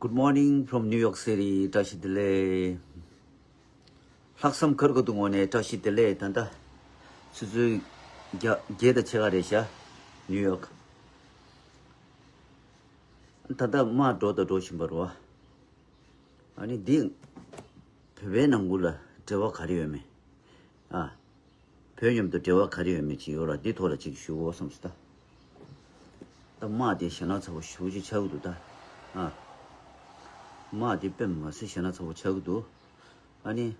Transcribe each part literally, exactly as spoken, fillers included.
Good morning from New York City. བཀྲ་ཤིས་བདེ་ལེགས། ལྷག་བསམ་དཀར་པོ་དུ་ངོ་ནས་བཀྲ་ཤིས་བདེ་ལེགས། ད་ལྟ་ཆུ་ཚོད་བརྒྱ་བརྒྱད་དང་ཕྱེད་ཀ་རེད་ཤག New York. ད་ལྟ་དམག་འགྲོ་དང་འགྲོ་བཞིན་པ་རེད་བ། ཨ་ནི་འདི་བོད་པའི་ནང་ཁུལ་ལ་འབྲེལ་བ་ག་རེ་ཡོད་མེད། ཨ། བོད་མཉམ་དུ་འབྲེལ་བ་ག་རེ་ཡོད་མེད་ཅིག་ཡོད་ར། འདི་ཐོག་ལ་ཅིག་ཞུ་དགོས་བསམ་སོང་ད། ད་དམག་དེ་ཞེད་སྣང་ཚ་པོ་ཞེ་པོ་ཅིག་ཆགས་ཀྱི་འདུག་ད། ཨ། དམག་དེ་དཔེ་མ་སྲིད་ཞེད་སྣང་ཚ་པོ་ཆགས་ཀྱི་འདུག་ཨ་ནི།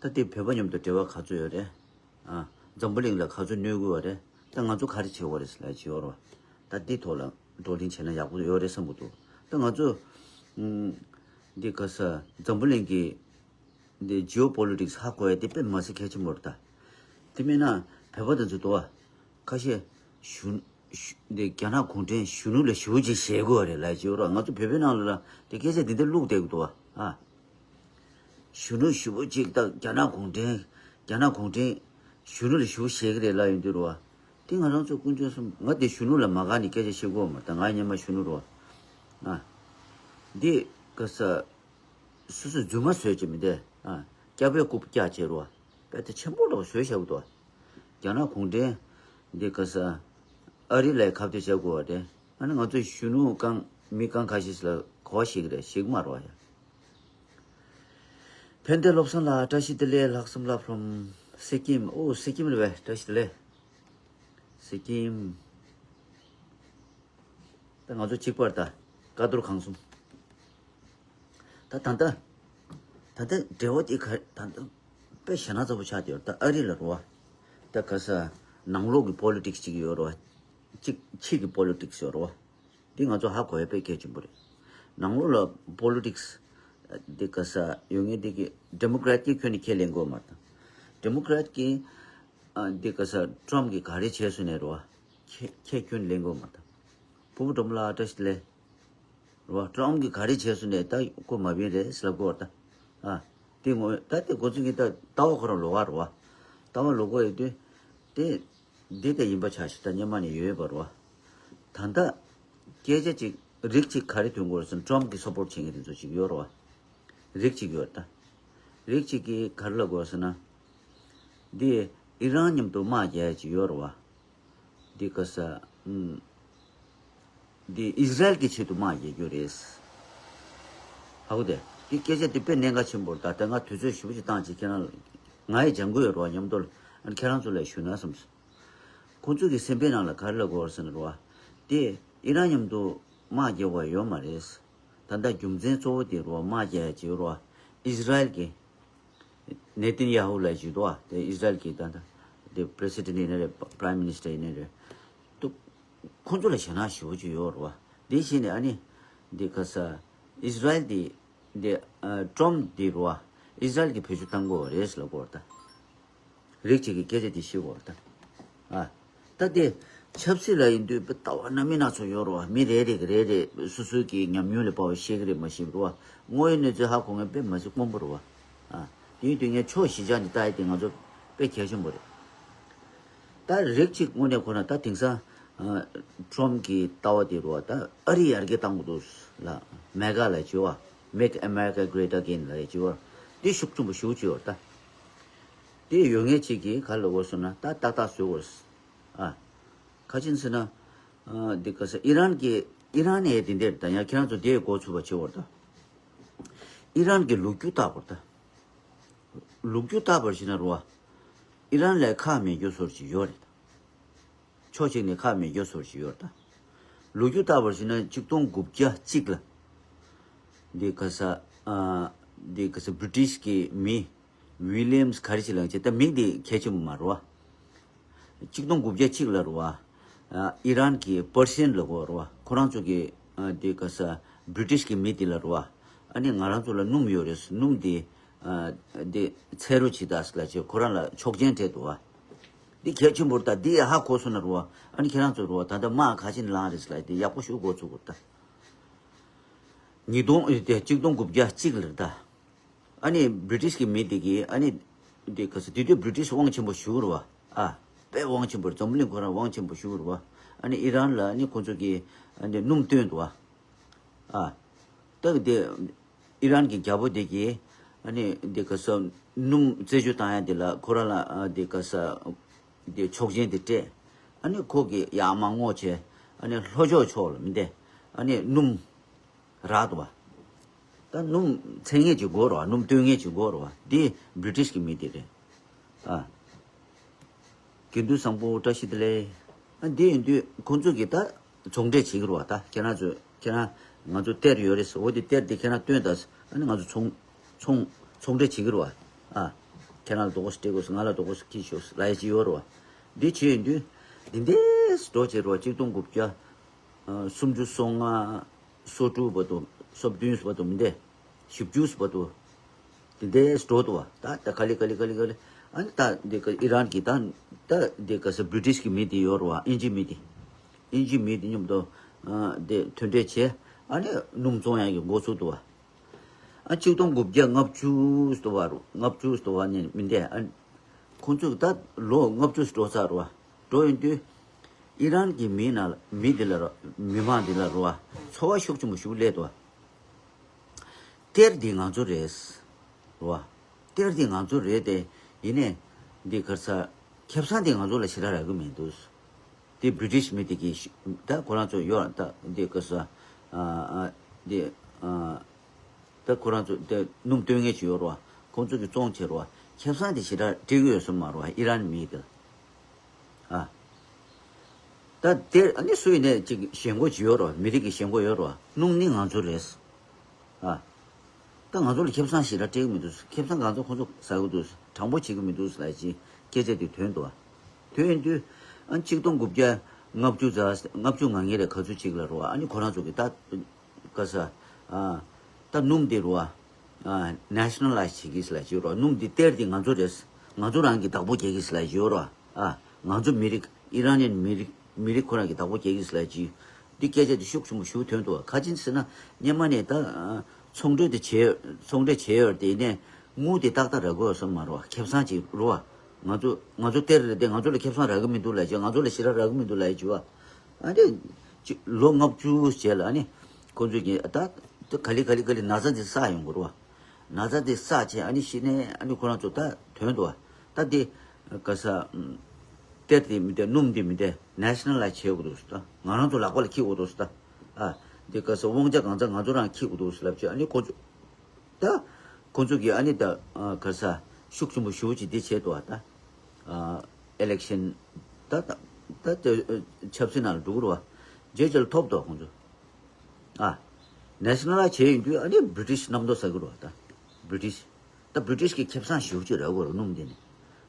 ད་དེ་བོད་པ་མཉམ་དུ་འབྲེལ་བ་ག་ཚོད་ཡོད་རེད། ཨ། འཛམ་བུ་གླིང་ལ་ག་ཚོད་གནོད་ཀྱི་ཡོད་རེད། ད་ང་ཚོ་ག་རེ་བྱེད་དགོས་རེད་ལབ་ཅིག་ཡོད་ར། ད་འདི་ཐོག་ལ་བགྲོ་གླེང་བྱས་ན་ཡག་པོ་ཡོད་རེད་བསམ་གྱི་འདུག་ད་ང་ཚོ། ཨུམ། འདི་ག་ས་འཛམ་བུ་གླིང་གི་འདི་ཇི་ཨོ་པོ་ལི་ཊིག་སི་ཧ་གོ་ཡ་དེ་དཔེ་མ་སྲིད་གལ་ཆེན་པོ་རེད་ད། དེ་མིན་ན་བོད་པ་དེ་ཚོ་འདུག་བ། ཁ་ཤས་གཞོན་གཞོན་འདི་རྒྱ་ནག་གུང་ཁྲན་གཞོན་ནུ་ལ་ཞེ་པོ་ཅིག་ཞེད་ཀྱི་ཡོད་རེད་ལབ་ཅིག་ཡོད་ར། ང་ཚོ་བོད་པའི་ནང་ལ་ལ་དེ་སྐད་ཆ་དེ་འདྲ་བླུགས་བསྡད་ཀྱི་འདུག་བ། ཨ། གཞོན་ནུ་ཞེ་པོ་ཅིག་ད་རྒྱ་ནག་གུང་ཁྲན། རྒྱ་ནག་གུང་ཁྲན་གཞོན་ནུ་ལ་ཞེ་པོ་ཞེད་ཀྱི་རེད་ལབ་ཡོང་དུས་རེད་བ། དེ་ང་རང་ཚོ་དཀོན་མཆོག་གསུམ། ང་དེ་གཞོན་ནུ་ལ་མ་དགའ་ནས་སྐད་ཆ་བཤད་ཀྱི་ཡོད་མ་རེད་ད། ང་སྔོན་མ་གཞོན་ནུ་རེད་བ། ཨ། འདི་ག་ས། སོ་སོས་རྫུན་མ་བཟོས་ཀྱི་མི་འདུག་ཨ། སྐྱག་པའི་རྐུབ་བཀྱག་བྱས་རེད་བ། དཔེ་དེ་ཆེན་པོ་འདྲ་བོ་བཟོས་བཞག་གི་འདུག་བ། རྒྱ་ནག་གུང་ཁྲན་འདི་ག་ས། ཨ་རི་ལ་ཁ་གཏད་བྱ་དགོས་བ་རེད། ཨ་ནི་ང་ཚོ་གཞོན་ནུ་གང་མི་གང་ཁ་ཤས་ལ་གོ་བ་ཞིག་རེད་ཞིག་མ་རོ་ཡ། ཕན་བདེ་བློ་བཟང་ལགས་བཀྲ་ཤིས་བདེ་ལེགས། ལྷག་བསམ་ལགས་from སི་ཀིམ། ཨོ་སི་ཀིམ་རེད་པས། བཀྲ་ཤིས་བདེ་ལེགས། སི་ཀིམ། ད་ང་ཚོ་གཅིག་པར་ད་ཀ་རྡོར་ཁང་གསུམ། ད་ད་ལྟ་ད་ལྟ་འབྲེལ་བ་དེ་ག་ད་ལྟ་དཔེ་ཞེད་སྣང་ཚ་པོ་ཆགས་བསྡད་ཡོད་རེད། ད་ཨ་རི་ལ་རེད་བ། ད་ག་ས་ནང་ལོགས་ཀྱི་པོ་ལི་ཊིག་སི་ཅིག་ཡོད་རེད་བ། གཅིག་ཕྱི་གི་པོ་ལི་ཊིག་སི་ཡོད་རེད་བ། འདི་ང་ཚོ་ཧ་གོ་ཡ་དཔེ་གལ་ཆེན་པོ་རེད། ནང་ལོགས་ལ་པོ་ལི་ཊིག་སི་འདི་ག་ས་ཡོད་ངེས་འདི་གི་ཌེ་མོ་ཀེ་རེ་ཊི་གི་ཁྱོན་ནས་ཁས་ལེན་དགོས་མ་རེད་ད། ཌེ་མོ་ཀེ་རེ་ཊི་གི་ཨ། འདི་ག་ས་ཊྲམ་གིས་ག་རེ་བྱས་སོང་ནས་རེད་བ། ཁྱེད་ཁྱེད་ཁྱོན་ལེན་དགོས་མ་རེད་ད། ཕུ་བོ་འབྲོམ་ལགས་བཀྲ་ཤིས་བདེ་ལེགས། རེད་བ། ཊྲམ་གིས་ག་རེ་བྱས་སོང་ནས་ད་ཁོ་མ་བིན་རེད་ཟེར་ལབ་དགོས་རེད་ད། ཨ། དེ་ངོ་ད་དེ་གོ་ཚོད་ཀྱི་ད་ལྟ་བ་ཁོ་རང་ལོགས་ཀ་རེད་བ། ལྟ་བ་ལོགས་ཀ་ཡོད་དུས། དེ། འདི་ལྟ་ཡིན་པ་ཆགས་ཤིག་ད་སྔོན་མ་ནས་ཡོད་པ་རེད་བ། ད་ལྟ། སྐད་ཆ་ཅིག་རིགས་གཅིག་ག་རེ་ཐོན་གྱི་ཡོད་རེད་ཟེར་ན་ཊྲམ་གིས་སབ་པོར་བྱེད་མཁན་དེ་ཚོ་ཅིག་ཡོད་རེད་བ། རིགས་གཅིག་ཡོད་རེད་ད། རིགས་གཅིག་གིས་ག་རེ་ལབ་ཀྱི་ཡོད་རེད་ཟེར་ན། འདི་ཨི་རན་མཉམ་དུ་དམག་རྒྱག་ཡ་ཅིག་ཡོད་རེད་བ། འདི་ག་ས། ཨུམ། འདི་ཨིས་ར་ཨེལ་གྱི་ཆེད་དུ་དམག་རྒྱག་རྒྱུ་རེད། ཧ་གོ་དེ། འདི་སྐད་ཆ་འདི་དཔེ་གནད་འགག་ཆེན་པོ་རེད་ད། ད་ང་དུས་ཚོད་ཞེ་པོ་ཅིག་བཏང་བྱས་ཁྱེད་རང་ལ། ང་ཡི་སྦྱང་དགོས་ཡོད་རེད་བ། མཉམ་དུ་ལ་ཨ་ནི་ཁྱེད་རང་ཚོ་ལ་ཞུས་ན་བསམ་སོང་། ཁོང་ཚོ་གི་སེམས་པའི་ནང་ལ་ག་རེ་ལབ་དགོས་རེད་ཟེར་ན་རེད་བ། དེ་ཨི་རན་མཉམ་དུ་དམག་རྒྱག་དགོས་ཡོད་མ་རེད། ད་ལྟ་རྒྱུ་མཚན་གཙོ་བོ་དེ་རེད་བ། དམག་རྒྱག་ཡ་ཅིག་རེད་བ། ཨིས་ར་ཨེལ་གྱི་ནེ་ཐན་ཡ་ཧུ་ལབ་ཅིག་འདུག་བ། དེ་ཨིས་ར་ཨེལ་གྱི་ད་ལྟ་དེ་པི་རེ་སི་ཌེན་ཊི་ཡིན་ནའི་རེད། པ་རའིམ་མི་ནི་སི་ཊར་ཡིན་ནའི་རེད། འདུག་ཁོང་ཚོ་ལ་ཞེད་སྣང་ཞེ་པོ་ཅིག་ཡོད་རེད་བ། དེ་བཞིན་ནས་ཨ་ནི་འདི་ག་ས་ཨིས་ར་ཨེལ་དེ། འདི་ཨ། ཊྲམ་འདི་རེད་བ། ཨིས་ར་ཨེལ་གྱིས་བེད་སྤྱོད་བཏང་དགོས་རེད་ཟེར་ལབ་ཀྱི་ཡོད་རེད་ད། རིགས་གཅིག་གིས་སྐད་ཆ་དེ་བཤད་ཀྱི་ཡོད་རེད་ད། ཨ། ད་དེ་ཆབ་སྲིད་ལ་ཡིན་དུས་དཔེ་ལྟ་བ་སྣ་མིན་སྣ་ཚོགས་ཡོད་རེད་བ། མི་རེ་རེ་གིས་རེ་རེ་སོ་སོའི་གི་ཉམས་མྱོང་ལ་དཔག་པའི་བཤད་ཀྱི་རེད་མ་གཞི་རེད་བ། དངོས་ཡོད་གནས་ཚུལ་ཧ་གོ་མཁན་དཔེ་མ་སྲིད་དཀོན་པོ་རེད་བ། ཨ། དེ་ཡིན་དུས་ངས་ཕྱོགས་བཞི་ཆ་ནས་ལྟ་ཡ་དེ་ང་ཚོ་དཔེ་གལ་ཆེན་པོ་རེད། ད་རིགས་གཅིག་དངོས་གནས་ཁོ་ན་ད་དེང་སང་ཨ། ཊྲམ་གྱི་ལྟ་བ་དེ་རེད་བ། ད་ཨ་རི་ཡར་རྒྱས་བཏང་དགོས་འདུག་ལ། མེ་ག་ལབ་ཀྱི་ཡོད་བ། Make America Great Again ལབ་ཀྱི་ཡོད་བ། དེ་ཤུགས་ཆེན་པོ་ཞེ་པོ་ཅིག་ཡོད་རེད་ད། དེ་ཡོད་མཁན་གཅིག་གིས་ག་རེ་ལབ་དགོས་ཟེར་ན་ད་ཏག་ཏག་བཟོ་དགོས། ཨ། ག་ཅི་ཟེར་ན། ཨ། འདི་ག་ས་ཨི་རན་གྱི་ཨི་རན་ནས་དེ་འདྲ་རེད་ད། ཡང་ཁྱེད་རང་ཚོ་དེ་གོ་ཚུགས་པ་བྱེད་དགོས་རེད་ད། ཨི་རན་གྱི་ལོ་རྒྱུས་ལྟ་དགོས་རེད་ད། ལོ་རྒྱུས་ལྟ་བར་ཞིག་ན་རེད་བ། ཨི་རན་ལ་ཁག་མེད་རྒྱུ་ཚོར་ཅིག་ཡོད་རེད་ད། ཕྱོགས་གཅིག་ནས་ཁག་མེད་རྒྱུ་ཚོར་ཞིག་ཡོད་རེད་ད། ལོ་རྒྱུས་ལྟ་བར་ཞིག་ན་གཅིག་སྟོང་དགུ་བརྒྱ་གཅིག་ལ། འདི་ག་ས། ཨ། འདི་ག་ས་བྷི་རི་ཊིཤ་གི་མི། ཝི་ལི་ཡམ་སི་ག་རེ་ཅིག་ལབ་ཀྱི་ད། མིང་འདི་གལ་ཆེན་པོ་མ་རེད་བ། གཅིག་སྟོང་དགུ་བརྒྱ་གཅིག་ལ་རེད་བ། ཨ། ཨི་རན་གྱི་པར་ཤན་ལབ་ཀྱི་ཡོད་རེད་བ། ཁོ་རང་ཚོ་གི། ཨ། འདི་ག་ས་བྷི་རི་ཊིཤ་གི་མི་འདི་ལ་རེད་བ། ཨ་ནི་ང་རང་ཚོ་ལ་སྣུམ་ཡོད་རེད། སྣུམ་འདི། ཨ། འདི་ཚད་རོགས་བྱེད་དང་ཟེར་ལབ་བྱས་ཁོ་རང་ལ་ཆོག་མཆན་སྤྲད་འདུག་བ། འདི་གལ་ཆེན་པོ་རེད་ད། འདི་ཧ་གོ་སོང་ན་རེད་བ། ཨ་ནི་ཁྱེད་རང་ཚོ་རེད་བ། ད་ལྟ་དམག་ག་ཅིག་ནས་ལངས་རེད་ཟེར་ལབ་དེ་ཡག་པོ་ཞིག་གོ་ཚུགས་དགོས་རེད་ད། ཉིས་སྟོང་དེ་གཅིག་སྟོང་དགུ་བརྒྱ་གཅིག་ལ་རེད་ད། ཨ་ནི་བྷི་རི་ཊིཤ་གི་མི་དེ་གིས་ཨ་ནི་དེ་ག་ས་དེ་དུས་བྷི་རི་ཊིཤ་དབང་ཆེན་པོ་ཞེ་པོ་རེད་བ། ཨ། དཔེ་དབང་ཆེན་པོ་རེད། འཛམ་བུ་གླིང་ཁོ་རང་དབང་ཆེན་པོ་ཞེ་པོ་རེད་བ། ཨ་ནི་ཨི་རན་ལ་ཨ་ནི་ཁོ་ཚོ་གིས་ཨ་ནི་སྣུམ་བཏོན་འདུག་བ། ཨ། ད་ ད་དེ་ཨི་རན་གྱི་རྒྱལ་པོ་དེ་གིས་ཨ་ནི་དེ་ག་ས་སྣུམ་རྩད་གཅོད་བཏང་ཡ་དེ་ལ་ཁོ་རང་ལ་ཨ་དེ་ག་ས་དེ་ཆོག་མཆན་དེ་སྤྲད། ཨ་ནི་ཁོ་གིས་ཡར་མར་བསྔོགས་བྱས། ཨ་ནི་ལྷོ་ཕྱོགས་ཕྱོགས་ལ་མི་འདི་ཨ་ནི་སྣུམ་རག་འདུག་བ། ད་སྣུམ་འཚོལ་མཁན་ཅིག་དགོས་རེད་བ། སྣུམ་བཏོན་མཁན་ཅིག་དགོས་རེད་བ། འདི་བྷི་རི་ཊིཤ་གི་མི་དེ་རེད། ཨ། དགེ་འདུན་བཟང་པོ་བཀྲ་ཤིས་བདེ་ལེགས། ཨ་འདི་ཡིན་དུས་ཁོང་ཚོ་གིས་ད་ཚོང་འབྲེལ་བྱེད་ཀྱི་རེད་བ། ད་ཁྱེད་རང་ཚོ་ཁྱེད་རང་ང་ཚོ་གཏེར་ཡོད་རེད་ཟེར། འོ་དེ་གཏེར་དེ་ཁྱེད་རང་སྟོན་དང་། ཨ་ནི་ང་ཚོ་ཚོང་ཚོང་ཚོང་འབྲེལ་བྱེད་ཀྱི་རེད་བ། ཨ། ཁྱེད་རང་ལ་རྡོག་པོ་སྤྲད་དགོས། ང་ལ་རྡོག་པོ་ཁྱེར་ཤོག་ལབ་ཡ་ཅིག་ཡོད་རེད་བ། འདི་བྱས་ཡིན་དུས་འདི་འདྲས་འགྲོ་བྱེད་རེད་བ། གཅིག་སྟོང་དགུ་བརྒྱ་ཨ་སུམ་ཅུ་སོ་ལྔ། སོ་དྲུག་བར་དུ། སོ་བདུན་བར་དུ་མི་འདས། བཞི་བཅུ་བར་དུ། དེ་འདྲའི་འགྲོ་འདུག་བ། ད་ད་ག་ལེ་ག་ལེ་ག་ལེ་ག་ལེ། ཨ་ནི་ད་འདི་ག་ཨི་རན་གྱི་ད་ད་འདི་ག་ས་བྷི་རི་ཊིཤ་གི་མི་དེ་ཡོད་རེད་བ། ཨིན་ཇི་མི་དེ། ཨིན་ཇི་མི་དེ་མཉམ་དུ་ཨ་དེ་མཐུན་འབྲེལ་བྱས། ཨ་ནི་སྣུམ་བཙོང་ཡག་གི་འགོ་ཚུགས་འདུག་བ། ཨ་གཅིག་སྟོང་དགུ་བརྒྱ་ལྔ་བཅུ་ཟེར་བ་རུ། ལྔ་བཅུ་ཟེར་བ་ནས་མི་འདས། ཨ་ཁོང་ཚོས་ད་ལོ་ལྔ་བཅུ་འགྲོ་ཚར་རེད་བ། འགྲོ་ཡོང་དུས་ཨི་རན་གྱི་མི་ན་མི་འདི་ལ་རེད་བ། མི་མང་འདི་ལ་རེད་བ། ཚོར་བ་ཤུགས་ཆེན་པོ་ཞིག་སླེབས་འདུག་བ། གཏེར་འདི་ང་ཚོ་རེད། རེད་བ། གཏེར་འདི་ང་ཚོ་རེད་དེ། ཡིན་ནའི་འདི་ག་རེ་ཟ། ཁེ་བཟང་འདི་ང་ཚོ་ལ་ཞེ་དྲག་རག་གི་མི་འདུག་དེ་བྷི་རི་ཊིཤ་མི་དེ་གིས་ཤི་ད་ཁོ་རང་ཚོ་ཡོད་ད། འདི་ག་རེ་ཟ། ཨ་ཨ་འདི་ཨ་ད་ཁོ་རང་ཚོ་དེ་སྣུམ་བཏོན་མཁན་ཞིག་ཡོད་རེད་བ། ཁོང་ཚོ་གིས་བཙོང་བྱས་རེད་བ། ཁེ་བཟང་དེ་ཞེ་དྲག་སྤྲད་ཀྱི་ཡོད་ས་མ་རེད་བ། ཨི་རན་མི་དེ་ལ། ཨ། ད་དེར་ཨ་ནི་སུ་ཡིན་ནའི་ཅིག་ཞེན་ཁོག་ཅིག་ཡོད་རེད་བ། མི་རིགས་ཀྱི་ཞེན་ཁོག་ཡོད་རེད་བ། སྣུམ་ནི་ང་ཚོ་རེད། ཨ། ད་ང་ཚོ་ལ་ཁེ་བཟང་ཞེ་དྲག་སྤྲད་ཀྱི་མི་འདུག་ཁེ་བཟང་གང་ཚོ་ཁོང་ཚོ་ཟ་གི་འདུག་དྲང་པོ་བྱེད་ཀྱི་མི་འདུག་ལབ་ཅིག་སྐད་ཆ་དེ་ཐོན་འདུག་བ། ཐོན་ཡོང་དུས་ཨ་ནི་གཅིག་སྟོང་དགུ་བརྒྱ་ལྔ་བཅུ་ཙམ། ལྔ་བཅུ་ང་ལྔ་རེད་ག་ཚོད་ཅིག་ལ་རེད་བ། ཨ་ནི་ཁོ་རང་ཚོ་གིས་ད་ག་ས་ཨ་ད་སྣུམ་དེ་རེད་བ། ཨ་ནེ་ཤ་ནལ་ལའི་ཛི་བྱེད་ཀྱི་ཟེར་ལབ་ཀྱི་ཡོད་རེད་བ། སྣུམ་འདི་གཏེར་འདི་ང་ཚོ་རེད། ང་ཚོ་རང་གིས་བདག་པོ་རྒྱག་གི་ཟེར་ལབ་ཀྱི་ཡོད་རེད་བ། ཨ་ང་ཚོ་མི་རིགས་ཨི་རན་ནི་མི་རིགས་མི་རིགས་ཁོ་རང་གིས་བདག་པོ་རྒྱག་གི་ཟེར་ལབ་ཀྱི། འདི་སྐད་ཆ་འདི་ཤུགས་ཆེན་པོ་ཞིག་ཐོན་འདུག་བ། ག་ཅི་ཟེར་ན་སྔོན་མ་ནས་ད་ཨ་ཚོང་འབྲེལ་དེ་བྱས། ཚོང་འབྲེལ་བྱས་ཡོད་རེད་དེ། ཡིན་ནའི་དངུལ་དེ་ཏག་ཏག་རག་གི་ཡོད་ས་མ་རེད་བ། ཁེ་བཟང་ཅིག་རེད་བ། ང་ཚོ་ང་ཚོ་གཏེར་རེད་དེ། ང་ཚོ་ལ་ཁེ་བཟང་རག་གི་མི་འདུག་ལབ་ཀྱི། ང་ཚོ་ལ་ཞེ་དྲག་རག་གི་མི་འདུག་ལབ་ཀྱི་བ། ཨ་ནི་ཅི་ལོ་ལྔ་བཅུ་རྗེས་ལ་ཨ་ནི་ཁོང་ཚོས་ཀྱི་ད་ད་ག་ལེ་ག་ལེ་ག་ལེ་ན་ཚ་འདི་བསགས་ཡོང་གི་རེད་བ། ན་ཚ་འདི་བསགས་བྱས་ཨ་ནི་ཤི་ནས་ཨ་ནི་ཁོ་རང་ཚོ་ད་ཐོན་འདུག་བ། ད་འདི་ག་ས་ཨམ་གཏེར་འདི་མི་འདི་སྣུམ་འདི་མི་འདི་ནེ་ཤ་ནལ་ལའི་ཛི་བྱེད་དགོས་འདུག་ཟེར། ད་ང་རང་ཚོ་ལག་པ་ལ་འཁྱེར་དགོས་འདུག་ཟེར། ད་ཨ་འདི་ག་ས་དབང་ཆ་གང་ཚང་ང་ཚོ་རང་འཁྱེར་དགོས་འདུག་ཟེར་ལབ་བྱས། ཨ་ནི་ཁོ་ཚོ་ད་ཁོ་ཚོ་གིས་ཨ་ནི་ད་ཨ་ག་ས་ཤུགས་ཆེན་པོ་ཞེ་པོ་ཅིག་འདི་བྱས་འདུག་བ། ད་ཨ་ཨི་ལེག་ཤན་ད་ད་ད་ད་ཆབ་སྲིད་ནང་ལ་འགྲོ་གི་རེད་བ། རྗེས་ཅིག་ལ་ཐོབ་འདུག་ཁོང་ཚོ། ཨ་ནེ་ཤ་ནལ་ལའི་ཛི་བྱས་ཡོང་དུས་ཨ་ནི་བྷི་རི་ཊིཤ་རྣམ་རྟོག་ཟ་གི་རེད་བ། ད་བྷི་རི་ཊིཤ་ད་བྷི་རི་ཊིཤ་གིས་ཁེ་བཟང་ཞེ་པོ་ཅིག་རག་གི་རེད། སྣུམ་འདི་ནས་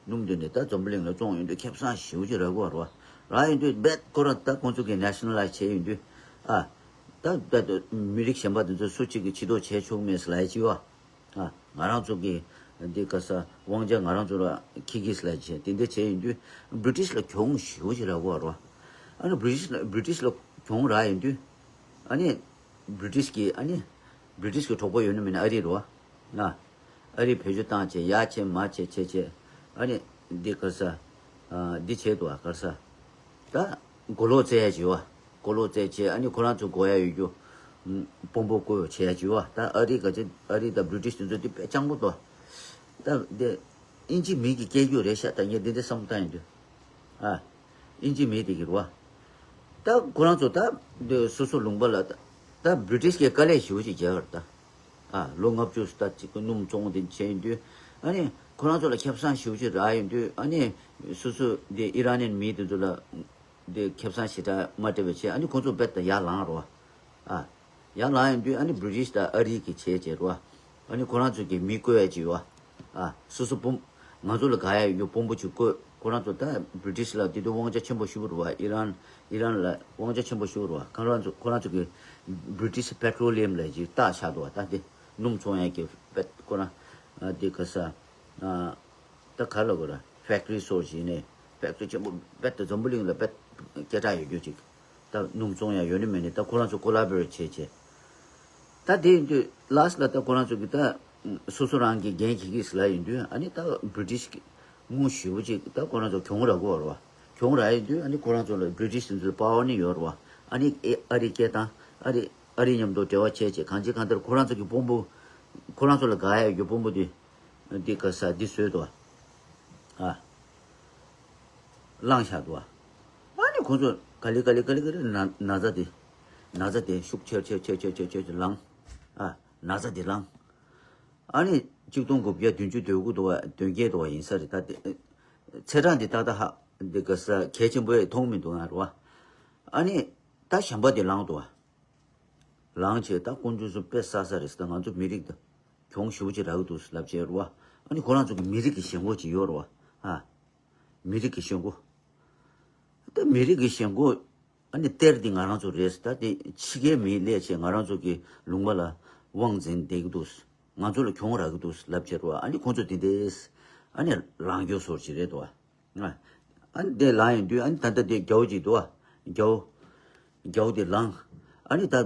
སྣུམ་འདི་ནས་ད་འཛམ་བུ་གླིང་ལ་བཙོང་ཡོང་དུས་ཁེ་བཟང་ཞེ་པོ་ཅིག་རག་གི་རེད་བ། རག་ཡོང་དུས་རྦད་ཁོ་རང་ད་ཁོང་ཚོ་གིས་ནེ་ཤ་ནལ་ལའི་ཛི་བྱས་ཡོང་དུས། ཨ་ད་ད་ད་མི་རིགས་གཞན་པ་དེ་ཚོ་སུ་གཅིག་གིས་ཕྱི་ཐོག་བྱས་ཆོག་མེད་ཟེར་ལབ་ཡ་ཅིག་བ། ཨ་ང་རང་ཚོ་གི་འདི་ག་ས་དབང་ཆ་ང་རང་ཚོ་ལ་འཁྱེར་གྱི་ཟེར་ལབ་བྱས། དེ་འདྲ་བྱས་ཡོང་དུས་བྷི་རི་ཊིཤ་ལ་གྱོང་ཞེ་པོ་ཅིག་རག་གི་རེད་བ། ཨ་ནི་བྷི་རི་ཊིཤ་ལ་བྷི་རི་ཊིཤ་ལ་གྱོང་རག་ཡོང་དུས། ཨ་ནི་བྷི་རི་ཊིཤ་གིས་ཨ་ནི་བྷི་རི་ཊིཤ་གི་གྲོགས་པོ་ཡོད་ན་མེད་ན་ཨ་རི་རེད་བ། ཨ་ཨ་རི་བེད་སྤྱོད་བཏང་བྱས། ཡར་བྱས་མར་བྱས་བྱས་བྱས། ཨ་ནི་འདི་ག་ས་ཨ་འདི་བྱས་འདུག་བ། ག་ས་ད་མགོ་ལོག་རྩེ་ཡ་ཅིག་བ། མགོ་ལོག་རྩེ་བྱས། ཨ་ནི་ཁོ་རང་ཚོ་དགོས་ཡ་ཡོད་རྒྱུ་ཨམ་དཔོན་པོ་བསྐོས་བྱས་ཡ་ཅིག་བ། ད་ཨ་རི་ག་ཅི་ཨ་རི་དང་བྷི་རི་ཊིཤ་དེ་ཚོ་དེ་དཔེ་སྤྱང་པོ་འདུག་ད་དེ་ཨིན་ཇི་མི་གི་སྐད་ཡིག་རེད་ཤག་ད་ངས་འདི་འདྲ་བསམ་བློ་བཏང་ཡོང་དུས། ཨ་ཨིན་ཇི་མི་དེ་གི་རེད་བ། ད་ཁོ་རང་ཚོ་ད་དེ་སོ་སོ་ལུང་པ་ལ་ད་ད་བྷི་རི་ཊིཤ་གིས་དཀའ་ལས་ཞེ་པོ་ཅིག་རྒྱག་ཡོད་རེད་ད། ཨ་ལོ་ལྔ་བཅུ་ད་ཅིག་གི་སྣུམ་བཙོང་དེ་བྱས་ཡོང་དུས། ཨ་ནི་ཁོ་རང་ཚོ་ལ་ཁེ་བཟང་ཞེ་པོ་ཅིག་རག་ཡོང་དུས། ཨ་ནི་སོ་སོ་དེ་ཨི་རན་ནི་མི་དེ་ཚོ་ལ་དེ་ཁེ་བཟང་ཞེ་དྲག་མ་སྤྲད་པ་བྱས། ཨ་ནི་ཁོ་ཚོ་རྦད་དེ་ཡར་ལངས་རེད་བ། ཨ་ཡར་ལངས་ཡོང་དུས་ཨ་ནི་བྷི་རི་ཊིཤ་དང་ཨ་རི་གིས་བྱས་བྱས་རེད་བ། ཨ་ནི་ཁོ་རང་ཚོ་གིས་མི་བསྐོ་ཡ་ཅིག་ཡོད་བ། ཨ་སོ་སོ་དཔོན་ང་ཚོ་ལ་དགའ་ཡ་ཡོད་དཔོན་པོ་ཅིག་བསྐོས། ཁོ་རང་ཚོ་ད་བྷི་རི་ཊིཤ་ལ་དེ་དུས་དབང་ཆ་ཆེན་པོ་ཞེ་པོ་རེད་བ། ཨི་རན་ཨི་རན་ལ་དབང་ཆ་ཆེན་པོ་ཞེ་པོ་རེད་བ། ཁོ་རང་ཚོ་ཁོ་རང་ཚོ་གིས་བྷི་རི་ཊིཤ་པེ་ཊོ་ལི་ཡམ་ལབ་ཅིག་བཏགས་ཆགས་འདུག་བ། ད་དེ་སྣུམ་བཙོང་ཡ་གི་པེ་ཁོ་རང་ཨ་དེ་ག་ས་ཨ་ད་ག་ལབ་དགོས་ར། ཕེག་ཊི་རི་སོ་ཞིག་ནས་ཕེག་ཊི་རི་ཆེན་པོ་རྦད་དེ་འཛམ་བུ་གླིང་ལ་རྦད་སྐད་གྲགས་ཡོད་རྒྱུ་ཅིག་ད་སྣུམ་བཙོང་ཡ་ཡོད་ནི་མེད་ནི་ད་ཁོ་རང་ཚོ་ཀོ་ལ་བོ་རེ་ཊི་བྱས་བྱས། ད་དེ་ཡིན་དུས་ལ་སི་ལ་ད་ཁོ་རང་ཚོ་གིས་ད་སོ་སོ་རང་གི་འགན་འཁྱེར་གྱི་ཟེར་ལབ་ཡོང་དུས། ཨ་ནི་ད་བྷི་རི་ཊིཤ་གི་དངུལ་ཞེ་པོ་ཅིག་ད་ཁོ་རང་ཚོ་གྱོང་རག་གི་ཡོད་རེད་བ། གྱོང་རག་ཡོང་དུས་ཨ་ནི་ཁོ་རང་ཚོ་ལ་བྷི་རི་ཊིཤ་དེ་ཚོ་ལ་པ་ཝར་ནི་ཡོད་རེད་བ། ཨ་ནི་ཨེ་ཨ་རི་སྐད་དང་ཨ་རི་ ཨ་རི་མཉམ་དུ་འབྲེལ་བ་བྱས་བྱས་གང་ཅི་གང་ལྟར་ཁོ་རང་ཚོ་གི་དཔོན་པོ། ཁོ་རང་ཚོ་ལ་དགའ་ཡ་ཡོད་དཔོན་པོ་དེ། འདི་ག་ས་འདི་བཟོས་འདུག་ཨ། བླངས་བཞག་འདུག་ཨ། ཨ་ནི་ཁོ་ཚོ་ག་ལེ་ག་ལེ་ག་ལེ་ག་ལེ་ན་ན་ཚ་དེ། ན་ཚ་དེ་ཤུགས་ཆེར་ཆེར་ཆེར་ཆེར་ཆེར་ཆེར་ལངས། ཨ། ན་ཚ་དེ་ལངས། ཨ་ནི་གཅིག་སྟོང་དགུ་བརྒྱ་བདུན་ཅུ་དོན་དགུ་དོ་བ་དོན་བརྒྱད་དོ་བ་ཡིན་ས་རེད་ད་དེ། ཚེས་གྲངས་འདི་ཏག་ཏག་ཧ་འདི་ག་ས་གལ་ཆེན་པོ་ཡང་མཐོང་མི་འདུག་ང་རོ། ཨ་ནི་ད་གཞན་པ་དེ་ལངས་འདུག་བ། ལངས་བྱས་ད་དཀོན་མཆོག་གསུམ་དཔེ་བསགས་ས་རེད་ད་ང་ཚོ་མི་རིགས་ད་གྱོང་ཞེ་པོ་ཅིག་རག་གི་འདུག་ལབ་བྱས་རོ། ཨ་ནི་ཁོ་རང་ཚོ་གི་མི་རིགས་ཀྱི་ཞེན་ཁོག་ཅིག་ཡོད་རོ། ཨ། མི་རིགས་ཀྱི་ཞེན་ཁོག་ད་མི་རིགས་ཀྱི་ཞེན་ཁོག་ཨ་ནི་གཏེར་འདི་ང་རང་ཚོ་རེད་ད་དེ་ཕྱི་རྒྱལ་མིས་ལས་བྱས་ང་རང་ཚོ་གི་ལུང་པ་ལ་དབང་འཛིན་བསྡད་ཀྱི་འདུག་ང་ཚོ་ལ་གྱོང་རག་གི་འདུག་ལབ་བྱས་རོ། ཨ་ནི་ཁོང་ཚོ་དེ་འདྲས་ཨ་ནི་ལངས་རྒྱུ་སོར་ཅིག་རེད་དོ། ཨ་ནི་དེ་ལངས་ཡོང་དུས་ཨ་ནི་ད་ལྟ་དེ་རྒྱ་བོ་ཅིག་འདུག་ཨ། རྒྱ་བོ། རྒྱ་བོ་དེ་ལངས། ཨ་ནི་ད་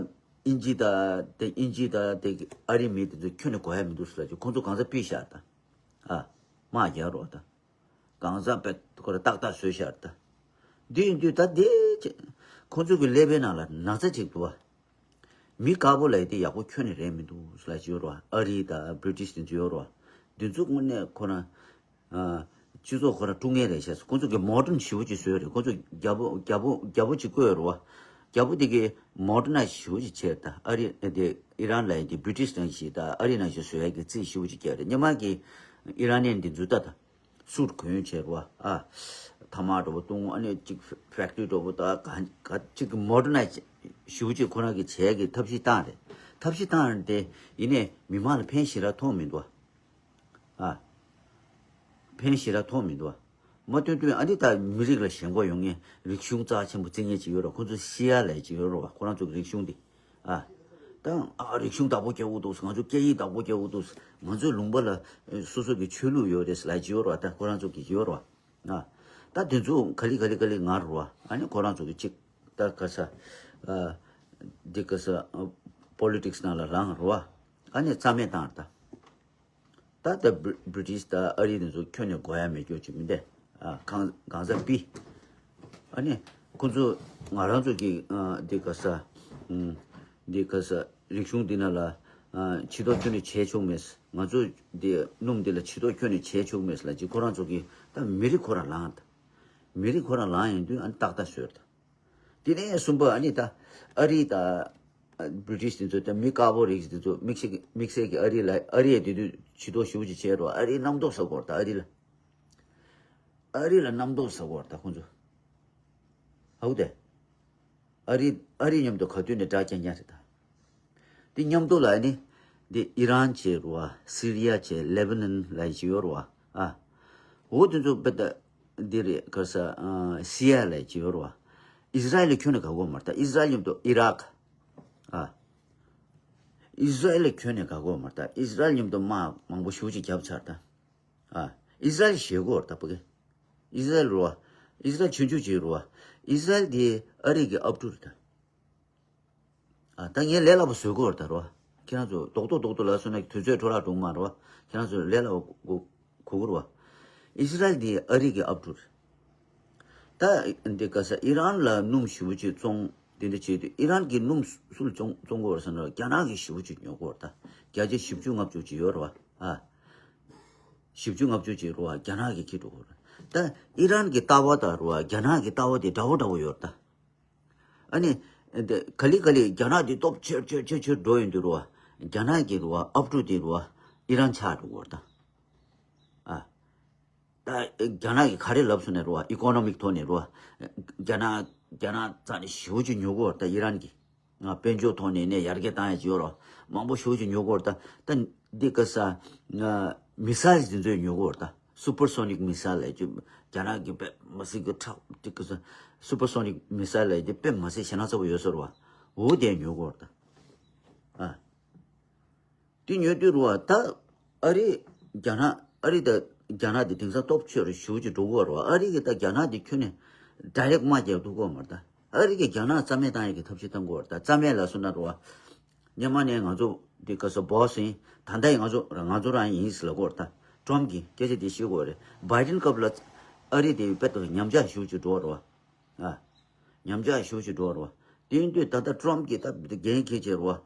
དབྱིན་ཇི་ད་དེ་དབྱིན་ཇི་ད་དེ་ཨ་རི་མི་དེ་ཚོ་ཁྱོན་ནས་གོ་ཡ་མི་འདུག་ལབ་ཅིག་ཁོང་ཚོ་གང་ས་ཕུད་ཤག་ད། ཨ། དམག་རྒྱག་རོགས་ད། གང་ཟག་དཔེ་ཁོ་ར་ཏག་ཏག་བཟོས་ཤར་ད། འདི་ཡིན་དུས་ད་དེ་ཁོ་ཚོ་གི་ཀླད་པའི་ནང་ལ་ན་ཚ་ཅིག་འདུག་བ། མི་དཀར་པོ་ལ་ཡི་དེ་ཡག་པོ་ཁྱོན་ནས་རེད་མི་འདུག་ལ་ཅི་ཡོད་རོ། ཨ་རི་དང་བྷི་རི་ཊིཤ་དེ་ཚོ་ཡོད་རོ། འདི་ཚོ་དངོས་གནས་ཁོ་རང་སྤྱི་ཚོགས་ཁོ་རང་དཀྲུག་མཁན་རེད་ཤག་ཁོ་ཚོ་གི་མོ་ཌན་ཞེ་པོ་ཅིག་བཟོས་རེད། ཁོ་ཚོ་རྒྱལ་པོ་རྒྱལ་པོ་རྒྱལ་པོ་ཅིག་བསྐོས་ཡོད་རོ། རྒྱལ་པོ་དེ་གི་མོ་ཌན་ན་ཞེ་པོ་ཅིག་བྱས་ད་ཨ་རི་དེ་ཨི་རན་ལ་ཡི་དེ་བྷི་རི་ཊིཤ་ནང་བཞིན་ད་ཨ་རི་ནང་བཞིན་བཟོ་ཡ་གི་རྩིས་ཞེ་པོ་ཅིག་བརྒྱབ་རེད། སྔོན་མ་གི་ཨི་རན་ནས་འདི་འཛུལ་ད་ད། སུཊ་གོན་བྱས་རོ། ཨ། ཐ་མག་འདྲ་པོ་བཏུང་ཨ་ནི་གཅིག་ཕེག་ཊི་རི་འདྲ་པོ་ད་ག་ག་གཅིག་གི་མོ་ཌར་ནའི་ཞུ་གཅིག་ཁོ་རང་གི་བྱས་ཀྱི་ཐབས་ཤེས་བཏང་རེད། ཐབས་ཤེས་བཏང་རེད་དེ་ཡིན་ནའི་མི་མང་ལ་ཕན་ཞེ་དྲག་ཐོགས་མི་འདུག་ཨ། ཕན་ཞེ་དྲག་ཐོགས་མི་འདུག་ཨ། མ་ཐོན་དུས་ཨ་ནི་ད་མི་རིགས་ལ་ཞེན་ཁོག་ཡོང་ངེས་རིག་གཞུང་རྩ་ཆེན་པོ་བརྩི་ངེས་ཅིག་ཡོད་ར། ཁོ་ཚོ་ཤི་ཡ་ལས་ཅིག་ཡོད་ར་བ། ཁོ་རང་ཚོ་གི་རིག་གཞུང་འདི། ཨ། ད་ཨ་རིག་གཞུང་བདག་པོ་རྒྱག་དགོས་འདུག་ང་ཚོ་སྐད་ཡིག་བདག་པོ་རྒྱག་དགོས་འདུག་ང་ཚོའི་ལུང་པ་ལ་སོ་སོ་གི་ཆོས་ལུགས་ཡོད་རེད་ལབ་ཀྱི་ཡོད་རེད་བ། ད་ཁོ་རང་ཚོ་གི་ཡོད་རེད་བ། ཨ། ད་དེ་ཚོ་ག་ལེ་ག་ལེ་ག་ལེ་ངར་རེད་བ། ཨ་ནི་ཁོ་རང་ཚོ་གི་གཅིག་ད་ག་ས། ཨ། འདི་ག་ས། ཨ། པོ་ལི་ཊིག་སི་ནང་ལ་ལངས་རེད་བ། ཨ་ནི་རྩ་མེད་བཏང་རེད་ད། ད་ལྟ་བྷི་བྷི་རི་ཊིཤ་དང་ཨ་རི་དེ་ཚོ་ཁྱོན་ནས་གོ་ཡ་མེད་རྒྱུ་ཅིག་མིན་ཏེ། ཨ། གང་གང་ཟག་པི། ཨ་ནི་ཁོ་ཚོ་ང་རང་ཚོ་གི་ཨ་འདི་ག་ས། ཨུམ། འདི་ག་ས་རིག་གཞུང་འདི་ན་ལ་ཨ་ཕྱི་ཐོག་ཁྱོན་ནས་བྱས་ཆོག་མེད། ང་ཚོ་འདི་སྣུམ་འདི་ལ་ཕྱི་ཐོག་ཁྱོན་ནས་བྱས་ཆོག་མེད་ལ་ཅིག་ཁོ་རང་ཚོ་གི་ད་མི་རིགས་ཁོ་རང་ལངས་ད། མི་རིགས་ཁོ་རང་ལངས་ཡིན་དུས་ཨ་ནི་ཏག་ཏག་བཟོས་ད། དེ་ནས་གསུམ་པ་ཨ་ནི་ད་ཨ་རི་དང་བྷི་རི་ཊིཤ་དེ་ཚོ་དང་མི་དཀར་པོ་རིགས་དེ་ཚོ་དམིགས་བསལ་གྱི་དམིགས་བསལ་གྱི་ཨ་རི་ལ་ཨ་རི་ཡ་དེ་དུས་ཇུས་གཏོགས་ཞེ་པོ་ཅིག་བྱས་རོགས། ཨ་རི་རྣམ་རྟོག་ཟ་གོ་ར་ད་ཨ་རི་ལ། ཨ་རི་ལ་རྣམ་རྟོག་ཟ་གོ་ར་ད་ཁོང་ཚོ། ཧའུ་དེ། ཨ་རི་ཨ་རི་མཉམ་དུ་ག་དུས་ནས་དགྲ་རྐྱང་རྐྱང་རེད་ད། དེ་མཉམ་དུ་ལ་ནི། དེ་ཨི་རན་བྱས་རུ་བ། སི་རི་ཡ་བྱས། ལེ་བྷ་ནན་ལ་ཡི་བྱས་ཡོད་རུ་བ། ཨ། འོ་དེ་ཚོ་བེ་ད། འདི་རེད་ག་ས། ཨ། སི་ཡ་ལ་ཡི་བྱས་ཡོད་རུ་བ། ཨིས་ར་ཨེལ་ལ་ཁྱོན་ནས་དགའ་གོ་མ་རེད་ད། ཨིས་ར་ཨེལ་མཉམ་དུ་ཨི་རག་ཨ། ཨིས་ར་ཨེལ་ལ་ཁྱོན་ནས་དགའ་གོ་མ་རེད་ད། ཨིས་ར་ཨེལ་མཉམ་དུ་དམག་མང་པོ་ཞེ་པོ་ཅིག་བརྒྱབ་ཚར་ད། ཨ། ཨིས་ར་ཨེལ་ཞེད་གོ་རེད་ད་ཕ་གི། ཨིས་ར་ཨེལ་རུ་བ། ཨིས་ར་ཨེལ་ཆུང་ཆུང་ཅིག་རུ་བ། ཨིས་ར་ཨེལ་དེ་ཨ་རི་གི་ཨབ་ཕྲུག་རེད་ད། ཨ། ད་ངས་ལས་སླ་པོ་བཟོ་དགོས་རེད་ད་རོ། ཁྱེད་རང་ཚོ་རྡོག་རྡོག་རྡོག་རྡོག་ལབ་སོང་ན་དུས་ཚོད་འཕྲོ་བརླག་འགྲོ་གི་མ་རེད་བ། ཁྱེད་རང་ཚོ་ལས་སླ་པོ་གོ་གོ་དགོས་རེད་བ། ཨིས་ར་ཨེལ་འདི་ཨ་རི་གི་ཨབ་ཕྲུག་རེད། ད་འདི་ག་ས་ཨི་རན་ལ་སྣུམ་ཞེ་པོ་ཅིག་བཙོང་དེ་འདྲ་བྱེད་དུས་ཨི་རན་གྱི་སྣུམ་སུ་ལ་བཙོང་བཙོང་དགོས་རེད་ཟེར་ན་རྒྱ་ནག་གིས་ཞེ་པོ་ཅིག་ཉོ་གི་ཡོད་རེད་ད། བརྒྱ་ཆ་བཞི་བཅུ་ལྔ་བཅུ་ཅིག་ཡོད་རེད་བ། ཨ། བཞི་བཅུ་ལྔ་བཅུ་ཅིག་རེད་བ། རྒྱ་ནག་གིས་འཁྱེར་འགྲོ་གི་ཡོད་རེད། ད་ཨི་རན་གྱི་ལྟ་བ་དང་རེད་བ། རྒྱ་ནག་གི་ལྟ་བ་དེ་འདྲ་བོ་འདྲ་བོ་ཡོད་རེད་ད། ཨ་ནི། འདི་ག་ལེ་ག་ལེ་རྒྱ་ནག་འདི་སྟོབས་ཆེར་ཆེར་ཆེར་ཆེར་འགྲོ་ཡོང་དུས་རུ་བ། རྒྱ་ནག་གི་རུ་བ་ཨབ་ཕྲུག་དེ་རུ་བ་ཨི་རན་ཆགས་འགྲོ་གི་ཡོད་རེད་ད། ཨ། ད་རྒྱ་ནག་གིས་ག་རེ་ལབ་སོང་ནས་རུ་བ་ཨི་ཀོ་ནོ་མིག་ཐོག་ནས་རུ་བ། རྒྱ་ནག་རྒྱ་ནག་རྩ་ནས་ཞེ་པོ་ཅིག་ཉོ་གི་ཡོད་རེད་ད་ཨི་རན་གྱིས། ང་དཔལ་འབྱོར་ཐོག་ནས་ནས་ཡར་རྒྱས་བཏང་ཡ་ཅིག་ཡོད་རོ། མང་པོ་ཞེ་པོ་ཅིག་ཉོ་གི་ཡོད་རེད་ད། ད་འདི་ག་ས། ང་མི་སལ་དེ་ཚོ་ཉོ་གི་ཡོད་རེད་ད། སུ་པར་སོ་ནིག་མི་སལ་ལབ་ཀྱི། རྒྱ་ནག་གི་དཔེ་མ་སྲིད་ཀྱི་ཁྲག་འདི་ག་ས། སུ་པར་སོ་ནིག་མི་སལ་ལབ་ཀྱི་དཔེ་མ་སྲིད་ཞེ་ན་ཚ་པོ་ཡོད་ས་རེད་བ། འོ་དེ་ཉོ་གི་ཡོད་རེད་ད། ཨ། དེ་ཉོ་དུས་རུ་བ་ད། ཨ་རི། རྒྱ་ནག་ཨ་རི་དང་རྒྱ་ནག་དེ་དེང་སང་སྟོབས་ཆེ་རུ་ཞེ་པོ་ཅིག་འགྲོ་གི་ཡོད་རེད་བ། ཨ་རི་གིས་ད་རྒྱ་ནག་དེ་ཁྱོན་ནས་ཌའི་རེག་དམག་རྒྱག་ཐུབ་ཀྱི་ཡོད་མ་རེད་ད། ཨ་རི་གིས་རྒྱ་ནག་རྩ་མེད་བཏང་ཡག་གི་ཐབས་ཤེས་བཏང་གི་ཡོད་རེད་ད། རྩ་མེད་ལབ་སོང་ན་རུ་བ། སྔོན་མ་ནས་ང་ཚོ་འདི་ག་ས་བོ་སི་ཡིན། ད་ལྟ་ཡང་ང་ཚོ་ང་ཚོ་རང་ཡིན་ཟེར་ལབ་ཀྱི་ཡོད་རེད་ད། ཊྲམ་གྱིས་སྐད་ཆ་དེ་བཤད་ཀྱི་ཡོད་རེད། བྷའི་ཌེན་སྐབས་ལ་ཨ་རི་དེ་དཔེ་ད་ཉམས་ཆག་ཞེ་པོ་ཅིག་འགྲོ་བ་རེད་བ། ཨ། ཉམས་ཆག་ཞེ་པོ་ཅིག་འགྲོ་བ་རེད་བ། དེ་ཡིན་དུས་ད་ལྟ་ཀྲམ་གྱིས་ད་འགན་འཁྱེར་བྱས་རོ།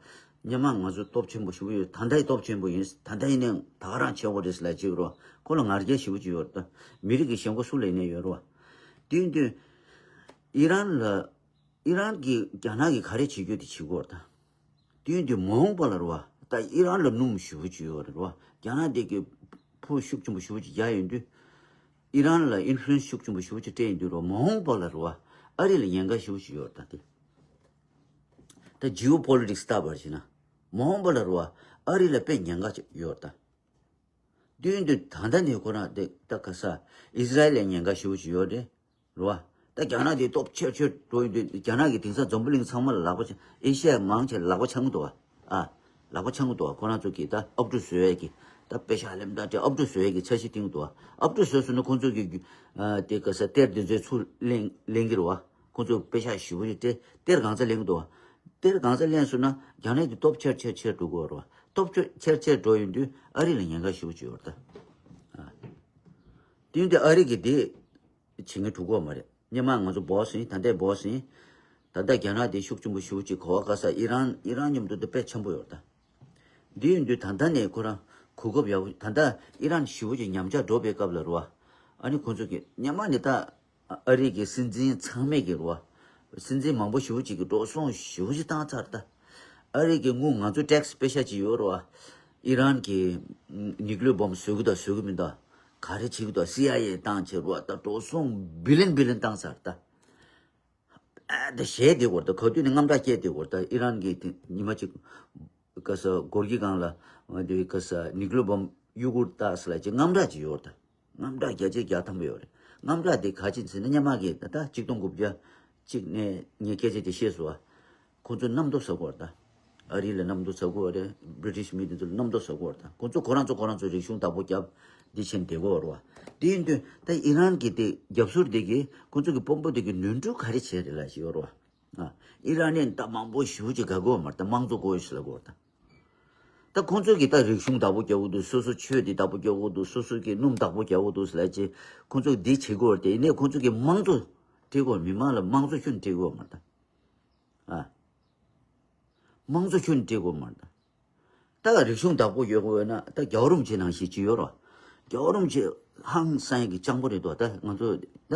སྔོན་མ་ང་ཚོ་སྟོབས་ཆེན་པོ་ཞེ་པོ་ཡོད། ད་ལྟ་ཡི་སྟོབས་ཆེན་པོ་ཡིན། ད་ལྟ་ཡིན་ནའང་ད་ག་རང་ཆེ་བོ་རེད་ཟེར་ལབ་ཅིག་རོ། ཁོ་ལ་ང་རྒྱལ་ཞེ་པོ་ཅིག་ཡོད་རེད་ད། མི་རིགས་ཀྱི་ཞེན་ཁོག་སུ་ལ་ཡིན་ནའི་ཡོད་རོ། དེ་ཡིན་དུས་ཨི་རན་ལ་ཨི་རན་གྱིས་རྒྱ་ནག་གིས་ག་རེ་བྱེད་རྒྱུ་དེ་བྱེད་དགོས་རེད་ད། དེ་ཡིན་དུས་མ་འོངས་པ་ལ་རོ། ད་ཨི་རན་ལ་སྣུམ་ཞེ་པོ་ཅིག་ཡོད་རེད་རོ། རྒྱ་ནག་དེ་གི་ཕུ་ཤུགས་ཆེན་པོ་ཞེ་པོ་ཅིག་རྒྱག་ཡོང་དུས། ཨི་རན་ལ་ཨིན་ཕུ་ལུ་ཨེན་སི་ཤུགས་ཆེན་པོ་ཞེ་པོ་ཅིག་སྤྲད་ཡོང་དུས་རོ། མ་འོངས་པ་ལ་རོ། ཨ་རི་ལ་ཉེན་ཁ་ཞེ་པོ་ཅིག་ཡོད་རེད་ད་དེ། ད་ཇི་ཨོ་པོ་ལི་ཊིག་སི་ལྟ་བར་བྱས་ན། མ་འོངས་པ་ལ་རོ། ཨ་རི་ལ་དཔེ་ཉེན་ཁ་ཅིག་ཡོད་རེད་ད། དུས་འདི་ད་ལྟ་ནས་ཁོ་རང་དེ་ད་ག་ས་ཨི་ཟི་རལ་ལ་ཉེན་ཁ་ཞེ་པོ་ཅིག་ཡོད་རེད། རེད་བ། ད་རྒྱ་ནག་དེ་སྟོབས་ཆེར་ཆེར་འགྲོ་ཡོང་དུས་རྒྱ་ནག་གིས་དེང་སང་འཛམ་བུ་གླིང་ཚང་མ་ལ་ལག་པ་འཆང་། ཨེ་ཤི་ཡ་མང་ཆེ་ལ་ལག་པ་འཆང་གི་འདུག་བ། ཨ། ལག་པ་འཆང་གི་འདུག་བ། ཁོ་རང་ཚོ་གིས་ད་ཨབ་ཕྲུག་བཟོ་ཡས་ཀྱི། ད་པེ་ཤག་ལེན་ད་དེ་ཨབ་ཕྲུག་བཟོ་ཡས་ཀྱི་འཆར་གཞི་བཏིང་གི་འདུག་བ། ཨབ་ཕྲུག་བཟོས་སོང་ན་ཁོང་ཚོ་གི་རྒྱུ། ཨ། དེ་ག་ས་གཏེར་དེ་ཚོའི་ཚུར་ལེན་ལེན་གྱི་རེད་བ། ཁོང་ཚོ་པེ་ཤག་ཞེ་པོ་ཅིག་སྤྲད། གཏེར་གང་ཚ་ལེན་གྱི་འདུག་བ། གཏེར་གང་ཚ་ལེན་སོང་ན་རྒྱ་ནག་གི་སྟོབས་ཆེར་ཆེར་ཆེར་འགྲོ་གི་ཡོད་རེད་བ། སྟོབས་ཆེར་ཆེར་ཆེར་འགྲོ་ཡོང་དུས་ཨ་རི་ལ་ཉེན་ཁ་ཞེ་པོ་ཅིག་ཡོད་རེད་ད། ཨ། དེ་ཡིན་དུས་ཨ་རི་གིས་དེ་བྱེད་མཁན་འགྲོ་གི་ཡོད་མ་རེད། སྔོན་མ་ང་ཚོ་བོ་སི་ཡིན། ད་ལྟའི་བོ་སི་ཡིན། ད་ལྟ་རྒྱ་ནག་དེ་ཤུགས་ཆེན་པོ་ཞེ་པོ་ཅིག་གོ་བ་ག་ས་ཨི་རན་ཨི་རན་མཉམ་དུ་དེ་དཔེ་ཆེན་པོ་ཡོད་རེད་ད། འདི་ཡིན་དུས་ད་ལྟ་ནས་ཁོ་རང་གོ་སྐབས་ཡག་པོ། ད་ལྟ་ཨི་རན་ཞེ་པོ་ཅིག་ཉམས་ཆག་འགྲོ་བའི་སྐབས་ལ་རེད་བ། ཨ་ནི་ཁོང་ཚོ་གིས་སྔོན་མ་ནས་ད་ཨ་རི་གི་སྲིད་འཛིན་ཚང་མས་ཀྱི་རེད་བ། སྲིད་འཛིན་མང་པོ་ཞེ་པོ་ཅིག་གིས་འགྲོ་སོང་ཞེ་པོ་ཅིག་བཏང་ཚར་ད། ཨ་རི་གི་དངུལ་ང་ཚོ་ཊེག་སི་པེ་ཤག་ཅིག་ཡོད་རེད་བ། ཨི་རན་གྱི་ནིའུ་ཀི་ལི་ཡར་བོམ་བཟོ་གི་འདུག་བཟོ་གི་མི་འདུག་ག་རེ་བྱེད་ཀྱི་འདུག་སི་ཨའི་ཨེ་བཏང་བྱས་རེད་བ། ད་འགྲོ་སོང་བི་ལིན་བི་ལིན་བཏང་ཚར་ད། ཨ་ད་གཞས་དེ་བོར་ད་ག་དུས་ནས་དངངས་སྐྲག་སྐྱེས་དེ་བོར་ད་ཨི་རན་གྱི་དེ་ཉི་མ་གཅིག་ག་ས་སྒོར་གྱི་སྒང་ལ་དེ་ག་ས་ནིའུ་ཀི་ལི་ཡར་བོམ་གཡུག་གུར་བཏགས་ལ་ཅིག་དངངས་སྐྲག་ཅིག་ཡོད་ད། དངངས་སྐྲག་བརྒྱ་ཆ་བརྒྱ་ཐམ་པ་ཡོད་རེད། དངངས་སྐྲག་དེ་ག་ཅི་ཟེར་ན་སྔོན་མ་གི་ད་ད་གཅིག་སྟོང་དགུ་བརྒྱ་གཅིག་ནས་ངས་སྐད་ཆ་དེ་བཤད་སོང་བ། ཁོང་ཚོ་གནམ་རྡོ་ཟ་གོ་བ་ད། ཨ་རི་ལ་གནམ་རྡོ་ཟ་གོ་བ་རེད། བྷི་རི་ཊིཤ་མི་དེ་ཚོ་ལ་གནམ་རྡོ་ཟ་གོ་བ་ད། ཁོང་ཚོ་ཁོ་རང་ཚོ་ཁོ་རང་ཚོ་རིག་གཞུང་བདག་པོ་རྒྱབ་འདི་བྱས་ནས་བསྡད་གོ་བ་རེད་བ། དེ་ཡིན་དུས་ད་ཨི་རན་གྱི་དེ་རྒྱབ་སོར་དེ་གིས་ཁོང་ཚོ་གི་དཔོན་པོ་དེ་གིས་ནོར་འཁྲུལ་ག་རེ་བྱས་རེད་ལབ་ཞིག་ཡོད་རེད་བ། ཨ། ཨི་རན་ནས་ད་མང་པོ་ཞེ་པོ་ཅིག་དགའ་གོ་བ་མ་རེད་ད། དམངས་གཙོ་དགོས་ཞེས་ལབ་གོ་བ་ད། ད་ཁོང་ཚོ་གིས་ད་རིག་གཞུང་བདག་པོ་རྒྱག་གི་འདུག་སོ་སོ་ཆོས་དེ་བདག་པོ་རྒྱག་གི་འདུག་སོ་སོ་གི་སྣུམ་བདག་པོ་རྒྱག་གི་འདུག་ཟེར་ལབ་ཅིག་ཁོང་ཚོ་འདི་བྱེད་དགོས་རེད་དེ། ཡིན་ནའི་ཁོང་ཚོ་གིས་དམངས་གཙོ་སྤྲད་དགོས་མི་མང་ལ་དམངས་གཙོ་ཁྱོན་ནས་སྤྲད་དགོས་མ་རེད་ད། ཨ། དམངས་གཙོ་ཁྱོན་ནས་སྤྲད་དགོས་མ་རེད་ད། ད་རིག་གཞུང་བདག་པོ་ཡོད་དགོས་ན་ད་རྒྱལ་བ་རིན་པོ་ཆེ་ནང་བཞིན་ཅིག་ཡོད་རོ། རྒྱལ་བ་རིན་པོ་ཆེ་ཧང་སང་ཡ་གི་སྤྱང་པོ་རེད་དོ། ད་ང་ཚོ་ད་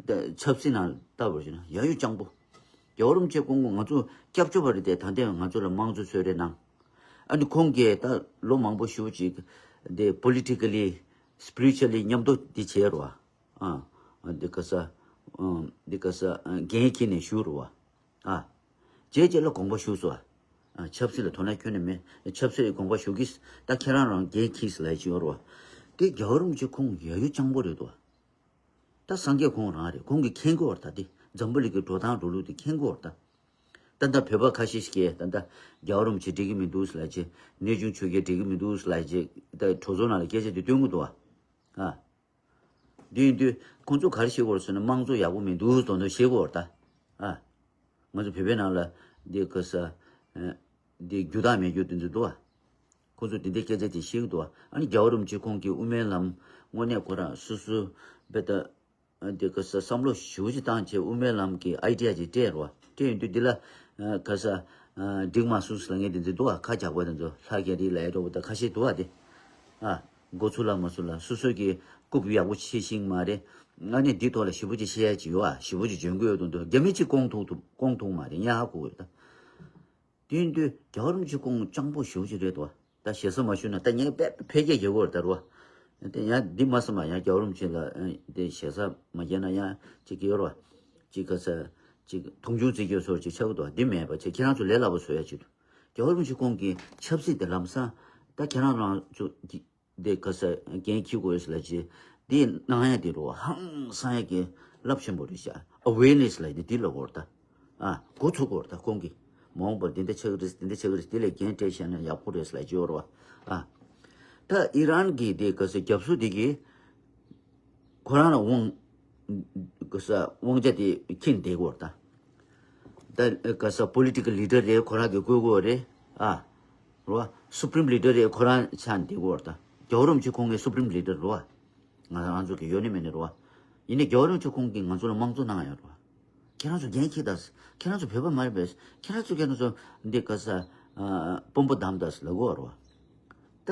ད་ཆབ་སྲིད་ནང་ལྟ་བར་བྱས་ན་ཡ་ཡོ་སྤྱང་པོ། རྒྱལ་བ་རིན་པོ་ཆེ་ཁོང་ང་ཚོ་སྐྱབས་བཅོལ་བ་རེད་དེ། ད་ལྟའི་ང་ཚོ་ལ་དམངས་གཙོ་གསོལ་རས་གནང་། ཨ་ནི་ཁོང་གིས་ད་ལོ་མང་པོ་ཞེ་པོ་ཅིག་དེ་པོ་ལི་ཊི་ཀ་ལི་སི་པི་རི་ཅུ་ཨལ་ལི་མཉམ་དུ་འདི་བྱས་རོ། ཨ། འདི་ག་ས། འདི་ག་ས། འགན་འཁྱེར་ནས་བཞུགས་རོ་བ། ཨ། རྗེས་རྗེས་ལ་དགོངས་པ་ཞུས་སོ། ཨ། ཆབ་སྲིད་ལ་དོ་སྣང་ཁྱོན་ནས་མེད། ཆབ་སྲིད་དགོངས་པ་ཞུ་གི། ད་ཁྱེད་རང་རང་འགན་འཁྱེར་ལབ་ཀྱི་ཡོད་རོ་བ། དེ་རྒྱལ་བ་རིན་པོ་ཆེ་ཁོང་ཡ་ཡོ་སྤྱང་པོ་རེད་དོ། ད་སངས་རྒྱས་ཁོང་རང་རེད། ཁོང་གིས་མཁྱེན་གྱི་ཡོད་རེད་ད། དེ་འཛམ་བུ་གླིང་གི་འགྲོ་སྟངས་འགྲོ་ལུགས་དེ་མཁྱེན་གྱི་ཡོད་རེད་ད། ད་ལྟ་བོད་པ་ཁ་ཤས་ཤིག་གིས་ད་ལྟ་རྒྱལ་བ་རིན་པོ་ཆེ་འགྲིག་གི་མི་འདུག་ལབ་ཀྱི། གནས་ཆུང་ཆོས་རྒྱལ་འགྲིག་གི་མི་འདུག་ལབ་ཀྱི། ད་གྲོས་ཚོགས་ནང་ལ་སྐད་ཆ་དེ་སྟོན་གྱི་འདུག་བ། ཨ། འདི་ཡིན་དུས་ཁོང་ཚོ་ག་རེ་བཤད་ཀྱི་ཡོད་རེད་ཟེར་ན། དམངས་གཙོ་ཡག་པོ་མི་འདུག་དོན་དུ་བཤད་ཀྱི་ཡོད་རེད་ད། ཨ། ང་ཚོ་བོད་པའི་ནང་ལ་འདི་ག་ས། ཨ། འདི་རྒྱུ་དག་མེད་རྒྱུ་དེ་ཚོ་འདུག་བ། ཁོང་ཚོ་དེ་འདྲའི་སྐད་ཆ་དེ་བཤད་ཀྱི་འདུག་བ། ཨ་ནི་རྒྱལ་བ་རིན་པོ་ཆེ་ཁོང་གིས་དབུ་མའི་ལམ་དངོས་གནས་ཁོ་རང་སོ་སོ་བེ་ད། ཨ། འདི་ག་ས་བསམ་བློ་ཞེ་པོ་ཅིག་བཏང་བྱས་དབུ་མའི་ལམ་གྱི་ཨའི་ཌི་ཡ་ཅིག་སྤྲད་རོ། སྤྲད་ཡོང་དུས་འདི་ལ། ཨ། ག་ས། ཨ། འགྲིག་མ་སོང་ཟེར་ལབ་མཁན་དེ་ཚོ་འདུག་བ། ཁ་རྒྱག་པ་དེ་ཚོ། ལྷ་རྒྱ་རི་ལབ་ཡ་འདྲ་བོ་ད་ཁ་ཤས་འདུག་བ་དེ། ཨ། མགོ་ཚོས་ལ་མ་ཚོས་ལ་སོ་སོ་གི་རྐུབ་ཡག་པོ་ཕྱེ་ཤེས་ཀྱི་མ་རེད། ཨ་ནི་འདི་ཐོག་ལ་ཞེ་པོ་ཅིག་བཤད་ཡ་ཅིག་ཡོད་ཨ། ཞེ་པོ་ཅིག་འཇོན་གི་ཡོད་དོན་དུ། རྒྱ་མི་གཅིག་སྐོང་ཐུབ་ཐུབ་སྐོང་ཐུབ་མ་རེད། ཡ་ཧ་གོ་གི་ཡོད་ད། དེ་ཡིན་དུས་རྒྱལ་བ་རིན་པོ་ཆེ་ཁོང་སྤྱང་པོ་ཞེ་པོ་ཅིག་རེད་དོ། ད་ཞེ་ས་མ་ཞུ་ན་ད་ངས་དཔེ་འཕེལ་རྒྱས་རྒྱག་གི་ཡོད་རེད་ད་རོ། དེ་ཡང་འདི་མ་བསམ་པ་ཡང་རྒྱལ་བ་རིན་པོ་ཆེ་ལ་དེ་ཞེ་ས་མ་རྒྱག་ན་ཡང་ཅིག་གི་ཡོད་རོ། ཅིག་ག་ས། ཅིག་མཐོང་ཆུང་བརྩི་རྒྱུ་སོགས་ཅིག་ཆགས་ཀྱི་འདུག་འདི་མེད་པ་བྱས་ཁྱེད་རང་ཚོ་ལས་སླ་པོ་བཟོ་ཡ་ཅིག་འདུག་རྒྱལ་བ་རིན་པོ་ཆེ་ཁོང་གིས་ཆབ་སྲིད་དེ་ལམ་སང་ད་ཁྱེད་རང་རང་ཚོ་གི་དེ་ག་ས་འགན་འཁྱེར་དགོས་ལབ་ཅིག་འདི་གནང་ཡ་དེ་རོ། ཧང་སང་ཡ་གི་རླབས་ཆེན་པོ་རེད་ཤག་ཨ་ཝེར་ནེ་སི་ལབ་དེ་འདི་ལབ་དགོས་རེད་ད། ཨ། འགོ་ཚུགས་དགོས་རེད་ད་ཁོང་གིས། མ་འོངས་པར་འདི་འདྲ་ཆགས་ཀྱི་རེད། འདི་འདྲ་ཆགས་ཀྱི་རེད། དེ་ལས་འགན་སྤྲད་བཞག་ན་ཡག་པོ་རེད་ལབ་ཀྱི་ཡོད་རེད་བ། ཨ། ད་ཨི་རན་གྱི་དེ་ག་ས་རྒྱབ་སོ་དེ་གིས་ཁོ་རང་ལ་དབང་། ག་ས་དབང་ཆ་དེ་ཁྱེར་བསྡད་ཀྱི་ཡོད་རེད་ད། ད་ག་ས་པོ་ལི་ཊི་ཀལ་ལི་ཌར་རེད། ཁོ་རང་གིས་བསྐོ་གི་ཡོད་རེད། ཨ། རེད་བ། སུ་པི་རིམ་ལི་ཌར་རེད། ཁོ་རང་ཆགས་བསྡད་ཀྱི་ཡོད་རེད་ད། རྒྱལ་བ་རིན་པོ་ཆེ་ཁོང་གི་སུ་པི་རིམ་ལི་ཌར་རེད་བ། ང་རང་ཚོ་གི་ཡོད་ནི་མེད་ནི་རེད་བ། ཡིན་ནའི་རྒྱལ་བ་རིན་པོ་ཆེ་ཁོང་གིས་ང་ཚོ་ལ་དམངས་གཙོ་གནང་ཡོད་རེད་བ། ཁྱེད་རང་ཚོ་འགན་འཁྱེར་དང་། ཁྱེད་རང་ཚོ་བོད་པ་མ་རེད་པས། ཁྱེད་རང་ཚོ་ཁྱེད་རང་ཚོ་འདི་ག་ས་དཔོན་པོ་བདམས་དང་ལབ་དགོས་རེད་བ། ད་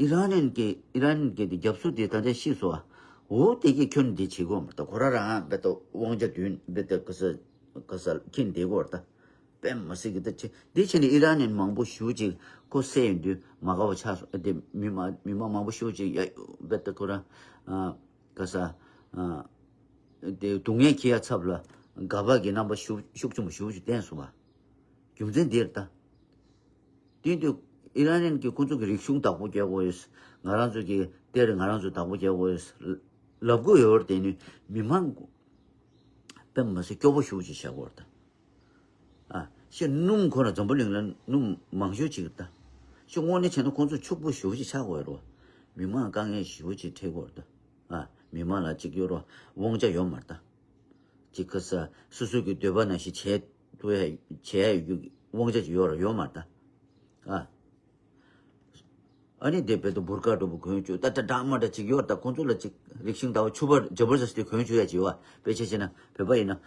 ཨི་རན་གྱི་ཨི་རན་གྱི་འདི་རྒྱབ་སྐྱོར་དེ་ད་ལྟ་ཤེས་སོང་བ། འོ་དེ་གི་ཁྱོན་འདི་བྱེད་དགོས་མ་རེད། ད་ཁོ་རང་རང་བེད་ད་དབང་ཆ་བདུན་བེད་ད་ག་ས་ག་ས་ཁྱེར་བསྡད་དགོས་རེད་ད། དཔེ་མ་སྲིད་ཀྱི་ད་ཆེ་འདི་བྱས་ནས་ཨི་རན་ནས་མང་པོ་ཞེ་པོ་ཅིག་ཁོ་བསད་ཡོང་དུས་མ་དགའ་བ་ཆགས་སོང་། དེ་མི་མང་མི་མང་མང་པོ་ཞེ་པོ་ཅིག་ཡ་བེད་ད་ཁོ་རང་ག་ས་དེ་སྡུག་བསྔལ་ཁྱེར་ཡ་ཚབ་ལ་དགའ་བ་གི་རྣམ་པ་ཤུགས་ཤུགས་ཆེན་པོ་ཞེ་པོ་ཅིག་བསྟན་སོང་བ། རྒྱུ་མཚན་འདི་རེད་ད། དེ་དུས་ཨི་རན་གྱི་ཁོ་ཚོ་གི་རིག་གཞུང་བདག་པོ་རྒྱག་དགོས་ཡོད། ང་རང་ཚོ་གི་གཏེར་ང་རང་ཚོ་བདག་པོ་རྒྱག་དགོས་ཡོད་ལབ་དགོས་ཡོད་རེད། དེ་ནི་མི་མང་དཔེ་མ་སྲིད་སྐྱོ་པོ་ཞེ་པོ་ཅིག་བཞག་དགོས་རེད་ད། ཨ། ཤེས་སྣུམ་ཁོ་ན་འཛམ་བུ་གླིང་ལ་སྣུམ་མང་ཤོས་ཅིག་རེད་ད། ཤེས་དངོས་གནས་བྱས་ན་ཁོང་ཚོ་ཕྱུག་པོ་ཞེ་པོ་ཅིག་ཆགས་དགོས་རེད་བ། མི་མང་དཀའ་ངལ་ཞེ་པོ་ཅིག་འཕྲད་དགོས་རེད་ད། ཨ། མི་མང་ལ་ཅིག་ཡོད་རོ། དབང་ཆ་ཡོད་མ་རེད་ད། ཅིག་ག་ས་སོ་སོ་གི་འདོད་པ་ནང་བཞིན་བྱས་ཐུབ་ཡ་བྱས་ཡ་ཡོད་དབང་ཆ་ཅིག་ཡོད་རོ། ཡོད་མ་རེད་ད། ཨ། ཨ་ནི་དེ་བེད་ད་བུར་ཀ་འདྲ་པོ་གོན་བཅུག་ད་ད་འདྲ་མ་འདྲ་ཅིག་ཡོད་ད། ཁོང་ཚོ་ལ་ཅིག་རིག་ཤིང་ལྟ་བུ་ཕྱུ་པ་ཇ་བར་ཟ་སི་དེ་གོན་བཅུག་ཡ་ཅིག་ཡོད་བ། དཔེ་ཆ་བྱས་ན་བོད་པ་ཡིན་ན་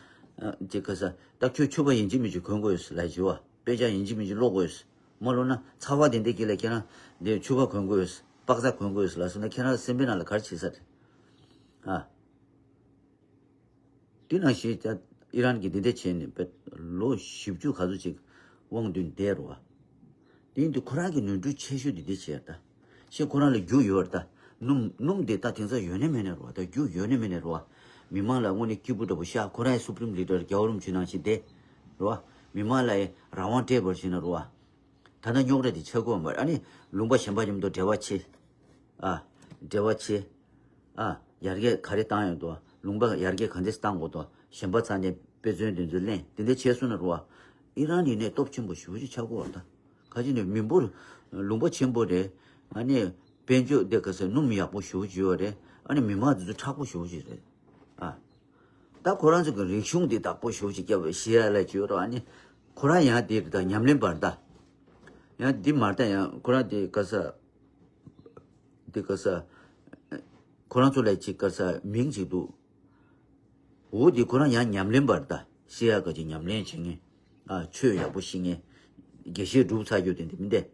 ཅིག་ག་ས་ད་ཁྱོད་ཕྱུ་པ་ཡིན་གཅིག་མིན་གཅིག་གོན་དགོས་ལ་ཅིག་ཡོད་བ། དཔེ་ཆ་ཡིན་གཅིག་མིན་གཅིག་ཀློག་དགོས། མ་ཀློག་ན་ཚ་བ་དེ་འདྲ་གི་ལ་ཁྱེད་རང་འདི་ཕྱུ་པ་གོན་དགོས། པགས་ཚ་གོན་དགོས་ལ་སོང་ན་ཁྱེད་རང་སེམས་པའི་ནང་ལ་ག་རེ་བྱེད་ས་རེད། ཨ། དེ་ནང་བཞིན་ད་ཨི་རན་གྱིས་འདི་འདྲ་བྱས་ནས་བེད་ལོ་བཞི་བཅུ་ག་ཚོད་ཅིག་དབང་བསྡུས་བསྡད་རོ་བ། དེ་ཡིན་དུས་ཁོ་རང་གི་ནོར་འཁྲུལ་ཆེ་ཤོས་དེ་འདི་བྱས་ད། ཤེས་ཁོ་རང་ལ་རྒྱུ་ཡོད་རེད་ད། སྣུམ་སྣུམ་དེ་ད་དེང་སང་ཡོད་ནི་མེད་ནི་རོ་བ། ད་རྒྱུ་ཡོད་ནི་མེད་ནི་རོ་བ། མི་མང་ལ་དངོས་གནས་སྐྱིད་པོ་འདྲ་པོ་ཤག་ཁོ་རང་ཡང་སུ་པྲིམ་ལི་ཌར་རྒྱལ་བ་རིན་པོ་ཆེ་ནང་བཞིན་བསྡད་རོ་བ། མི་མང་ལ་ཡང་རང་དབང་སྤྲད་པར་བྱས་ན་རོ་བ། ད་ལྟ་རྙོག་དྲ་དེ་ཆགས་ཀྱི་ཡོད་མ་རེད། ཨ་ནི་ལུང་པ་གཞན་པ་མཉམ་དུ་འབྲེལ་བ་བྱེད། ཨ། འབྲེལ་བ་བྱེད། ཨ། ཡར་རྒྱས་ག་རེ་བཏང་ཡོད་དོ། ལུང་པ་ཡར་རྒྱས་ག་འདྲས་བཏང་དགོས་དོ། གཞན་པ་ཚང་ནས་དཔེ་མཚོན་དེ་ཚོ་ལེན། དེ་འདྲ་བྱས་སོང་ན་རོ་བ། ཨི་རན་ཡིན་ནའི་སྟོབས་ཆེན་པོ་ཞེ་པོ་ཅིག་ཆགས་ཀྱི་ཡོད་རེད་ད། ག་ཅི་ནས་མི་འབོར་ལུང་པ་ཆེན་པོ་རེད། ཨ་ནི་དཔལ་འབྱོར་དེ་ག་ས་སྣུམ་ཡག་པོ་ཞེ་པོ་ཅིག་ཡོད་རེད། ཨ་ནི་མི་མང་དེ་ཚོ་མཁྲེགས་པོ་ཞེ་པོ་ཅིག་རེད། ཨ། ད་ཁོ་རང་ཚོ་གི་རིག་གཞུང་འདི་བདག་པོ་ཞེ་པོ་ཅིག་བརྒྱབ་པའི་ཤེས་ཡ་ལ་བརྗོད་རོགས། ཨ་ནི་ཁོ་རང་ཡང་དེ་རེད་ད། ཉམས་ལེན་པ་རེད་ད། ཡང་འདི་མ་རེད་ད། ཡང་ཁོ་རང་དེ་ག་ས་དེ་ག་ས་ཁོ་རང་ཚོ་ལ་ཅིག་ག་ས་མིང་ཅིག་འདུག་འོ་དེ་ཁོ་རང་ཡང་ཉམས་ལེན་པ་རེད་ད། ཤེས་ཡ་ག་ཅིག་ཉམས་ལེན་བྱེད་མཁན། ཨ། ཆོས་ཡག་པོ་ཤེས་མཁན། དགེ་བཤེས་གྲུབ་ཚར་རྒྱུ་དེ་འདི་མི་འདས།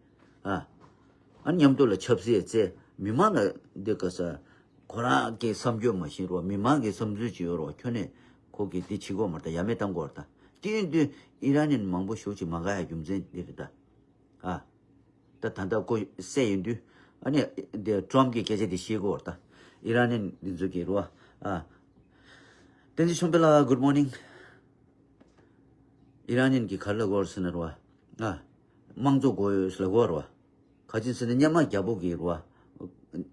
ཨ། ཨ་ནི་མཉམ་དུ་ལ་ཆབ་སྲིད་རྩེ། མི་མང་ལ་འདི་ག་ས་ཁོ་རང་གི་བསམ་སྤྱོད་མ་ཤེས་རོགས། མི་མང་གི་བསམ་ཚུལ་ཅིག་ཡོད་རོགས། ཁྱོན་ནས་ཁོ་གིས་འདི་བྱེད་དགོས་མ་རེད་ད། ཡ་མེད་བཏང་དགོས་རེད་ད། དེ་ཡིན་དུས་ཨི་རན་ནི་མང་པོ་ཞེ་པོ་ཅིག་མ་དགའ་ཡ་རྒྱུ་མཚན་འདི་རེད་ད། ཨ། ད་ད་ལྟ་ཁོ་བསད་ཡིན་དུས། ཨ་ནི་འདི་ཊམ་གི་སྐད་ཆ་འདི་ཤེས་དགོས་རེད་ད། ཨི་རན་ནི་འདི་ཚོ་གི་རོ། ཨ། བསྟན་འཛིན་ཆོས་འཕེལ་ལགས། Good morning། ཨི་རན་ནི་གི་ག་རེ་ལབ་དགོས་རེད་ཟེར་ན་རོ། ཨ། དམངས་གཙོ་དགོས་ཡོད་ལབ་དགོས་རེད་བ། ག་ཅི་ཟེར་ན་སྔོན་མ་རྒྱལ་པོ་གིས་རེད་བ།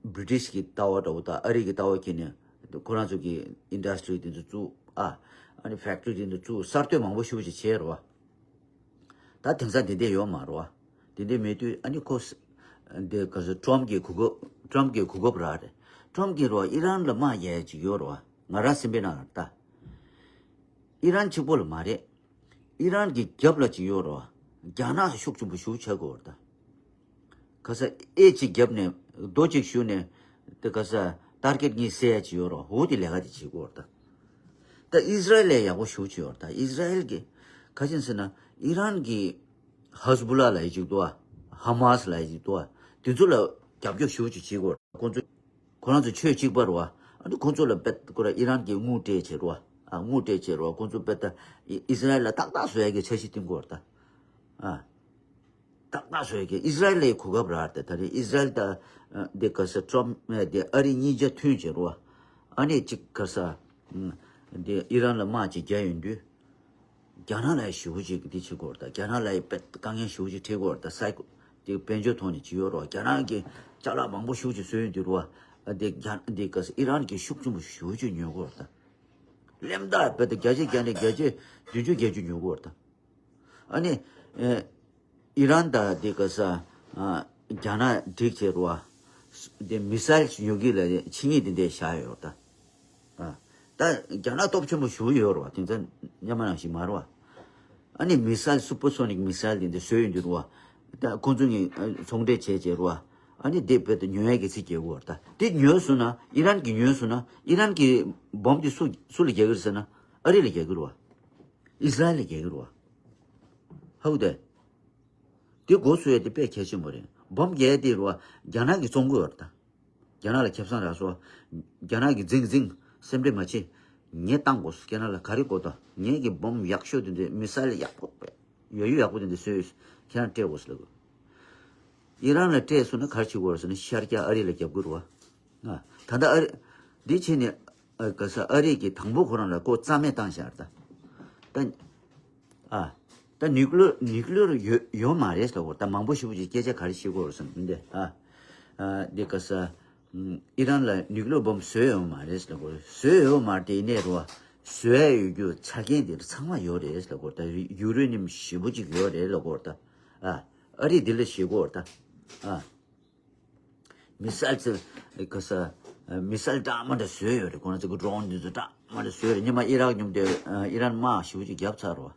བྷི་རི་ཊིཤ་གི་ལྟ་བ་འདྲ་བོ་དང་ཨ་རི་གི་ལྟ་བ་ཁྱེར་ནས་ཁོ་རང་ཚོ་གི་ཨིན་ཌ་སི་ཊི་རི་དེ་ཚོ་བཙུགས། ཨ། ཨ་ནི་ཕེག་ཊི་རི་དེ་ཚོ་བཙུགས། གསར་གཏོད་མང་པོ་ཞེ་པོ་ཅིག་བྱས་རེད་བ། ད་དེང་སང་དེ་འདྲ་ཡོད་མ་རེད་བ། དེ་འདྲ་མེད་དུས་ཨ་ནི་ཁོ་ས་དེ་ག་ཚོད་ཊམ་གི་གོ་སྐབས། ཊམ་གི་གོ་སྐབས་རག་རེད། ཊམ་གིས་རེད་བ། ཨི་རན་ལ་དམག་རྒྱག་ཡ་ཅིག་ཡོད་རེད་བ། ང་རང་སེམས་པའི་ནང་ལ་ད། ཨི་རན་གཅིག་པོ་ལ་མ་རེད། ཨི་རན་གྱི་རྒྱབ་ལ་ཅིག་ཡོད་རེད་བ། རྒྱ་ནག་ཤུགས་ཆེན་པོ་ཞེ་པོ་ཆགས་ཀྱི་ཡོད་རེད་ད། ག་ས་ཨེ་ཅིག་བརྒྱབ་ནས་རྡོ་གཅིག་གཞུས་ནས་དེ་ག་ས་ཊར་གེཊ་གཉིས་བསད་ཡ་ཅིག་ཡོད་རེད་བ། འོ་དེ་ལས་ཀ་དེ་བྱེད་ཀྱི་ཡོད་རེད་ད། ད་ཨིས་ར་ཨེལ་ལས་ཡག་པོ་ཞེ་པོ་ཅིག་ཡོད་རེད་ད། ཨིས་ར་ཨེལ་གྱི་ག་ཅི་ཟེར་ན་ཨི་རན་གྱི་ཧ་ཟ་བུ་ལ་ལབ་ཡ་ཅིག་འདུག་བ། ཧ་མ་སི་ལབ་ཡ་ཅིག་འདུག་བ། དེ་ཚོ་ལ་རྒྱབ་སྐྱོར་ཞེ་པོ་ཅིག་བྱེད་ཀྱི་ཡོད་རེད། ཁོང་ཚོ་ཁོ་རང་ཚོ་ཆོས་གཅིག་པ་རེད་བ། ཨ་ནི་ཁོང་ཚོ་ལ་བེད་ཁོ་ར་ཨི་རན་གྱིས་དངུལ་སྤྲད་བྱས་རེད་བ། ཨ། དངུལ་སྤྲད་བྱས་རེད་བ། ཁོང་ཚོ་བེད་ད་ཨི་ཨིས་ར་ཨེལ་ལ་ཏག་ཏག་བཟོ་ཡ་གི་འཆར་གཞི་བཏིང་གི་ཡོད་རེད་ད། ཨ། ཏག་ཏག་བཟོ་ཡ་གི་ཨིས་ར་ཨེལ་ལ་གོ་སྐབས་རག་རེད་ད། ད་རེས་ཨིས་ར་ཨེལ་ད་དེ་ག་ས་ཊམ་དེ་ཨ་རི་གཉིས་ཆ་མཐུན་བྱས་རེད་བ། ཨ་ནི་གཅིག་ག་ས་དེ་ཨི་རན་ལ་དམག་ཅིག་རྒྱག་ཡོང་དུས། རྒྱ་ནག་ལ་ཞེ་པོ་ཅིག་འདི་བྱེད་དགོས་རེད་ད། རྒྱ་ནག་ལ་ཡི་དཔེ་དཀའ་ངལ་ཞེ་པོ་ཅིག་འཕྲད་ཀྱི་ཡོད་རེད་ད། སའི་ཀོ་དེ་དཔལ་འབྱོར་ཐོག་ནས་བྱེད་ཡོད་རེད་བ། རྒྱ་ནག་གིས་ཅ་ལག་མང་པོ་ཞེ་པོ་ཅིག་བཟོས་ཡོང་དུས་རེད་བ། ཨ་དེ་རྒྱ་དེ་ག་ས་ཨི་རན་གྱིས་ཤུགས་ཆེན་པོ་ཞེ་པོ་ཅིག་ཉོ་གི་ཡོད་རེད་ད། གླེན་རྟགས་དཔེ་ད་བརྒྱ་ཆ་བརྒྱ་ནས་བརྒྱ་ཆ་བདུན་ཅུ་བརྒྱད་ཅུ་ཉོ་གི་ཡོད་རེད་ད། ཨ་ནི་ཨེ་ཨི་རན་དང་དེ་ག་ས་ཨ་རྒྱ་ནག་འགྲིག་བྱས་རེད་བ། དེ་མི་སེལ་ཉོ་གི་ལ་ཆིངས་ཡིག་དེ་འདྲ་བཞག་ཡོད་རེད་ད། ཨ། ད་རྒྱ་ནག་སྟོབས་ཆེན་པོ་ཞེ་པོ་ཡོད་རེད་བ། དེང་སང་སྔོན་མ་ནང་བཞིན་མ་རེད་བ། ཨ་ནི་མི་སེལ་སུ་པར་སོ་ནིག་མི་སེལ་དེ་འདྲ་བཟོས་ཡོང་དུས་རེད་བ། ད་ཁོང་ཚོ་གཉིས་ཨ་ཚོང་འབྲེལ་བྱས་བྱས་རེད་བ། ཨ་ནི་དེ་བེད་དུ་ཉོ་ཡ་གི་ཚིག་རྒྱག་གི་ཡོད་རེད་ད། དེ་ཉོས་སོང་ན་ཨི་རན་གྱིས་ཉོས་སོང་ན་ཨི་རན་གྱི་བོམ་དེ་སུ་སུ་ལ་རྒྱག་གི་རེད་ཟེར་ན་ཨ་རི་ལ་རྒྱག་གི་རེད་བ། ཨི་སི་ར་ཨེལ་ལ་རྒྱག་གི་རེད་བ། ཧ་གོ་དེ། དེ་འགོ་ཚུགས་ཡས་དེ་དཔེ་གལ་ཆེན་པོ་རེད། བོམ་རྒྱག་ཡས་དེ་རེད་བ། རྒྱ་ནག་གིས་བཙོང་གི་ཡོད་རེད་ད། རྒྱ་ནག་ལ་ཁེ་བཟང་རག་སོང་། རྒྱ་ནག་གིས་འཛིང་འཛིང་སེམས་ཁྲལ་མ་བྱེད། ངས་བཏང་དགོས། ཁྱེད་རང་ལ་ག་རེ་དགོས་ད། ངས་ཀྱི་བོམ་ཡག་ཤོས་དེ་འདྲ། མི་སི་ལ་ཡག་པོ། ཡོད་ཡོད་ཡག་པོ་དེ་འདྲ་བཟོས་ཡོད། ཁྱེད་རང་སྤྲད་དགོས་ལབ་དགོས། ཨི་རན་ལ་སྤྲད་སོང་ན་ག་རེ་བྱེད་དགོས་རེད་ཟེར་ན། ཤར་རྒྱག་ཨ་རི་ལ་རྒྱབ་དགོས་རེད་བ། ཨ། ད་ལྟ་ཨ་རི། འདི་བྱས་ནས། ཨ། ག་ས་ཨ་རི་གིས་དང་པོ་ཁོ་རང་ལ་ཁོ་རྩ་མེད་བཏང་བཞག་རེད་ད། ད། ཨ། ད་ནིའུ་ཀི་ལེར་ནིའུ་ཀི་ལེར་ཡོད་ཡོད་མ་རེད་ལབ་དགོས། ད་མང་པོ་ཞེ་པོ་ཅིག་སྐད་ཆ་ག་རེ་བཤད་དགོས་རེད་ཟེར་ན་འདི། ཨ། ཨ། འདི་ག་ས། ཨ། ཨི་རན་ལ་ནིའུ་ཀི་ལེར་བོམ་བཟོས་ཡོད་མ་རེད་ལབ་དགོས། བཟོས་ཡོད་མ་རེད་དེ། ཡིན་ནའི་རེད་བ། བཟོ་ཡ་ཡོད་རྒྱུ་ཆ་རྐྱེན་དེ་ཚང་མ་ཡོད་རེད་ལབ་དགོས། ད་ཡུ་རེ་ནི་ཡམ་ཞེ་པོ་ཅིག་ཡོད་རེད་ལབ་དགོས་ད། ཨ། ཨ་རི་འདི་ལ་ཞེད་དགོས་ད། ཨ། མི་སི་ལ་ཚོ་ག་ས། མི་སི་ལ་འདྲ་མི་འདྲ་བཟོས་ཡོད་རེད། ཁོ་རང་ཚོ་གི་ཌོ་རོན་འདི་ཚོ་འདྲ་མི་འདྲ་བཟོས་རེད། སྔོན་མ་ཨི་རག་མཉམ་དུ་ཨི་རན་དམག་ཞེ་པོ་ཅིག་བརྒྱབ་ཚར་རེད་བ།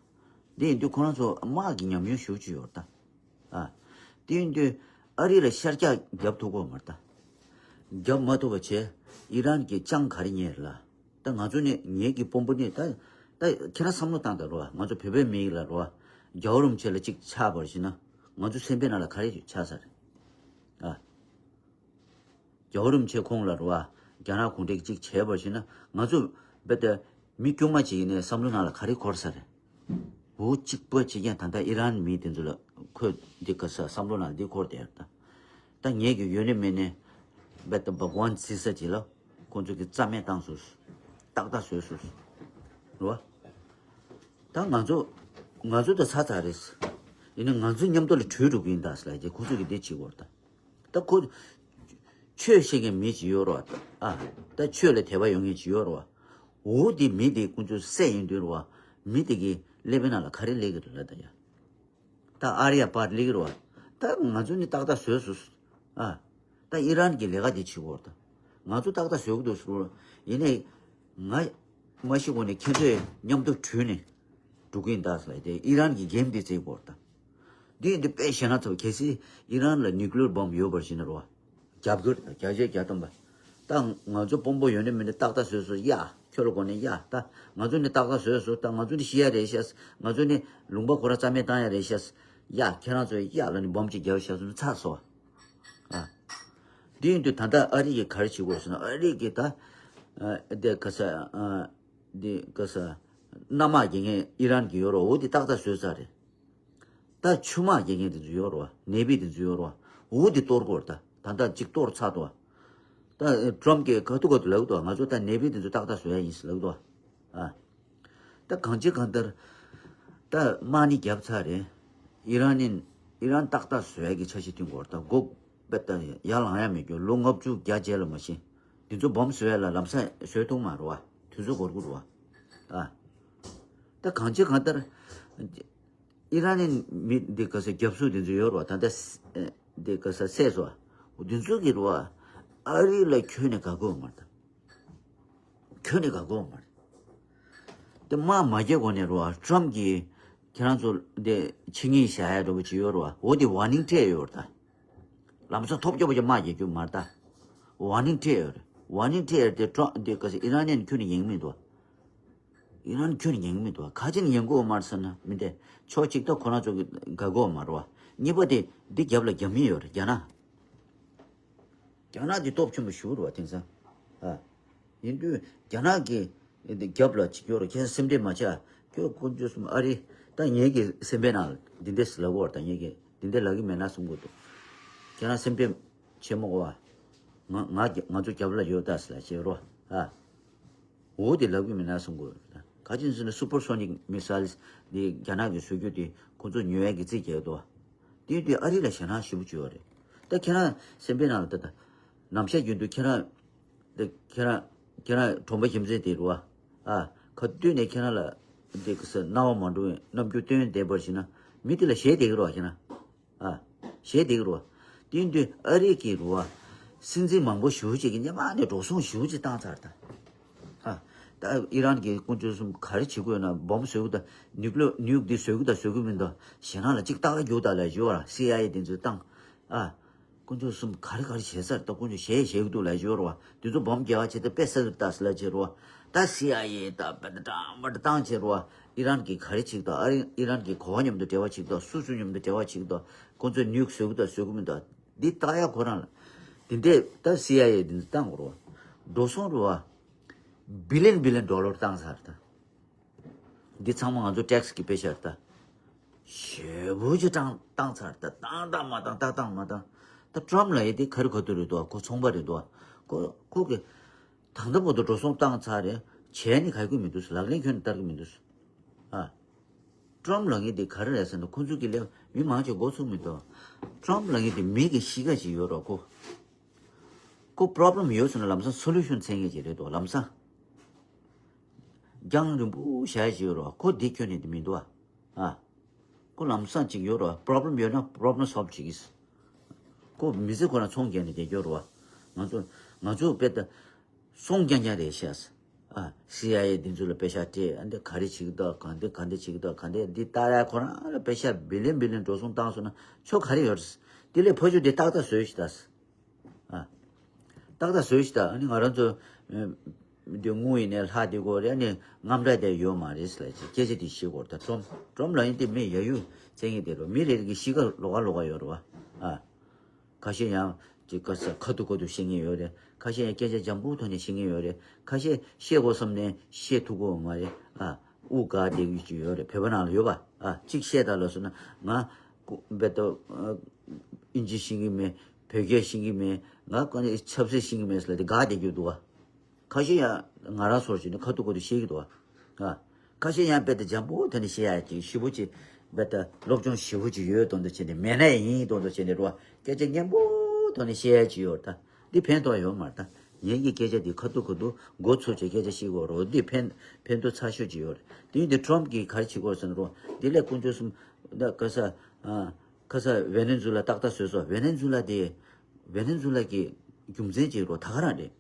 འདི་ཡིན་དུས་ཁོ་རང་ཚོ་དམག་གི་ཉམས་མྱོང་ཞེ་པོ་ཅིག་ཡོད་རེད་ད། ཨ། དེ་ཡིན་དུས་ཨ་རི་ལ་ཤར་རྒྱག་རྒྱབ་ཐུབ་ཀྱི་ཡོད་མ་རེད་ད། རྒྱབ་མ་ཐུབ་པ་བྱས། ཨི་རན་གྱིས་ཅང་ག་རེ་ཉན་རེད་ལ། ད་ང་ཚོ་ནི་ངེད་ཀྱི་དཔོན་པོ་ནི་ད། ད་ཁྱེད་རང་བསམ་བློ་བཏང་དང་རོ། ང་ཚོ་བོད་པའི་མི་ཡིན་ལ་རོ། རྒྱལ་བ་རིན་པོ་ཆེ་ལ་གཅིག་ཆགས་པར་བྱས་ན། ང་ཚོ་སེམས་པའི་ནང་ལ་ག་རེ་ཆགས་ས་རེད། ཨ། རྒྱལ་བ་རིན་པོ་ཆེ་ཁོང་ལ་རོ། རྒྱ་ནག་གུང་ཁྲན་གཅིག་བྱས་པར་བྱས་ན། ང་ཚོ་རྦད་དེ་མི་དཀྱུས་མ་ཅིག་ཡིན་ནའི་བསམ་བློ་ནང་ལ་ག་རེ་འཁོར་ས་རེད། འོ་གཅིག་པོ་བྱེད་མཁན་ད་ལྟ་ཨི་རན་མི་དེ་ཚོ་ལ་ཁོས་འདི་ག་ས་བསམ་བློ་ནང་འདི་འཁོར་བསྡད་ཡོད་ད། ད་ངེད་ཀྱི་ཡོད་ནི་མེད་ནི་རྦད་དེ་བག་ཝན་ཟེར་ས་ཅིག་ལ་ཁོང་ཚོ་གིས་རྩ་མེད་བཏང་སོང་། ཏག་ཏག་བཟོས་སོང་། རེད་བ། ད་ང་ཚོ་ང་ཚོ་ད་ཚར་ཚར་རེད། ཡིན་ནའི་ང་ཚོ་མཉམ་དུ་ལ་བྲོས་འགྲོ་གི་ཡིན་ད་ཟེར་ལབ་ཀྱི། ཁོང་ཚོ་གིས་འདི་བྱེད་དགོས་རེད་ད། ད་ཁོ་ཆོས་བཤད་མཁན་མི་ཅིག་ཡོད་རེད་བ། ཨ། ད་ཆོས་ལ་དད་པ་ཡོད་མཁན་ཅིག་ཡོད་རེད་བ། འོ་དེ་མི་དེ་ཁོང་ཚོ་བསད་ཡོང་དུས་རེད་བ། མི་དེ་གི་ཀླད་པའི་ནང་ལ་ག་རེ་སླེབས་ཀྱི་རེད་ལབ་ད་ཡ། ད་ཨ་རི་ཡ་པར་སླེབས་ཀྱི་རེད་བ། ད་ང་ཚོ་ནི་ཏག་ཏག་བཟོས་སོང་། ཨ། ད་ཨི་རན་གྱིས་ལས་ཀ་དེ་བྱེད་དགོས་རེད་ད། ང་ཚོ་ཏག་ཏག་བཟོ་གི་འདུག་ཟེར། ཡིན་ནའི་ང་མ་ཤི་གོང་ནས་ཁྱེད་ཚོས་མཉམ་དུ་བྲོས་ནས་འགྲོ་གི་ཡིན་ད་ཟེར་ལབ་ཡ་དེ། ཨི་རན་གྱི་གེམ་དེ་རྩེ་དགོས་རེད་ད། འདི་འདི་དཔེ་ཞེད་སྣང་ཚ་པོ། གལ་སྲིད་ཨི་རན་ལ་ནིའུ་ཀི་ལེར་བོམ་ཡོད་པར་བྱས་ན་རོ། རྒྱབ་སྐྱོར་རྒྱ་ཆེ་རྒྱ་སྟོན་པ། ད་ང་ཚོ་དཔོན་པོ་ཡོད་ནི་མེད་ནི་ཏག་ཏག་བཟོས་སོང་ཡ། ཁྱོད་ལ་གོ་ནས་ཡ། ད་ང་ཚོ་ནི་ཏག་ཏག་བཟོས་སོང་། ད་ང་ཚོ་ནི་ཤི་ཡ་རེད་ཤག། ང་ཚོ་ནི་ལུང་པ་ཁོ་རང་རྩ་མེད་བཏང་ཡ་རེད་ཤག། ཡ། ཁྱེད་རང་ཚོ་ཡ་ལ་ནི་བོམ་ཅིག་རྒྱབ་ཤག་སོང་ན་ཚར་སོང་། ཨ། འདི་ཡིན་དུས་ད་ལྟ་ཨ་རི་ཡིས་ག་རེ་བྱེད་དགོས་ཟེར་ན། ཨ་རི་གིས་ད། ཨ། དེ་ག་ས། ཨ། དེ་ག་ས། གནམ་དམག་རྒྱག་མཁན་ཨི་རན་གྱི་ཡོད་རེད། འོ་དེ་ཏག་ཏག་བཟོས་ཚར་རེད། ད་ཆུ་དམག་རྒྱག་མཁན་དེ་ཚོ་ཡོད་རེད་བ། ནེ་བི་དེ་ཚོ་ཡོད་རེད་བ། འོ་དེ་གཏོར་དགོས་རེད་ད། ད་ལྟ་གཅིག་གཏོར་ཚར་འདུག་བ། ད་ཊམ་གྱིས་ག་ཐུག་ག་ཐུག་ལབ་འདུག་བ། ང་ཚོ་ད་ནེ་བི་དེ་ཚོ་ཏག་ཏག་བཟོ་ཡ་ཡིན་ཟེར་ལབ་འདུག་བ། ཨ། ད་གང་ཅི་གང་ལྟར། ད་དམག་ནི་བརྒྱབ་ཚར་རེད། ཨི་རན་ནི་ཨི་རན་ཏག་ཏག་བཟོ་ཡ་གི་འཆར་གཞི་བཏིང་དགོས་རེད་ད། མགོ་རྦད་དེ་ཡར་ལངས་ཡ་མེད་རྒྱུ། ལོ་ལྔ་བཅུ་བརྒྱ་རྗེས་ལ་མ་ཤེས། འདི་ཚོ་བོམ་བཟོ་ཡ་ལ་ལམ་སང་བཟོས་ཐུབ་མ་རེད་བ། དུས་ཚོད་འགོར་གི་རེད་བ། ཨ། ད་གང་ཅི་གང་ལྟར། ཨི་རན་ནི་མི་འདི་ག་ས་རྒྱབ་སུ་འདི་ཚོ་ཡོད་རེད་བ། ད་ལྟ་ས་འདི་ག་ས་བསད་སོང་བ། འདི་ཚོ་གི་རེད་བ། ཨ་རི་ལ་ཁྱོན་ནས་དགའ་གི་ཡོད་མ་རེད་ད། ཁྱོན་ནས་དགའ་གི་ཡོད་མ་རེད། དེ་དམག་མ་རྒྱག་གོང་ནས་རེད་བ། ཊམ་གྱིས་ཁྱེད་རང་ཚོ་འདི་ཕྱི་ཉིན་བཞག་ཡ་འདྲ་པོ་ཅིག་ཡོད་རེད་བ། འོ་དེ་ཝར་ནིང་སྤྲད་ཡོད་རེད་ད། ལམ་སང་ཐོབ་རྒྱག་པ་ཅིག་དམག་རྒྱག་རྒྱུ་མ་རེད་ད། ཝར་ནིང་སྤྲད་ཡོད་རེད། ཝར་ནིང་སྤྲད་ཡོད་རེད་དེ། ཊམ་འདི་ག་ས་ཨི་རན་ནས་ཁྱོན་ནས་ཉན་གི་མི་འདུག་བ། ཨི་རན་ཁྱོན་ནས་ཉན་གི་མི་འདུག་བ། ག་ཅི་ནས་ཉན་གི་ཡོད་མ་རེད་ཟེར་ན། མི་འདི་ཕྱོགས་གཅིག་ད་ཁོ་རང་ཚོ་གི་དགའ་གི་ཡོད་མ་རེད་བ། གཉིས་པ་དེ་འདི་རྒྱབ་ལ་རྒྱབ་མི་ཡོད་རེད། རྒྱ་ནག་རྒྱ་ནག་འདི་སྟོབས་ཆེན་པོ་ཞེ་པོ་རེད་བ་དེང་སང་། ཨ། ཡིན་དུས་རྒྱ་ནག་གིས་འདི་རྒྱབ་ལ་ཅིག་ཡོད་རེད། ཁྱེད་སེམས་ཁྲལ་མ་བྱ། ཁྱོད་དཀོན་མཆོག་གསུམ། ཨ་རི་ད་ངེད་ཀྱི་སེམས་པའི་ནང་འདི་འདྲས་ལབ་ཀྱི་ཡོད་རེད། ད་ངེད་ཀྱི་འདི་འདྲས་ལབ་ཀྱི་མེད་ན་གསུང་གི་འདུག་ཁྱེད་རང་སེམས་ཁྲལ་བྱེད་མ་དགོས་བ། ང་ང་ང་ཚོ་རྒྱབ་ལ་ཡོད་ད་ཟེར་ལབ་བྱས་རོ། ཨ། འོ་དེ་ལབ་ཀྱི་མིན་ན་གསུང་གི་ཡོད། ག་ཅི་ཟེར་ན་སུ་པར་སོ་ནིག་མི་སེལ་དེ་རྒྱ་ནག་གིས་བཟོ་རྒྱུ་དེ་ཁོ་ཚོ་ཉོ་ཡ་གི་རྩིས་རྒྱག་འདུག་དེ་དུས་ཨ་རི་ལ་ཞེད་སྣང་ཞེ་པོ་ཅིག་ཡོད་རེད། ད་ཁྱེད་རང་སེམས་པའི་ནང་ལ་ད་ད་ནམ་ཞག་རྒྱུན་དུ་ཁྱེད་རང་ད་ཁྱེད་རང་ཁྱེད་རང་གྲོང་པ་ཁྱིམ་མཚེས་དེ་རེད་བ། ཨ། ག་དུས་ནས་ཁྱེད་རང་ལ་དེ་གི་སེ་སྣང་བ་མ་འགྲོ་བའི་རྣམ་འགྱུར་སྟོན་བསྡད་པར་བྱས་ན་མི་དེ་ལ་ཞེད་བསྡད་ཀྱི་རེད་བ་ཁྱེད་རང་། ཨ། ཞེད་བསྡད་ཀྱི་རེད་བ། དེ་ཡིན་དུས་ཨ་རི་གི་རེད་བ། སྲིད་འཛིན་མང་པོ་ཞེ་པོ་ཅིག་གིས་སྔོན་མ་ནས་འགྲོ་སོང་ཞེ་པོ་ཅིག་བཏང་ཚར་ད། ཧ། ད་ཨི་རན་གྱི་དཀོན་མཆོག་གསུམ་ག་རེ་བྱེད་དགོས་ན། བོམ་བཟོ་གི་ད། ནིའུ་ཀི་ལེར་ནིའུ་ཀི་འདི་བཟོ་གི་ད་བཟོ་གི་མིན་ད། ཞེད་སྣང་ལ་ཅིག་ལྟ་ག་རྒྱུག་ད་ལབ་ཞུ་བ། སི་ཨའི་ཨེ་དེ་ཚོས་བཏང་། ཨ། དཀོན་མཆོག་གསུམ་ག་རེ་ག་རེ་བྱས་ཚར། ད་དཀོན་མཆོག་ཞེ་ཞེ་གི་འདུག་ལབ་ཀྱི་ཡོད་རེད་བ། དེ་ཚོ་བོམ་རྒྱག་བྱས་ད་དཔེ་ས་ལ་ལྟ་ཟེར་ལབ་ཀྱི་རེད་བ། ད་སི་ཨའི་ཨེ་ད་བེད་ཀྲང་བེད་བཏང་བྱས་རེད་བ། ཨི་རན་གྱིས་ག་རེ་བྱེད་ཀྱི་འདུག་ཨ་རི་ཨི་རན་གྱིས་ག་བ་མཉམ་དུ་འབྲེལ་བ་བྱེད་ཀྱི་འདུག་སུ་སུ་མཉམ་དུ་འབྲེལ་བ་བྱེད་ཀྱི་འདུག་ཁོ་ཚོས་ནུས་བཟོ་གི་འདུག་བཟོ་གི་མི་འདུག་འདི་ལྟ་ཡ་ཁོ་རང་ལ། དེ་འདྲས་ད་སི་ཨའི་ཨེ་དེ་ཚོ་བཏང་དགོས་རེད་བ། འགྲོ་སོང་རེད་བ། བི་ལིན་བི་ལིན་ཌོ་ལར་བཏང་ཚར་ད། འདི་ཚང་མ་ང་ཚོ་ཊེག་སི་གི་པེ་ཤ་རེད་ད། ཞེ་པོ་ཅིག་བཏང་བཏང་ཚར་ད། བཏང་བཏང་མ་བཏང་བཏང་བཏང་མ་བཏང་། ད་ཊྲམ་ལབ་ཡས་དེ་ག་རེ་ག་དུས་རེད་འདུག་ཁོ་ཚོང་པ་རེད་འདུག་ཁོ་ཁོ་གི་ད་ལྟ་བར་དུ་འགྲོ་སོང་བཏང་ཚར་རེད། བྱས་ནས་ག་གི་མི་འདུག་ལག་ལེན་ཁྱོན་ནས་བསྟར་གི་མི་འདུག་ཨ། ཊྲམ་ལབ་མཁན་དེ་ག་རེ་རེད་ཟེར་ན། ཁོ་ཚོ་གི་ལས་མི་མང་ཆེ་མགོ་ཚོས་མི་འདུག་ཊྲམ་ལབ་མཁན་དེ་མི་གི་གཤིས་ཀ་ཅིག་ཡོད་རེད་ཁོ། ཁོ་པོ་རོབ་ལེམ་ཡོད་སོང་ན་ལམ་སང་སོ་ལུ་ཤན་འཚོལ་མཁན་ཅིག་རེད་འདུག་ལམ་སང་། རྒྱང་རིང་པོ་བཞག་ཡ་ཅིག་ཡོད་རེད། ཁོ་འདི་ཁྱོན་ནས་དེ་མི་འདུག་ཨ། ཨ། ཁོ་ལམ་སང་ཅིག་ཡོད་རེད། པོ་རོབ་ལེམ་ཡོད་ན་པོ་རོབ་ལེམ་སོལབ་བྱེད་ཀྱི། ཁོ་མི་ཚེ་ཁོ་རང་ཚོང་རྒྱག་ནས་བསྡད་ཡོད་རེད་བ། ང་ཚོ་ང་ཚོ་དཔེ་ད་སོང་རྐྱང་རྐྱང་རེད་ཤག་ཨ། སི་ཨའི་ཨེ་འདི་ཚོ་ལ་པེ་ཤག་སྤྲད། ཨ་འདི་ག་རེ་བྱེད་ཀྱི་འདུག་ག་འདི་ག་འདི་བྱེད་ཀྱི་འདུག་ག་འདི་འདི་ལྟ་ཡ་ཁོ་རང་ལ་པེ་ཤག་བི་ལིན་བི་ལིན་འགྲོ་སོང་བཏང་སོང་ན་ཆོ་ག་རེ་ཡོད་རེད། དེ་ལས་ཕ་ཆུ་འདི་ཏག་ཏག་བཟོས་ཤིག་ད། ཨ། ཏག་ཏག་བཟོས་ཤིག་ད། ཨ་ནི་ང་རང་ཚོ་འདི་དངུལ་ཡིན་ནའི་ལྷག་བསྡད་ཀྱི་ཡོད་རེད། ཨ་ནི་དངངས་སྐྲག་དེ་ཡོད་མ་རེད་ཟེར་ལབ་ཅིག་སྐད་ཆ་དེ་བཤད་ཀྱི་ཡོད་རེད་ད། ཊྲམ་ཊྲམ་ལབ་མཁན་དེ་མི་ཡ་ཡུལ་བཙན་གྱི་དེ་རེད། མི་རེ་རེ་གི་གཤིས་ཀ་ལོགས་ཀ་ལོགས་ཀ་ཡོད་རེད་བ། ཨ། ཁ་ཤས་ཡང་ཅིག་ག་ས་ཁ་ཐུག་ཁ་ཐུག་བཤད་མཁན་ཡོད་རེད། ཁ་ཤས་ཡང་སྐད་ཆ་འཇམ་པོའི་ཐོག་ནས་བཤད་མཁན་ཡོད་རེད། ཁ་ཤས་བཤད་དགོས་བསམ་ནས་བཤད་ཐུབ་ཀྱི་ཡོད་མ་རེད། ཨ། དབུགས་འགག་བསྡད་ཀྱི་ཅིག་ཡོད་རེད། བོད་པ་ནང་ལ་ཡོད་པ། ཨ། གཅིག་བཤད་དང་ལབ་སོང་ན་ང་ཀུ་བེ་ཏོ་ཨ་ཨིན་ཇི་ཤེས་ཀྱི་མེད། བོད་སྐད་ཤེས་ཀྱི་མེད། ང་ཀ་ནས་ཆབ་སྲིད་ཤེས་ཀྱི་མེད་ཟེར་ལབ་དེ་འགག་བསྡད་ཀྱི་འདུག་བ། ཁ་ཤས་ཡང་ང་རང་ཚོར་བྱས་ནས་ཁ་ཐུག་ཁ་ཐུག་བཤད་ཀྱི་འདུག་བ། ཨ། ཁ་ཤས་ཡང་དཔེ་ད་འཇམ་པོ་དེ་ནས་བཤད་ཡ་ཅིག་ཞེ་པོ་ཅིག་དཔེ་ད་སློབ་སྦྱོང་ཞེ་པོ་ཅིག་ཡོད་མདོག་མདོག་བྱས་ནས། མེད་ན་ཡིན་མདོག་མདོག་བྱས་ནས་རེད་བ། སྐད་ཆ་སྙན་པོ་ཐོག་ནས་བཤད་ཡ་ཅིག་ཡོད་རེད་ད། འདི་ཕན་ཐོགས་ཡོད་མ་རེད་ད། ངེད་ཀྱི་སྐད་ཆ་འདི་ཁ་ཐུག་ཁ་ཐུག་མགོ་ཚོས་བྱས་སྐད་ཆ་བཤད་དགོས་རེད། འདི་ཕན་ཕན་ཐོགས་ཚ་ཤོས་ཅིག་ཡོད་རེད། དེ་ཡིན་དུས་ཊྲམ་གིས་ག་རེ་བྱེད་དགོས་ཟེར་ན་རེད་བ། འདི་ལས་དཀོན་མཆོག་གསུམ་ད་ག་ས་ཨ། ཁ་ས་ཝེ་ནེ་ཛུ་ལ་ཏག་ཏག་བཟོས་སོང་། ཝེ་ནེ་ཛུ་ལ་དེ་ཝེ་ནེ་ཛུ་ལ་གི་རྒྱུ་མཚན་ཅིག་རེད་བ། ད་ག་རང་རེད།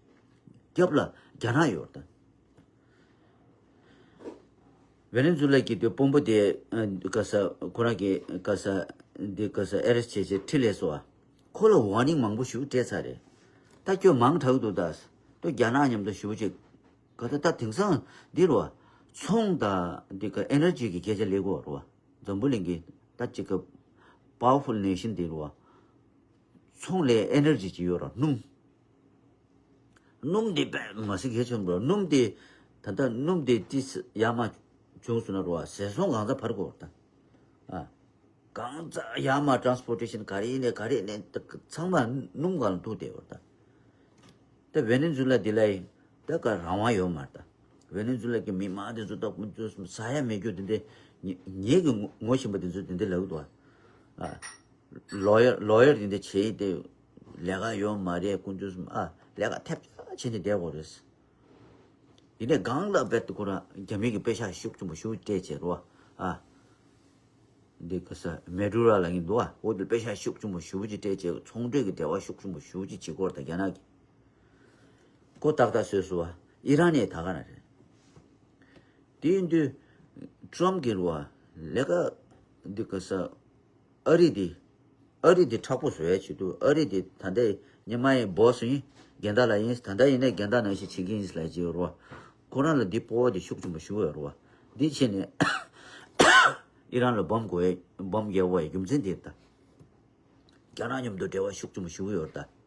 རྒྱབ་ལ་རྒྱ་ནག་ཡོད་རེད་ད། ཝེ་ནེ་ཛུ་ལ་གི་དེ་དཔོན་པོ་དེ་ཨ་ག་ས་ཁོ་རང་གི་ག་ས་འདི་ག་ས་ཨེ་རེ་སི་བྱས་བྱས་ཁྲིད་སླེབས་སོང་བ། ཁོ་ལ་ཝར་ནིང་མང་པོ་ཞིག་སྤྲད་ཚར་རེད། ད་ཁྱོད་མང་དྲགས་འདུག་ད། ད་རྒྱ་ནག་མཉམ་དུ་ཞེ་པོ་ཅིག་ག་ད་ད་དེང་སང་འདི་རེད་བ། ཚོང་དང་འདི་ག་ཨེ་ནར་ཇི་གི་སྐད་ཆ་སླེབས་ཀྱི་ཡོད་རེད་བ། འཛམ་བུ་གླིང་གི་ད་ཅིག་ག་པ་ཝར་ཕུལ་ནེ་ཤན་འདི་རེད་བ། ཚོང་ལས་ཨེ་ནར་ཇི་ཅིག་ཡོད་རེད། སྣུམ། སྣུམ་འདི་དཔེ་མི་སྲིད་གལ་ཆེན་པོ་རེད། སྣུམ་འདི་ད་ལྟ་སྣུམ་འདི་ཏོག་ཙམ་ཡར་མར་བྱུང་སོང་ན་རེད་བ། ཟས་སོང་གང་ཚ་འཕར་གྱི་ཡོད་རེད་ད། ཨ། གང་ཚ་ཡར་མར་ཊ་རན་སི་པོར་ཊེ་ཤན་ག་རེ་ཡིན་ནའི་ག་རེ་ཡིན་ནའི་ད་ཚང་མ་སྣུམ་སྒང་ལ་ཐུག་བསྡད་ཡོད་རེད་ད། ད་ཝེ་ནེ་ཛུ་ལ་འདི་ལ་ཡིན་ད་ག་རང་དབང་ཡོད་མ་རེད་ད། ཝེ་ནེ་ཛུ་ལ་གི་མི་མང་དེ་ཚོ་ད་ཁོང་ཚོ་ཟ་ཡ་མེད་རྒྱུ་དེ་འདྲ་ངེ་ངེད་ཀྱི་ངོ་ངོ་ཤེས་པ་དེ་ཚོ་དེ་འདྲ་ལབ་ཀྱི་འདུག་ཨ། ལོ་ཡར་ལོ་ཡར་དེ་འདྲ་བྱེད་ཡི་དེ་ལས་ཀ་ཡོད་མ་རེད། ཁོང་ཚོ་ཨ་ལས་ཀ་ཐེབས་ཆག་བྱས་ནས་བསྡད་དགོས་རེད། དེ་ནས་སྒང་ལ་རྦད་དེ་ཁོ་རང་རྒྱ་མི་གི་པེ་ཤག་ཤུགས་ཆེན་པོ་ཞེ་པོ་སྤྲད་བྱས་རེད་བ། ཨ། འདི་ག་ས་མེ་ཌུ་ར་ལབ་མཁན་འདུག་ཨ། འོ་དེ་པེ་ཤག་ཤུགས་ཆེན་པོ་ཞེ་པོ་ཅིག་སྤྲད་བྱས་ཚོང་འབྲེལ་གྱི་འབྲེལ་བ་ཤུགས་ཆེན་པོ་ཞེ་པོ་ཅིག་བྱེད་ཀྱི་ཡོད་རེད་ད་རྒྱ་ནག་གིས། ཁོ་ཏག་ཏག་བཟོས་སོང་བ། ཨི་རན་ནས་ད་ག་ན་རེད། དེ་ཡིན་དུས་ཊྲམ་གྱིས་རེད་བ། ལས་ཀ་འདི་ག་ས་ཨ་རི་འདི། ཨ་རི་འདི་མཁྲེགས་པོ་བཟོ་ཡ་བྱེད་དུས། ཨ་རི་འདི་ད་ལྟ་ཉི་མ་ཡི་སྦོ་སི་ཡིན། རྒན་བདག་ལགས་ཡིན། ད་ལྟ་ཡིན་ནའི་རྒན་བདག་ནང་བཞིན་བྱེད་ཀྱི་ཡིན་ལབ་ཀྱི་ཡོད་རེད་བ། ཁོ་རང་ལ་འདི་སྤོབས་པ་འདི་ཤུགས་ཆེན་པོ་ཞེ་པོ་ཡོད་རེད་བ། འདི་བྱས་ནས་ཨི་རན་ལ་བོམ་དགོས་ཡ་བོམ་རྒྱག་དགོས་ཡ་རྒྱུ་མཚན་འདི་རེད་ད། རྒྱ་ནག་མཉམ་དུ་འབྲེལ་བ་ཤུགས་ཆེན་པོ་ཞེ་པོ་ཡོད་རེད་ད།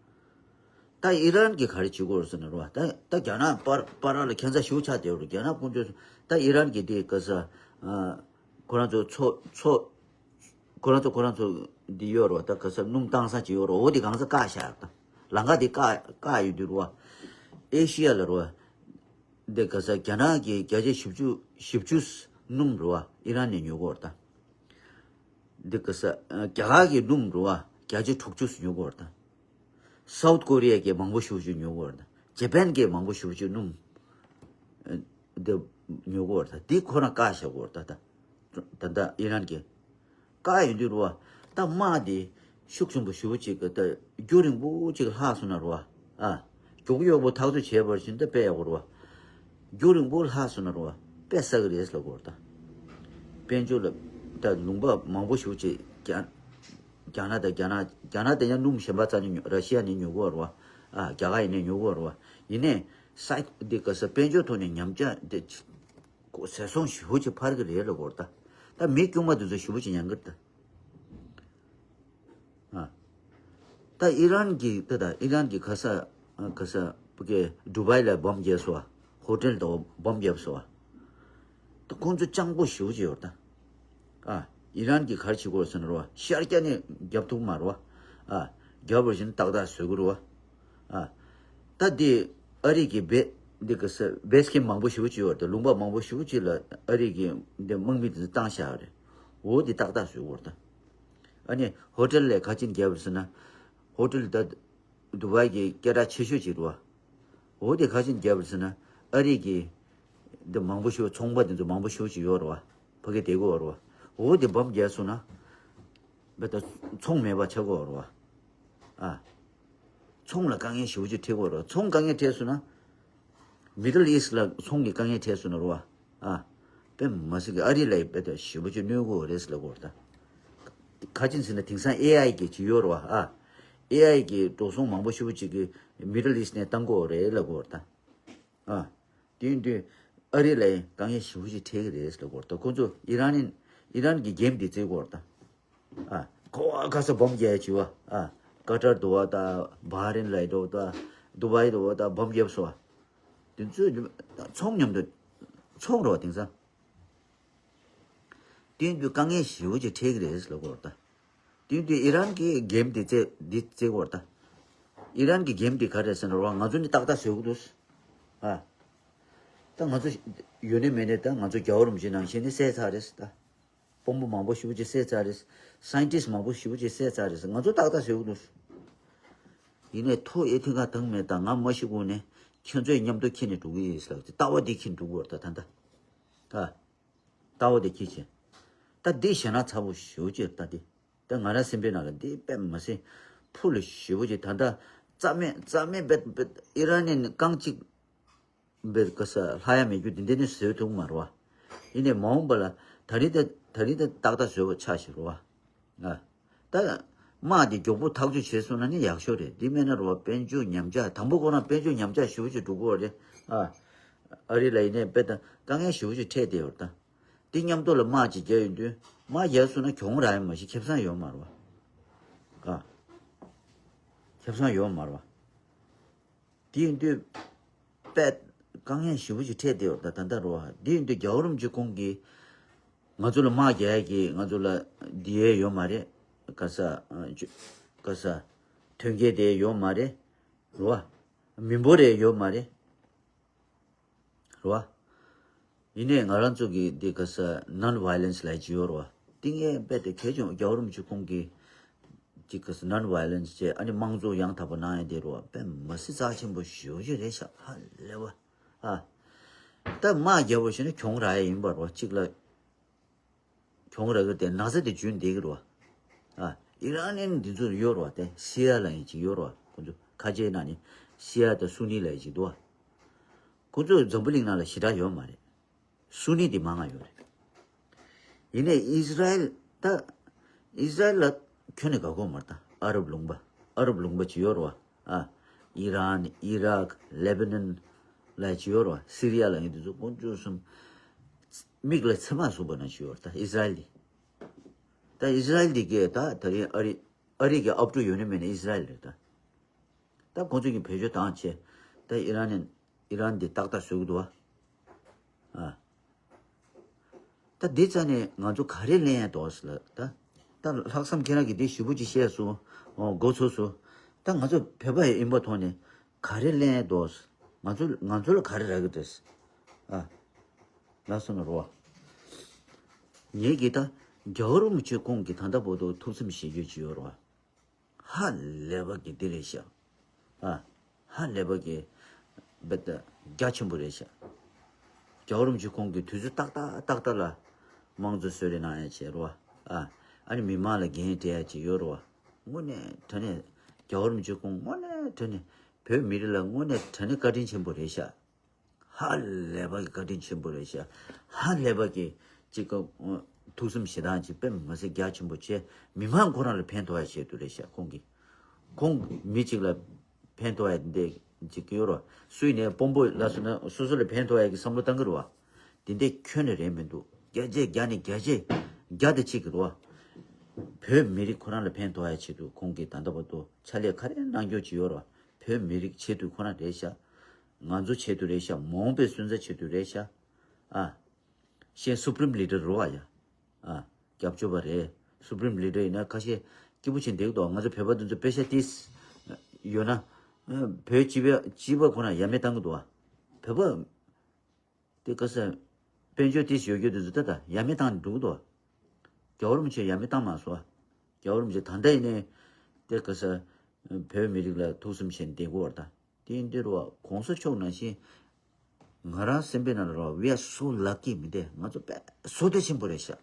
ད་ཨི་རན་གྱིས་ག་རེ་བྱེད་ཀྱི་ཡོད་རེད་ཟེར་ན་རེད་བ། ད་ད་རྒྱ་ནག་བར་བར་ལ་ཁྱད་མཚར་ཞེ་པོ་ཆགས་བསྡད་ཡོད་རེད། རྒྱ་ནག་ཁོང་ཚོས་ད་ཨི་རན་གྱི་དེ་ག་ས་ཨ་ཁོ་རང་ཚོ་མཚོ་མཚོ་ཁོ་རང་ཚོ་ཁོ་རང་ཚོ་འདི་ཡོད་རེད་བ། ད་ག་ས་སྣུམ་བཏང་ས་ཅིག་ཡོད་རེད། འོ་དེ་གང་ས་བཀག་བཞག་ད། ལམ་ཁ་དེ་བཀག་བཀག་ཡོད་དུས་རེད་བ། ཨེ་ཤི་ཡ་ལ་རེད་བ། འདི་ག་ས་རྒྱ་ནག་གི་བརྒྱ་ཆ་བཞི་བཅུ་བཞི་བཅུ་སྣུམ་རེད་བ། ཨི་རན་ནས་ཉོ་གི་ཡོད་རེད་ད། འདི་ག་ས་རྒྱ་གར་གྱི་སྣུམ་རེད་བ། བརྒྱ་ཆ་དྲུག་ཅུ་ཉོ་གི་ཡོད་རེད་ད། སའུ་ཐི་ཀོ་རི་ཡ་གིས་མང་པོ་ཞེ་པོ་ཅིག་ཉོ་གི་ཡོད་རེད་ད། ཇེ་པན་གྱིས་མང་པོ་ཞེ་པོ་ཅིག་སྣུམ་འདི་ཉོ་གི་ཡོད་རེད་ད། འདི་ཁོ་རང་བཀག་བཞག་གི་ཡོད་རེད་ད། ད་ད་ལྟ་ཨི་རན་གྱིས་བཀག་ཡོད་དུས་རེད་བ། ད་དམག་འདི་ཤུགས་ཆེན་པོ་ཞེ་པོ་ཅིག་གི་ད་རྒྱུན་རིང་པོ་ཅིག་ལྷག་སོང་ན་རེད་བ། ཨ། མགྱོགས་པོ་མགྱོགས་པོ་ཐག་གཅོད་བྱས་པར་བྱས་ན་ད་དཔེ་ཡག་པོ་རེད་བ། རྒྱུན་རིང་པོ་ལྷག་སོང་ན་རེད་བ། དཔེ་བསགས་ཀྱི་རེད་ལབ་ཀྱི་ཡོད་རེད་ད། དཔལ་འབྱོར་ལ་ད་ལུང་པ་མང་པོ་ཞེ་པོ་ཅིག་རྒྱ་ རྒྱ་ནག་དང་རྒྱ་ནག་རྒྱ་ནག་དེ་ཡང་སྣུམ་གཞན་པ་རྩ་ནས་ཉོ། ར་ཤི་ཡ་ནས་ཉོ་གི་ཡོད་རེད་བ། ཨ། རྒྱ་གར་ཡིན་ནས་ཉོ་གི་ཡོད་རེད་བ། ཡིན་ནས་ས་འདི་ག་ས་དཔལ་འབྱོར་ཐོག་ནས་ཉམས་ཆག་འདི་ཟད་སོང་ཞེ་པོ་ཅིག་འཕར་གི་རེད་ལབ་ཀྱི་ཡོད་རེད་ད། ད་མི་དཀྱུས་མ་དེ་ཚོ་ཞེ་པོ་ཅིག་ཉན་གི་རེད་ད། ཨ། ད་ཨི་རན་གྱི་ད་ད་ཨི་རན་གྱི་ག་ས་ག་ས་བུ་གའི་ཌུ་བའི་ལ་བོམ་བརྒྱབ་སོང་བ། ཧོ་ཊེལ་དང་བོམ་བརྒྱབ་སོང་བ། ད་ཁོང་ཚོ་སྤྱང་པོ་ཞེ་པོ་ཅིག་ཡོད་རེད་ད། ཨ། ཨི་རན་གྱིས་ག་རེ་བྱེད་ཀྱི་ཡོད་ཟེར་ན་རེད་བ། ཤར་རྒྱག་ནས་བརྒྱབ་ཐུབ་མ་རེད་བ། ཨ། བརྒྱབ་པ་བཞིན་ཏག་ཏག་བཟོ་གི་རེད་བ། ཨ། ད་འདི་ཨ་རི་གི་བེ་འདི་ག་ས་བེ་སི་ཀེམ་མང་པོ་ཞེ་པོ་ཅིག་ཡོད་རེད་ད། ལུང་པ་མང་པོ་ཞེ་པོ་ཅིག་ལ་ཨ་རི་གི་འདི་དམག་མི་དེ་ཚོ་བཏང་བཞག་རེད། འོ་འདི་ཏག་ཏག་བཟོ་གི་ཡོད་རེད་ད། ཨ་ནི་ཧོ་ཊེལ་ལ་ག་ཅིན་བརྒྱབ་རེད་ཟེར་ན། ཧོ་ཊེལ་ད་དུ་བའི་གི་སྐད་གྲགས་ཆེ་ཤོས་ཅིག་རེད་བ། འོ་དེ་ག་ཅིན་བརྒྱབ་རེད་ཟེར་ན། ཨ་རི་གི་འདི་མང་པོ་ཞིག་ཚོང་པ་དེ་ཚོ་མང་པོ་ཞིག་ཅིག་ཡོད་རེད་བ། ཕ་གི་དེ་གོ་རེད་བ། འོ་དེ་བོམ་བརྒྱབ་སོང་ན། བེ་ད་ཚོང་མེད་པ་ཆགས་གོ་རེད་བ། ཨ། ཚོང་ལ་དཀའ་ངལ་ཞེ་པོ་ཅིག་འཕྲད་གོ་རེད་བ། ཚོང་དཀའ་ངལ་འཕྲད་སོང་ན། མི་ཌལ་ཨིསཊ་ལ་ཚོང་གི་དཀའ་ངལ་འཕྲད་སོང་ན་རེད་བ། ཨ། དཔེ་མ་སྲིད་ཀྱི་ཨ་རི་ལ་ཡི་དཔེ་ད་ཞེ་པོ་ཅིག་གནོད་གོ་རེད་ཟེར་ལབ་གོ་རེད་ད། ག་ཅིན་ཟེར་ན་དེང་སང་ཨེ་ཨའི་གི་ཅིག་ཡོད་རེད་བ། ཨ། ཨེ་ཨའི་གི་འགྲོ་སོང་མང་པོ་ཞེ་པོ་ཅིག་གི་མི་ཌལ་ཨིསཊ་ནས་བཏང་གོ་རེད་ལབ་གོ་རེད་ད། ཨ། དེ་ཡིན་དུས་ཨ་རི་ལ་ཡི་དཀའ་ངལ་ཞེ་པོ་ཅིག་འཕྲད་ཀྱི་རེད་ཟེར་ལབ་གོ་རེད་ད། ཁོང་ཚོ་ཨི་རན་ནི་ཨི་རན་གྱི་གེམ་དེ་རྩེ་གོ་རེད་ད། ཨ། ག་བ་ག་ས་བོམ་རྒྱག་ཡ་བྱེད་བ། ཨ། ཀ་ཏར་དུ་བ་ད། བྷ་རེན་ལ་ཡི་འགྲོ་ད། དུ་བའི་དུ་བ་ད་བོམ་རྒྱབ་སོང་བ། དེ་ཚོས་ཚོང་མཉམ་དུ་ཚོང་རོགས་དེང་སང་། དེ་དུས་དཀའ་ངལ་ཞེ་པོ་ཅིག་འཕྲད་ཀྱི་རེད་ཟེར་ལབ་གོ་རེད་ད། དེ་དུས་ཨི་རན་གྱི་གེམ་དེ་རྩེ་འདི་རྩེ་གོ་རེད་ད། ཨི་རན་གྱི་གེམ་དེ་ག་རེད་ཟེར་ན་རོ། ང་ཚོ་ནི་ཏག་ཏག་བཟོ་གི་འདུག། ཨ། ད་ང་ཚོ་ཡོད་ནི་མེད་ནི་ད་ང་ཚོ་རྒྱལ་བ་རིན་པོ་ཆེ་ནང་བཞིན་ནི་བསད་ཚར་རེད་ད། དཔོན་པོ་མང་པོ་ཞེ་པོ་ཅིག་བསད་ཚར་རེད། སའེན་ཊིསཊ་མང་པོ་ཞེ་པོ་ཅིག་བསད་ཚར་རེད། ང་ཚོ་ཏག་ཏག་བཟོ་གི་འདུག། ཡིན་ནའི་ཐོ་ཨེ་ཐིང་ག་དང་མེད་དང་ང་མ་ཤི་གོང་ནས་ཁྱེད་ཚོའི་མཉམ་དུ་ཁྱེར་ནས་འགྲོ་གི་ཡིན་ཟེར་ལབ་ཀྱི། ལྟ་བ་འདི་ཁྱེར་འགྲོ་གི་ཡོད་རེད་ད་ད་ལྟ། ཨ། ལྟ་བ་འདི་ཁྱེར་བྱས། ད་འདི་ཞེད་སྣང་ཚ་པོ་ཞེ་པོ་ཅིག་རེད་ད་འདི། ད་ང་རང་སེམས་པའི་ནང་ལ་འདི་དཔེ་མ་སྲིད་ཕུགས་ལ་ཞེ་པོ་ཅིག་ད་ལྟ་རྩ་མེད་རྩ་མེད་པའི་པའི་ཨི་རན་ནས་རྐང་གཅིག་བེད་ཀ་ས་ལྷ་ཡ་མེད་རྒྱུ་འདི་འདི་ནི་བཟོས་ཐུབ་མ་རེད་བ། ཡིན་ནའི་མ་འོངས་པ་ལ་ད་རིང་ད་ད་རིང་ད་ཏག་ཏག་བཟོས་པ་ཆགས་ཤིག་རེད་བ། ཨ། ད་དམག་འདི་མགྱོགས་པོ་ཐག་གཅོད་བྱས་སོང་ན་ནི་ཡག་ཤོས་རེད། འདི་མེད་ན་རེད་བ། དཔལ་འབྱོར་ཉམས་ཆག་དང་པོ་ཁོ་རང་དཔལ་འབྱོར་ཉམས་ཆག་ཞེ་པོ་ཅིག་འགྲོ་གི་ཡོད་རེད། ཨ། ཨ་རི་ལ་ཡིན་ནའི་དཔེ་ད་དཀའ་ངལ་ཞེ་པོ་ཅིག་འཕྲད་བསྡད་ཡོད་རེད་ད། འདི་མཉམ་དུ་ལ་དམག་ཅིག་རྒྱག་ཡོང་དུས་དམག་རྒྱག་སོང་ན་གྱོང་རག་ཡ་མ་གཞི་ཁེ་བཟང་ཡོད་མ་རེད་བ། ཨ། ཁེ་བཟང་ཡོད་མ་རེད་བ། དེ་ཡིན་དུས་དཔེ་དཀའ་ངལ་ཞེ་པོ་ཅིག་འཕྲད་བསྡད་ཡོད་རེད་ད་ད་ལྟ་རེད་བ། དེ་ཡིན་དུས་རྒྱལ་བ་རིན་པོ་ཆེ་ཁོང་གིས་ང་ཚོ་ལ་དམག་རྒྱག་ཡ་གི་ང་ཚོ་ལ་འདི་ཡས་ཡོད་མ་རེད། ག་ས་ཨ་ཅོ་ག་ས་ཐོན་སྐྱེད་དེ་ཡོད་མ་རེད། རེད་བ། མི་འབོར་རེ་ཡོད་མ་རེད། རེད་བ། ཡིན་ནའི་ང་རང་ཚོ་གི་འདི་ག་ས་ནོན་ཝའི་ལེན་སི་ལབ་ཅིག་ཡོད་རེད་བ། འདི་ངས་དཔེ་དེ་གལ་ཆེན་པོ། རྒྱལ་བ་རིན་པོ་ཆེ་ཁོང་གིས་འདི་ག་ས་ནོན་ཝའི་ལེན་སི་བྱས། ཨ་ནི་དམངས་གཙོ་ཡང་དག་པ་གནང་ཡ་དེ་རེད་བ། དཔེ་མ་སྲིད་རྩ་ཆེན་པོ་ཞེ་པོ་ཅིག་རེད་ཤག། ཧ་ལས་བ། ཨ། ད་དམག་རྒྱག་པ་ཞིག་ནི་གྱོང་རག་ཡ་ཡིན་པ་རེད་བ། གཅིག་ལ། གྱོང་རག་གི་དེ་ན་ཚ་དེ་འཇུས་བསྡད་ཀྱི་རེད་བ། ཨ། ཨི་རན་ནི་འདི་ཚོ་ཡོད་རེད་བ། དེ་ཤི་ཡ་ལབ་ཡ་ཅིག་ཡོད་རེད་བ། ཁོ་ཚོ་ཁ་ཆེའི་ནང་ནས་ཤི་ཡ་དང་སུ་ནི་ལབ་ཡ་ཅིག་འདུག་བ། ཁོ་ཚོ་འཛམ་བུ་གླིང་ནང་ལ་ཞེ་དྲག་ཡོད་མ་རེད། སུ་ནི་དེ་མང་ང་ཡོད་རེད། ཡིན་ནའི་ཨིས་ར་ཨེལ་ད། ཨིས་ར་ཨེལ་ལ་ཁྱོན་ནས་དགའ་གོ་མ་རེད་ད། ཨ་རབ་ལུང་པ། ཨ་རབ་ལུང་པ་ཅིག་ཡོད་རེད་བ། ཨ། ཨི་རན། ཨི་རག། ལེ་བྷ་ནན་ལབ་ཡ་ཅིག་ཡོད་རེད་བ། སི་རི་ཡ་ལབ་ཡ་འདི་ཚོ་དཀོན་མཆོག་གསུམ། མིག་ལ་ཚེར་མ་ཟུག་པ་ནང་བཞིན་ཡོད་རེད་ད་ཨིས་ར་ཨེལ་འདི། ད་ཨིས་ར་ཨེལ་འདི་གས་ད་ད་རིང་ཨ་རི་ཨ་རི་གི་ཨབ་ཕྲུག་ཡོད་ནི་མེད་ནི་ཨིས་ར་ཨེལ་རེད་ད། ད་ཁོང་ཚོ་གིས་བེད་སྤྱོད་བཏང་བྱས། ད་ཨི་རན་ནས་ཨི་རན་འདི་ཏག་ཏག་བཟོ་གི་འདུག་བ། ཨ། ད་འདི་རྩ་ནས་ང་ཚོ་ག་རེ་ལེན་ཡ་འདུག་ཟེར་ལ་ད། ད་ལྷག་བསམ་ཁྱེད་རང་གིས་འདི་ཞེ་པོ་ཅིག་བཤད་སོང་། འོ་མགོ་ཚོས་སོང་། ད་ང་ཚོ་བོད་པ་ཡི་ཡིན་པ་ཐོག་ནས་ག་རེ་ལེན་ཡ་འདུག། ང་ཚོ་ང་ཚོ་ལ་ག་རེ་རག་གི་འདུག། ཨ། ལགས་སོ་ན་རོ། ངེད་ཀྱིས་ད་རྒྱལ་བ་རིན་པོ་ཆེ་ཁོང་གིས་ད་ལྟ་བར་དུ་ཐུགས་བསམ་བཞེས་རྒྱུ་ཅིག་ཡོད་རེད་བ། ཧ་ལས་པ་གི་འདི་རེད་ཤག། ཨ། ཧ་ལས་པ་གི་རྦད་དེ་རྒྱ་ཆེན་པོ་རེད་ཤག། རྒྱལ་བ་རིན་པོ་ཆེ་ཁོང་གིས་དུས་ཚོད་ཏག་ཏག་ཏག་ཏག་ལ་དམངས་གཙོ་གསོལ་རས་གནང་ཡ་བྱས་རེད་བ། ཨ། ཨ་ནི་མི་མང་ལ་འགན་སྤྲད་ཡ་བྱས་ཡོད་རེད་བ། དངོས་གནས་དྲང་གནས་རྒྱལ་བ་རིན་པོ་ཆེ་ཁོང་དངོས་གནས་དྲང་གནས་བོད་མི་རིགས་ལ་དངོས་གནས་དྲང་གནས་བཀའ་དྲིན་ཆེན་པོ་རེད་ཤག། ཧ་ལས་པ་གི་བཀའ་དྲིན་ཆེན་པོ་རེད་ཤག། ཧ་ལས་པ་གི་ཅིག་ག་ཐུགས་བསམ་བཞེས་སྟངས་ཅིག་དཔེ་མི་སྲིད་རྒྱ་ཆེན་པོ་བྱས། མི་མང་ཁོ་རང་ལ་ཕན་ཐོགས་ཡ་བྱེད་དུ་རེད་ཤག་ཁོང་གིས། ཁོང་མི་གཅིག་ལ་ཕན་ཐོགས་ཡ་འདི་ཅིག་ཡོད་རོ། སུས་ནས་དཔོན་པོ་ལ་སོ་ན་སོ་སོ་ལ་ཕན་ཐོགས་ཡ་གི་བསམ་བློ་བཏང་གི་རོ། དེ་འདྲས་ཁྱོན་ནས་རེད་མི་འདུག་བརྒྱ་ཆ་བརྒྱ་ནས་བརྒྱ་ཆ་བརྒྱ་དེ་གཅིག་གི་རོ། བོད་མི་རིགས་ཁོ་རང་ལ་ཕན་ཐོགས་ཡ་ཆེད་དུ་ཁོང་གིས་ད་ལྟ་བར་དུ་ཕྱག་ལས་ག་རེ་གནང་རྒྱུ་ཅིག་ཡོད་རོ། བོད་མི་རིགས་ཆེད་དུ་ཁོ་རང་རེད་ཤག་ང་ཚོ་ཆེད་དུ་རེད་ཤག་མ་འོངས་པའི་སོན་རྩ་ཆེད་དུ་རེད་ཤག་ཨ། གཞན་སུ་པྲིམ་ལི་ཌར་རོ་བ་ཡ། ཨ། རྒྱབ་སྐྱོར་བ་རེད། སུ་པྲིམ་ལི་ཌར་ཡིན་ན་ཁ་ཤས་སྐྱིད་པོ་བྱེད་འདེགས་འདུག་ང་ཚོ་བོད་པ་འདི་ཚོ་པེ་ཤ་ཏིས་ཡོད་ན། བོད་སྤྱི་པའི་སྤྱི་པ་ཁོ་ན་ཡ་མེད་བཏང་གི་འདུག་བ། བོད་པ་དེ་ག་ས་དཔལ་འབྱོར་ཏིས་ཡོད་རྒྱུ་འདི་ཚོ་ད་ད་ཡ་མེད་བཏང་འགྲོ་གི་འདུག་བ། རྒྱལ་བ་རིན་པོ་ཆེ་ཡ་མེད་བཏང་མ་སོང་བ། རྒྱལ་བ་རིན་པོ་ཆེ་ད་ལྟ་ཡིན་ནའི་དེ་ག་ས་བོད་མི་རིགས་ལ་ཐུགས་བསམ་བཞེས་འདེགས་འབུལ་བ་དང་། དེ་ཡིན་དུས་རོ་གོང་ས་མཆོག་ནང་བཞིན་ང་རང་སེམས་པའི་ནང་ལ་རོ། We are so lucky མི་འདུག་ང་ཚོ་དཔེ་བསོད་བདེ་ཆེན་པོ་རེད་ཤག་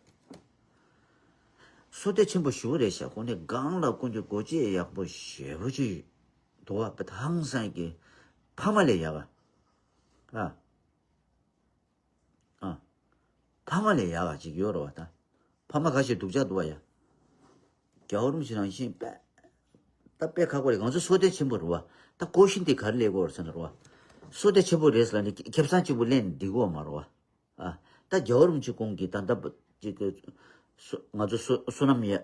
བསོད་བདེ་ཆེན་པོ་ཞེ་པོ་རེད་ཤག་ཁོང་ནི་སྒང་ལ་ཀུན་གྱི་སྒོ་འབྱེད་ཡག་པོ་ཞེ་པོ་ཅིག་འདུག་བ། དཔེ་ཧང་སང་གི་ཕ་མ་ལས་ཡག་ག་ཨ། ཨ། ཕ་མ་ལས་ཡག་ག་ཅིག་ཡོད་རེད་བ་ད། ཕ་མ་ཁ་ཤས་སྡུག་ཅག་འདུག་བ་ཡ། རྒྱལ་བ་རིན་པོ་ཆེ་ནང་བཞིན་དཔེ། ད་དཔེ་ཁག་པོ་རེད། ང་ཚོ་བསོད་བདེ་ཆེན་པོ་རེད་བ། ད་ཀོ་ཤིན་དེ་ག་རེ་ལས་དགོས་རེད་ཟེར་ན་རེད་བ། བསོད་བདེ་ཆེན་པོ་རེད་ཟེར་ལ་ནི་ཁེ་བཟང་གཅིག་པུ་ལེན་འདི་དགོས་མ་རེད་བ། ཨ། ད་རྒྱལ་བ་རིན་པོ་ཆེ་ཁོང་གིས་ད་ལྟ་ཅིག་གི་སོ་ང་ཚོ་སོ་བསོད་ནམས་ཡ་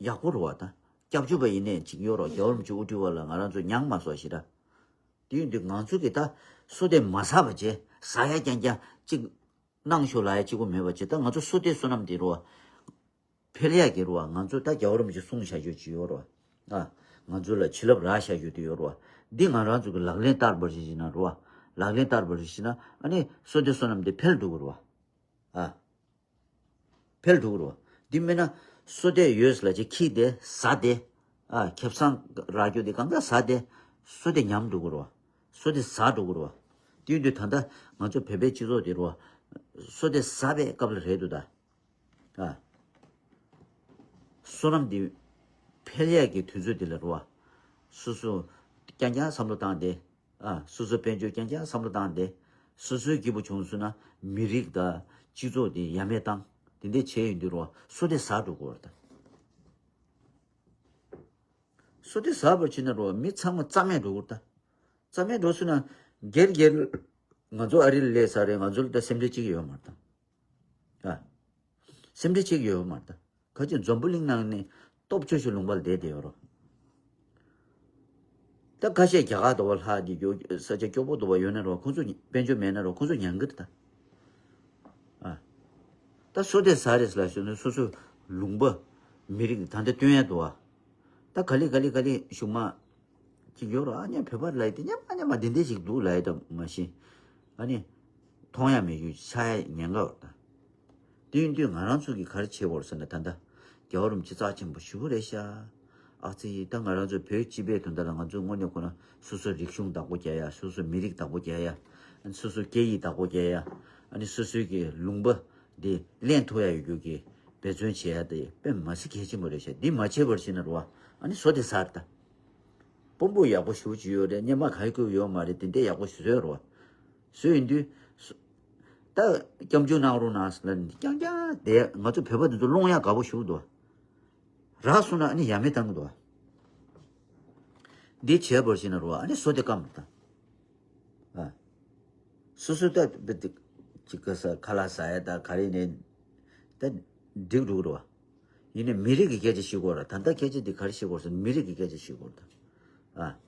ཡག་པོ་རེད་བ་ད། སྐྱབས་བཅོལ་བ་ཡིན་ནའི་ཅིག་ཡོད་རོགས། རྒྱལ་བ་རིན་པོ་ཆེ་དབུ་ཁྲིད་བ་ལ་ང་རང་ཚོ་མྱངས་མ་སོང་ཞེ་དྲག་དེ་ཡིན་དུས་ང་ཚོ་གིས་ད་བསོད་བདེ་མ་བཟའ་བ་བྱས། ཟ་ཡ་རྐྱང་རྐྱང་ཅིག་གནང་ཤོག་ལབ་ཡ་གཅིག་པོ་མེད་པ་བྱས། ད་ང་ཚོ་བསོད་བདེ་བསོད་ནམས་དེ་རོ། འཕེལ་ཡག་གི་རོ། ང་ཚོ་ད་རྒྱལ་བ་རིན་པོ་ཆེ་གསུང་བྱ་རྒྱུ་ཅིག་ཡོད་རོ། ཨ། ང་ཚོ་ལ་བྱིན་རླབས་རག་བྱ་རྒྱུ་དེ་ཡོད་རོ། འདི་ང་རང་ཚོ་གི་ལག་ལེན་བསྟར་བར་བྱེད་ན་རོ། ལག་ལེན་བསྟར་བར་བྱེད་ན་ཨ་ནི་བསོད་བདེ་བསོད་ནམས་དེ་འཕེལ་འགྲོ་གི་རོ། ཨ། འཕེལ་འགྲོ་གི་རོ། འདི་མིན་ན་བསོད་བདེ་ཡོད་ལ་ཅིག་ཁྱི་དེ་ཟ་དེ། ཨ། ཁེ་བཟང་རག་རྒྱུ་དེ་གང་ག་ཟ་དེ། བསོད་བདེ་ཉམས་འགྲོ་གི་རོ། བསོད་བདེ་ཟ་འགྲོ་གི་རོ། དེ་ཡིན་དུས་ད་ལྟ་ང་ཚོ་བོད་པའི་སྤྱི་ཚོགས་དེ་རོ། བསོད་བདེ་ཟ་བའི་སྐབས་ལ་རེད་འདུག་ད། ཨ། བསོད་ནམས་འདི་འཕེལ་ཡས་ཀྱི་དུས་ཚོད་འདི་ལ་རོ། སོ་སོ་རྐྱང་རྐྱང་བསམ་བློ་བཏང་སྟེ། ཨ། སོ་སོ་དཔལ་འབྱོར་རྐྱང་རྐྱང་བསམ་བློ་བཏང་སྟེ། སོ་སོའི་སྐྱིད་པོ་བྱུང་སོང་ན་མི་རིགས་དང་སྤྱི་ཚོགས་འདི་ཡ་མེད་བཏང་། དེ་འདྲས་བྱས་ཡོང་དུས་རོ། བསོད་བདེ་ཟ་འགྲོ་དགོས་རེད་ད། བསོད་བདེ་ཟ་བར་བྱེད་ན་རོ། མི་ཚང་མ་རྩ་མེད་འགྲོ་གི་རེད་ད། རྩ་མེད་འགྲོ་སོང་ན་སྒེར་སྒེར་ང་ཚོ་ཨ་རི་ལ་སླེབས་ཚར་རེད། ང་ཚོ་ལ་ད་སེམས་ཁྲལ་གཅིག་ཡོད་མ་རེད་ད། ཨ། སེམས་ཁྲལ་གཅིག་ཡོད་མ་རེད་ད། ག་ཅི་འཛམ་བུ་གླིང་ནང་ནས་སྟོབས་ཆེ་ཤོས་ལུང་པ་ལ་བསྡད་བསྡད་ཡོད་རོ། ད་ཁ་ཤས་རྒྱ་གར་དུ་བ་ལྷག་གི་ས་ཆ་སྐྱོ་པོ་དུ་བ་ཡོད་ན་རོ། ཁོང་ཚོ་དཔལ་འབྱོར་མེད་ན་རོ། ཁོང་ཚོ་མྱང་གི་རེད་ད། ཨ། ད་བསོད་བདེ་ཟ་རེད་ལབ་ཞུ་ན་སོ་སོ་ལུང་པ་མི་རིགས་ད་ལྟ་སྟོན་ཡ་འདུག་ཨ། ད་ག་ལེ་ག་ལེ་ག་ལེ་གཞུག་མ་ཅིག་ཡོད་རོ། ཨ་ནི་བོད་པ་ལབ་ཡ་དེ་སྙམ་མ་སྙམ་མ་དེ་འདྲས་ཞིག་འདུག་ལབ་ཡ་ད་མ་གཞི། ཨ་ནི་མཐོང་ཡ་མེད་རྒྱུ་ཆགས་ཡ་ཉེན་ཁ་ཡོད་ད། དེ་ཡིན་དུས་ང་རང་ཚོ་གིས་ག་རེ་བྱེད་དགོས་རེད་ཟེར་ན། ད་ལྟ་རྒྱལ་བ་རིན་པོ་ཆེ་རྩ་ཆེན་པོ་ཞེ་པོ་རེད་ཤག་ཨ་ཙི། ད་ང་རང་ཚོ་བོད་སྤྱི་པའི་དོན་དག་ལ་ང་ཚོའི་ངོས་ནས་ཁོ་ན་སོ་སོའི་རིག་གཞུང་བདག་པོ་རྒྱག་ཡ། སོ་སོའི་མི་རིགས་བདག་པོ་རྒྱག་ཡ། ཨ་ནི་སོ་སོའི་སྐད་ཡིག་བདག་པོ་རྒྱག་ཡ། ཨ་ནི་སོ་སོའི་གི་ལུང་པ་འདི་ལེན་ཐུབ་ཡ་ཡོད་རྒྱུ་གི་འབད་བརྩོན་བྱེད་ཡ་དེ་དཔེ་མ་སྲིད་གལ་ཆེན་པོ་རེད་ཤག་འདི་མ་བྱས་པར་བྱས་ན་རོ། ཨ་ནི་བསོད་བདེ་ཟ་རེད་ད། དཔོན་པོ་ཡག་པོ་ཞེ་པོ་ཅིག་ཡོད་རེད། སྔོན་མ་ག་ཡེ་བསྐོས་ཡོད་མ་རེད། དེ་འདྲས་ཡག་པོ་ཞིག་བཟོས་རོ། བཟོས་ཡིན་དུས་སུ། ད་སྐྱབས་འཇུག་གནང་རོགས་གནང་ཟེར་ལབ་ནས་རྐྱང་རྐྱང་དེ་ང་ཚོ་བོད་པ་འདི་ཚོ་སློང་ཡག་དགའ་པོ་ཞེ་པོ་འདུག་རག་སོང་ན་ཨ་ནི་ཡ་མེད་བཏང་གི་འདུག་འདི་བྱས་པར་བྱས་ན་རོ། ཨ་ནི་བསོད་བདེ་སྐམ་དང་། ཨ། སོ་སོ་ད་བི་ཏི་ཅིག་ག་ས་ཁ་ལག་ཟ་ཡ་ད་ག་རེ་ནས་ད་འགྲིག་འགྲོ་གི་རེད་བ། ཡིན་ནའི་མི་རིགས་ཀྱི་སྐད་ཆ་བཤད་དགོས་ར། ད་ལྟ་སྐད་ཆ་འདི་ག་རེ་བཤད་དགོས་ཟེར་ན་མི་རིགས་ཀྱི་སྐད་ཆ་བཤད་དགོས་ར་ད། ཨ།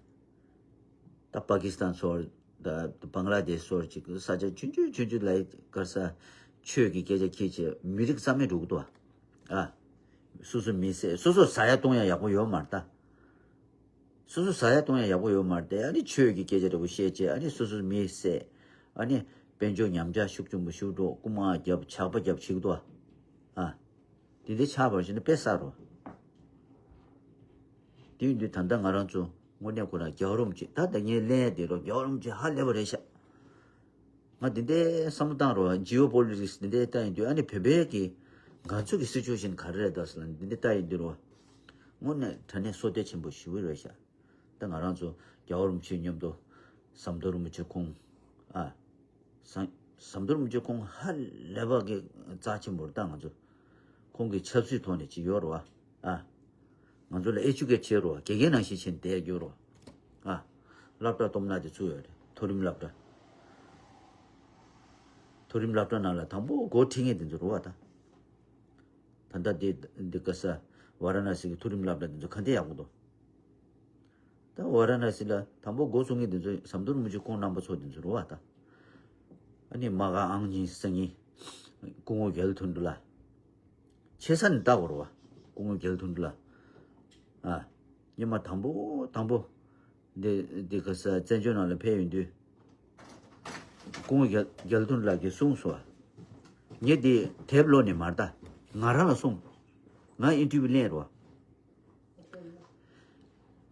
ད་པ་ཀི་སི་ཐན་སོགས་ད་བང་ལ་དེ་ཤ་སོགས་ཅིག་ས་ཆ་ཆུང་ཆུང་ཆུང་ཆུང་ལ་ག་ས་ཆོས་ཀྱི་སྐད་ཆ་ཁྱེར་བྱས་མི་རིགས་རྩ་མེད་འགྲོ་གི་འདུག་བ། ཨ། སོ་སོ་མི་བསད། སོ་སོ་ཟ་ཡ་བཏུང་ཡ་ཡག་པོ་ཡོད་མ་རེད་ད། སོ་སོ་ཟ་ཡ་བཏུང་ཡ་ཡག་པོ་ཡོད་མ་རེད་དེ། ཨ་ནི་ཆོས་ཀྱི་སྐད་ཆ་འདྲ་པོ་བཤད་བྱས། ཨ་ནི་སོ་སོ་མི་བསད། ཨ་ནི་དཔལ་འབྱོར་ཉམས་ཆག་ཤུགས་ཆེན་པོ་ཞིག་འགྲོ། རྐུ་མ་རྒྱབ། ཇག་པ་རྒྱབ་བྱེད་ཀྱི་འདུག་ཨ། ཨ། དེ་འདྲ་ཆགས་པར་བྱས་ན་དཔེ་བསགས་རོ། དེ་ཡིན་དུས་ད་ལྟ་ང་རང་ཚོ་དངོས་གནས་ཁོ་རང་རྒྱལ་བ་རིན་པོ་ཆེ། ད་ལྟ་ངས་ལན་དེ་རོ། རྒྱལ་བ་རིན་པོ་ཆེ་ཧ་ལས་པ་རེད་ཤག་ང་འདི་འདྲའི་བསམ་བློ་བཏང་རོགས། ཇི་ཨོ་པོ་ལི་ཊིག་སི་འདི་འདྲའི་ལྟ་ཡིན་དུས། ཨ་ནི་བོད་པའི་གི་ང་ཚོ་གི་སི་ཅུ་ཨེ་ཤན་ག་རེ་རེད་ད་ཟེར་ན། འདི་འདྲའི་ལྟ་ཡིན་དུས་རོགས། དངོས་གནས་དྲང་གནས་བསོད་བདེ་ཆེན་པོ་ཞེ་པོ་རེད་ཤག་ད་ང་རང་ཚོ་རྒྱལ་བ་རིན་པོ་ཆེ་མཉམ་དུ་ཟམ་གདོང་རིན་པོ་ཆེ་ཁོང་། ཨ། ཟམ་ཟམ་གདོང་རིན་པོ་ཆེ་ཁོང་ཧ་ལས་པ་གི་རྩ་ཆེན་པོ་རེད་ད། ང་ཚོ་ ཁོང་གི་ཆབ་སྲིད་ཐོག་ནས་ཅིག་ཡོད་རེད་བ། ཨ། ང་ཚོ་ལ་ཨེ་ཅུ་ཀེཊ་བྱེད་རོགས། དགེ་རྒན་ནང་བཞིན་བྱས་ནས་བསྡད་རྒྱུ་རོགས། ཨ། སློབ་གྲྭ་སྟོབས་ན་དེ་ཚུགས་ཡོད་རེད། མཐོ་རིམ་སློབ་གྲྭ། མཐོ་རིམ་སློབ་གྲྭ་ནང་ལ་དང་པོ་འགོ་ཁྲིད་མཁན་དེ་ཚོ་རེད་བ་ད། ད་ལྟ་འདི་འདི་ག་ས་ཝ་ར་ཎ་སི་གི་མཐོ་རིམ་སློབ་གྲྭ་དེ་ཚོ་ག་འདྲ་ཡག་པོ་འདུག་ད་ཝ་ར་ཎ་སི་ལ་དང་པོ་འགོ་ཚུགས་མཁན་དེ་ཚོ་ཟམ་གདོང་རིན་པོ་ཆེ་ཁོང་རྣམ་པ་ཚོ་དེ་ཚོ་རེད་བ་ད། ཨ་ནི་མ་ག་ཨང་གཉིས་སང་ཉིན་སྐུ་ངོ་རྒྱལ་དོན་གྲུབ་ལགས། ཆེ་ས་ནས་ལྟ་དགོས་རེད་བ། སྐུ་ངོ་རྒྱལ་དོན་གྲུབ་ལགས། ཨ། སྔོན་མ་དང་པོ་དང་པོ། འདི་འདི་ག་ས་བཙན་བྱོལ་ནང་ལ་ཕེབས་ཡོང་དུས། སྐུ་ངོ་རྒྱལ་རྒྱལ་དོན་ལགས་ཀྱིས་གསུངས་སོང་། ངས་འདི་དེབ་ཀློག་ནས་མ་རེད་ད། ང་རང་ལ་གསུངས། ང་ཨིན་ཊར་བིའུ་ལེན་རོགས།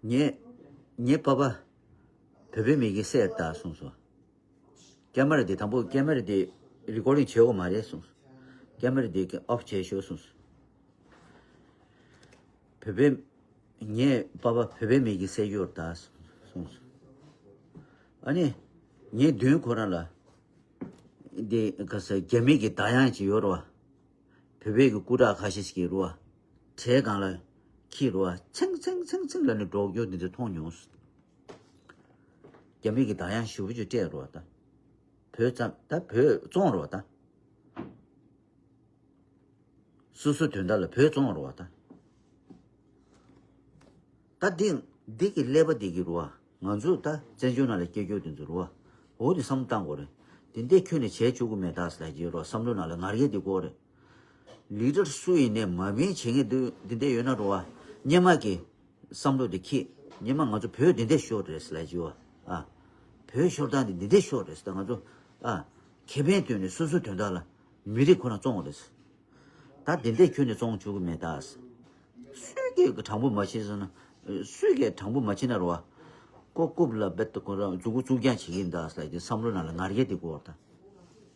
ངས་ངའི་པ་པ་བོད་པའི་མི་གི་སྲས་ད་གསུངས་སོང་། ཀེ་མ་ར་འདི་དང་པོ་ཀེ་མ་ར་འདི་རི་ཀོར་ཌིང་བྱེད་དགོས་མ་རེད་གསུངས་སོང་། ཀེ་མ་ར་འདི་ཨོཕ་བྱས་ཤོག་གསུངས་སོང་། བོད་པའི། ངའི་པ་པ་བོད་པའི་མི་གི་སྲས་ཡོད་ད་གསུངས་སོང་། ཨ་ནི། ངའི་མདུན་ཁོ་རང་ལ། འདི་ག་ས་རྒྱ་མི་གི་བདག་དབྱངས་ཅིག་ཡོད་རེད་བ། བོད་པའི་གི་སྐུ་དྲག་ཁ་ཤས་ཤིག་རེད་བ། གྲལ་སྒང་ལ་འཁྱེར་རེད་བ། ཚེང་ཚེང་ཚེང་ཚེང་ལབ་ནས་སྒྲོག་རྒྱུ་འདི་ཚོ་མཐོང་མྱོང་། རྒྱ་མི་གི་བདག་དབྱངས་ཞེ་པོ་ཅིག་སྤྲད་རེད་བ་ད། བོད་ཙམ་ད་བོད་བཙོང་རེད་བ་ད། སོ་སོའི་དོན་དག་ལ་བོད་བཙོང་རོགས་ད། ད་འདི་འདི་གི་ཀླད་པ་འདི་གི་རུ་བ། ང་ཚོ་ད་བཙན་བྱོལ་ནང་ལ་སྐྱེ་རྒྱུ་དེ་ཚོ་རུ་བ། འོ་དེ་བསམ་བློ་བཏང་དགོས་རེད། དེ་འདྲས་ཁྱོན་ནས་བྱས་བཅུག་གི་མེད་ད་ཟེར་ལབ་ཀྱི་ཡོད་རོགས། བསམ་བློ་ནང་ལ་ངར་གས་འདི་དགོས་རེད། ལི་ཌར་སུ་ཡིན་ནས་མ་བིན་བྱེད་མཁན་འདི་འདི་འདྲས་ཡོད་ན་རུ་བ། སྔོན་མ་གི་བསམ་བློ་དེ་ཁྱེད། སྔོན་མ་ང་ཚོ་བོད་འདི་འདྲས་ཤོར་རེད་ཟེར་ལབ་ཀྱི་ཡོད། ཨ། བོད་ཤོར་སྟངས་འདི་འདི་འདྲས་ཤོར་རེད་ཟེར། ད་ང་ཚོ། ཨ། ཁེ་ཕན་བཏོན་ནས་སོ་སོའི་དོན་དག་ལ། མི་རིགས་ཁོ་ན་བཙོང་བ་རེད། ད་དེ་འདྲས་ཁྱོན་ནས་བཙོང་བཅུག་གི་མེད་ད། སུས་ཀྱིས་དྲང་པོ་མ་བྱེད་ཟེར་ན། སུས་ཀྱིས་དྲང་པོ་མ་བྱེད་ན་རོ། ཀོ་ཀུབ་ལ་བེད་དུ་ཁོ་རང་མཛུ་གུ་བཙུགས་རྐྱང་བྱེད་ཀྱི་ཡིན་ད་ཟེར་ལབ་ཀྱི་བསམ་བློ་ནང་ལ་ངར་གས་དེ་དགོས་ད།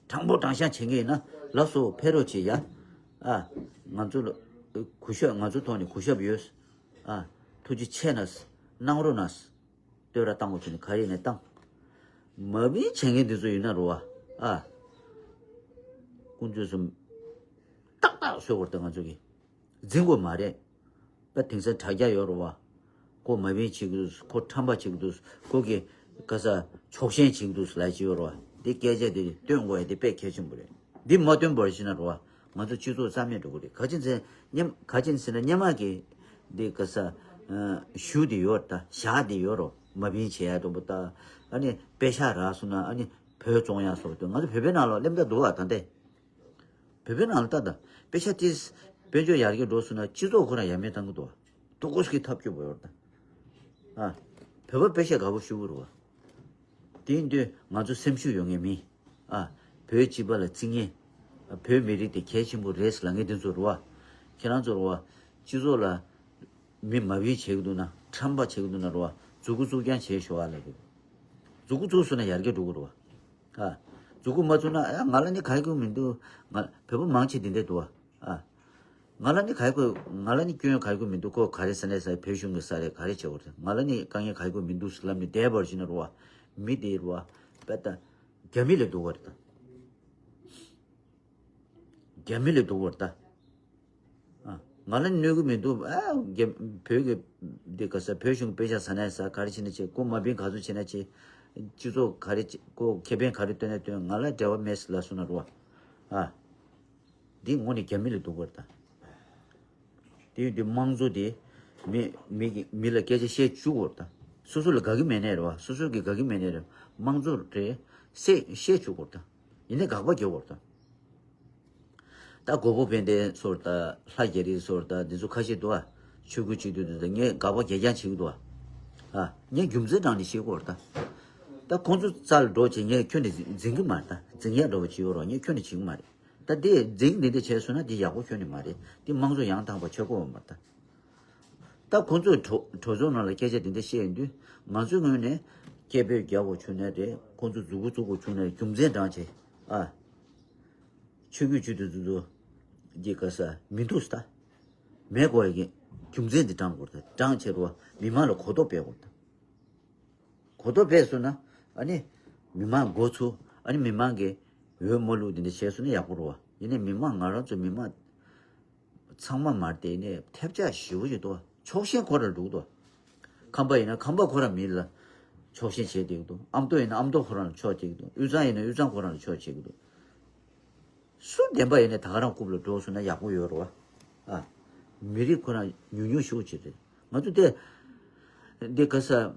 དྲང་པོ་དྲང་བཞག་བྱེད་ཀྱི་ཡིན་ན་ལགས་སོ་ཕེབས་རོགས་བྱེད་ཡ། ཨ། ང་ཚོ་ལ་གུས་ཞབས། ང་ཚོ་ཐོག་ནས་གུས་ཞབས་ཡོད། ཨ། ཐུགས་རྗེ་ཆེ་ན། གནང་རོགས་གནང་། བསྟོད་ར་བཏང་དགོས་བྱུང་ནས་ག་རེ་ནས་བཏང་། མ་བིན་བྱེད་མཁན་འདི་ཚོ་ཡིན་ན་རོ་བ། ཨ། ཀུན་སྤྱོད་གསུམ། ཏག་ཏག་བཟོ་དགོས་རེད་ད་ང་ཚོ་གིས། འཛིན་དགོས་མ་རེད། ད་དེང་སང་དྲ་རྒྱ་ཡོད་རོ་བ། ཁོ་མ་བིན་བྱེད་ཀྱི་འདུག་ཁོ་ཁྲམ་པ་བྱེད་ཀྱི་འདུག་ཁོ་གི་ག་ས་ཕྱོགས་ཞེན་བྱེད་ཀྱི་འདུག་ལབ་ཀྱི་ཡོད་རོ་བ། འདི་སྐད་ཆ་འདི་སྟོན་དགོས་ཡ་འདི་དཔེ་གལ་ཆེན་པོ་རེད། འདི་མ་སྟོན་པར་ཕྱིན་ན་རོ་བ། ང་ཚོ་སྤྱི་ཚོགས་རྩ་མེད་འགྲོ་གི་རེད། ག་ཅི་ཟེར་སྙམ་ག་ཅི་ཟེར་ན་སྔོན་མ་གི་འདི་ག་ས་ཨ་ཞུ་འདི་ཡོད་ད། བཞག་འདི་ཡོད་རོ། མ་བིན་བྱེད་ཡ་འགྲོ་པོ་ད། ཨ་ནི་པེ་ཤ་རག་སོང་ན་ཨ་ནི་བོད་བཙོང་ཡ་སོགས་དུ་ང་ཚོ་བོད་པའི་ནང་ལ་སླེབས་ད་འདུག་ཨ་ད་འདི། བོད་པའི་ནང་ལ་ལྟ་ད། པེ་ཤ་ཏིས་དཔལ་འབྱོར་ཡར་རྒྱས་འགྲོ་སོང་ན་སྤྱི་ཚོགས་ཁོ་རང་ཡར་མེད་བཏང་གི་འདུག་ཨ། ཏོག་ཀོ་ཤི་ཐབས་སྐྱོ་པོ་ཡོད་ད། ཨ། བོད་པ་པེ་ཤ་དགའ་པོ་ཞུ་གི་རུ་བ། དེ་ཡིན་དུས་ང་ཚོ་སེམས་ཤུགས་ཡོད་མཁན་མི། ཨ། བོད་སྤྱི་པ་ལ་བརྩི་མཁན། བོད་མི་རིགས་དེ་གལ་ཆེན་པོ་རེད་ལབ་མཁན་དེ་ཚོ་རུ་བ། ཁྱེད་རང་ཚོ་རུ་བ། སྤྱི་ཚོགས་ལ་མི་མ་བིན་བྱེད་ཀྱི་འདུག་ན་ཁྲམ་པ་བྱེད་ཀྱི་འདུག་ན་རུ་བ། མཛུ་གུ་བཙུགས་རྐྱང་བྱས་ཤོག་ཨ་ལབ་གི། མཛུ་གུ་བཙུགས་སོང་ན་ཡར་རྒྱས་འགྲོ་གི་རུ་བ། ཨ། མཛུ་གུ་མ་བཙུགས་ན་ཨ་ང་ལ་ནི་ག་ཡི་ཁུལ་མི་འདུག་ང་བོད་པ་མང་ཆེ་འདི་འདྲས་འདུག་ཨ། ཨ། ང་ལ་ནི་ག་ཡི་ཁུལ་ང་ལ་ནི་སྐྱོན་ག་ཡི་ཁུལ་མི་འདུག་ཁོ་ག་རེ་ཟ་ནས་ཟ་བོད་གཞུང་གི་ས་རེད་ག་རེ་བྱེད་དགོས་རེད། ང་ལ་ནི་དཀའ་ངལ་ག་ཡི་ཁུལ་མི་འདུག་ཟེར་ལབ་ནས་བསྡད་པར་བྱས་ན་རུ་བ། མི་དེ་རུ་བ། དཔེ་ལྟ། རྒྱ་མི་ལས་སྡུག་པ་རེད་ད། རྒྱ་མི་ལས་སྡུག་པ་རེད་ད། ཨ། ང་ལ་གནོད་གི་མི་འདུག་ཨ། རྒྱ་བོད་ཀྱི་འདི་ག་ས་བོད་གཞུང་པེ་ཤ་ཟ་ན་ཟ་ག་རེ་བྱེད་ན་བྱེད་ཁོ་མ་བིན་ག་ཚོད་བྱེད་ན་བྱེད། སྤྱི་ཚོགས་ག་རེ་བྱེད་ཁོ་ཁེ་ཕན་ག་རེ་བཏོན་ན་བཏོན་ང་ལ་འབྲེལ་བ་མེད་ཟེར་ལབ་སོང་ན་རུ་བ། ཨ། འདི་དངོས་ནས་རྒྱ་མི་ལས་སྡུག་པ་རེད་ད། དེ་ཡིན་དུས་དམངས་གཙོ་དེ་མི་མི་གི་མི་ལ་སྐད་ཆ་བཤད་བཅུག་དགོས་རེད་ད། སོ་སོ་ལ་དགའ་གི་མེད་ནའི་རེད་བ། སོ་སོ་གི་དགའ་གི་མེད་ནའི་རེད། དམངས་གཙོ་རེད་བཤད་བཤད་བཅུག་དགོས་རེད་ད། ཡིན་ནའི་དགག་པ་རྒྱག་དགོས་རེད་ད། ད་གོ་བོ་དཔལ་ལྡན་ཚོར་ད་ལྷ་རྒྱ་རི་ཚོར་ད་འདི་ཚོ་ཁ་ཤས་འདུག་ཨ། ཆོས་སྐུ་གཅིག་སྡུད་འདུག་ད་ངས་དགག་པ་རྒྱག་རྐྱང་བྱེད་ཀྱི་འདུག་ཨ། ཨ། ངས་རྒྱུ་མཚན་དྲངས་ནས་བཤད་ཀྱི་ཡོད་རེད་ད། ད་ཁོང་ཚོ་རྩ་ལ་འགྲོ་བྱས་ངས་ཁྱོན་ནས་འཛིང་གི་མ་རེད་ད། འཛིང་ཡག་འདྲ་བོ་བྱེད་ཡོད་རོགས་ངས་ཁྱོན་ནས་བྱེད་ཀྱི་མ་རེད། ད་དེ་འཛིང་འདི་འདྲ་བྱས་སོང་ན་དེ་ཡག་པོ་ཁྱོན་ནས་མ་རེད། དེ་དམངས་གཙོ་ཡང་དག་པ་ཆགས་ཀྱི་ཡོད་མ་རེད་ད། ད་ཁོང་ཚོས་གྲོས་གྲོས་ཚོགས་ནང་ལ་སྐད་ཆ་འདི་འདྲ་བཤད་ཡོང་དུས་ང་ཚོའི་ངོས་ནས་སྐད་འབོད་རྒྱག་དགོས་བྱུང་ན་རེད། ཁོང་ཚོ་མཛུ་གུ་བཙུགས་དགོས་བྱུང་ན་རེད། རྒྱུ་མཚན་དྲངས་བྱས་ཨ། ཆོས་བརྒྱུད་སྤྱི་འཐུས་ཚོ་ཚོ་གི་ག་ས་མི་འདུག་ས་ད། མེད་དགོས་ཡ་གི་རྒྱུ་མཚན་འདི་དྲངས་དགོས་རེད། དྲངས་བྱས་རོ་མི་མང་ལ་གོ་རྟོགས་སྤེལ་དགོས་རེད། གོ་རྟོགས་སྤེལ་སོང་ན་ཨ་ནི་མི་མང་མགོ་ཚོས་ཨ་ནི་མི་མང་གི་འོས་མ་བླུགས་འདི་འདྲ་བྱས་སོང་ན་ཡག་པོ་རེད་བ། ཡིན་ནའི་མི་མང་ང་རང་ཚོ་མི་མང་། ཚང་མ་མར་དེ་ནས་ཐེབས་ཆག་ཞེ་པོ་ཅིག་འདུག་ཕྱོགས་ཞེན་ཁོ་རང་འདུག་འདུག་ཁམས་པ་ཡིན་ན་ཁམས་པ་ཁོ་རང་མི་ལ་ཕྱོགས་ཞེན་བྱེད་བསྡད་ཀྱི་འདུག་ཨ་མདོ་ཡིན་ན་ཨ་མདོ་ཁོ་རང་ལ་ཕྱོགས་བྱེད་ཀྱི་འདུག་དབུས་གཙང་ཡིན་ན་དབུས་གཙང་ཁོ་རང་ལ་ཕྱོགས་བྱེད་ཀྱི་འདུག་སུ་བདེན་པ་ཡིན་ན་ད་ག་རང་རྐུབ་ལ་འགྲོ་སོང་ན་ཡག་པོ་ཡོད་རེད་བ། ཨ། མི་རིགས་ཁོ་རང་ཉུང་ཉུང་ཞེ་པོ་ཅིག་རེད། ང་ཚོ་དེ་འདི་ག་ས།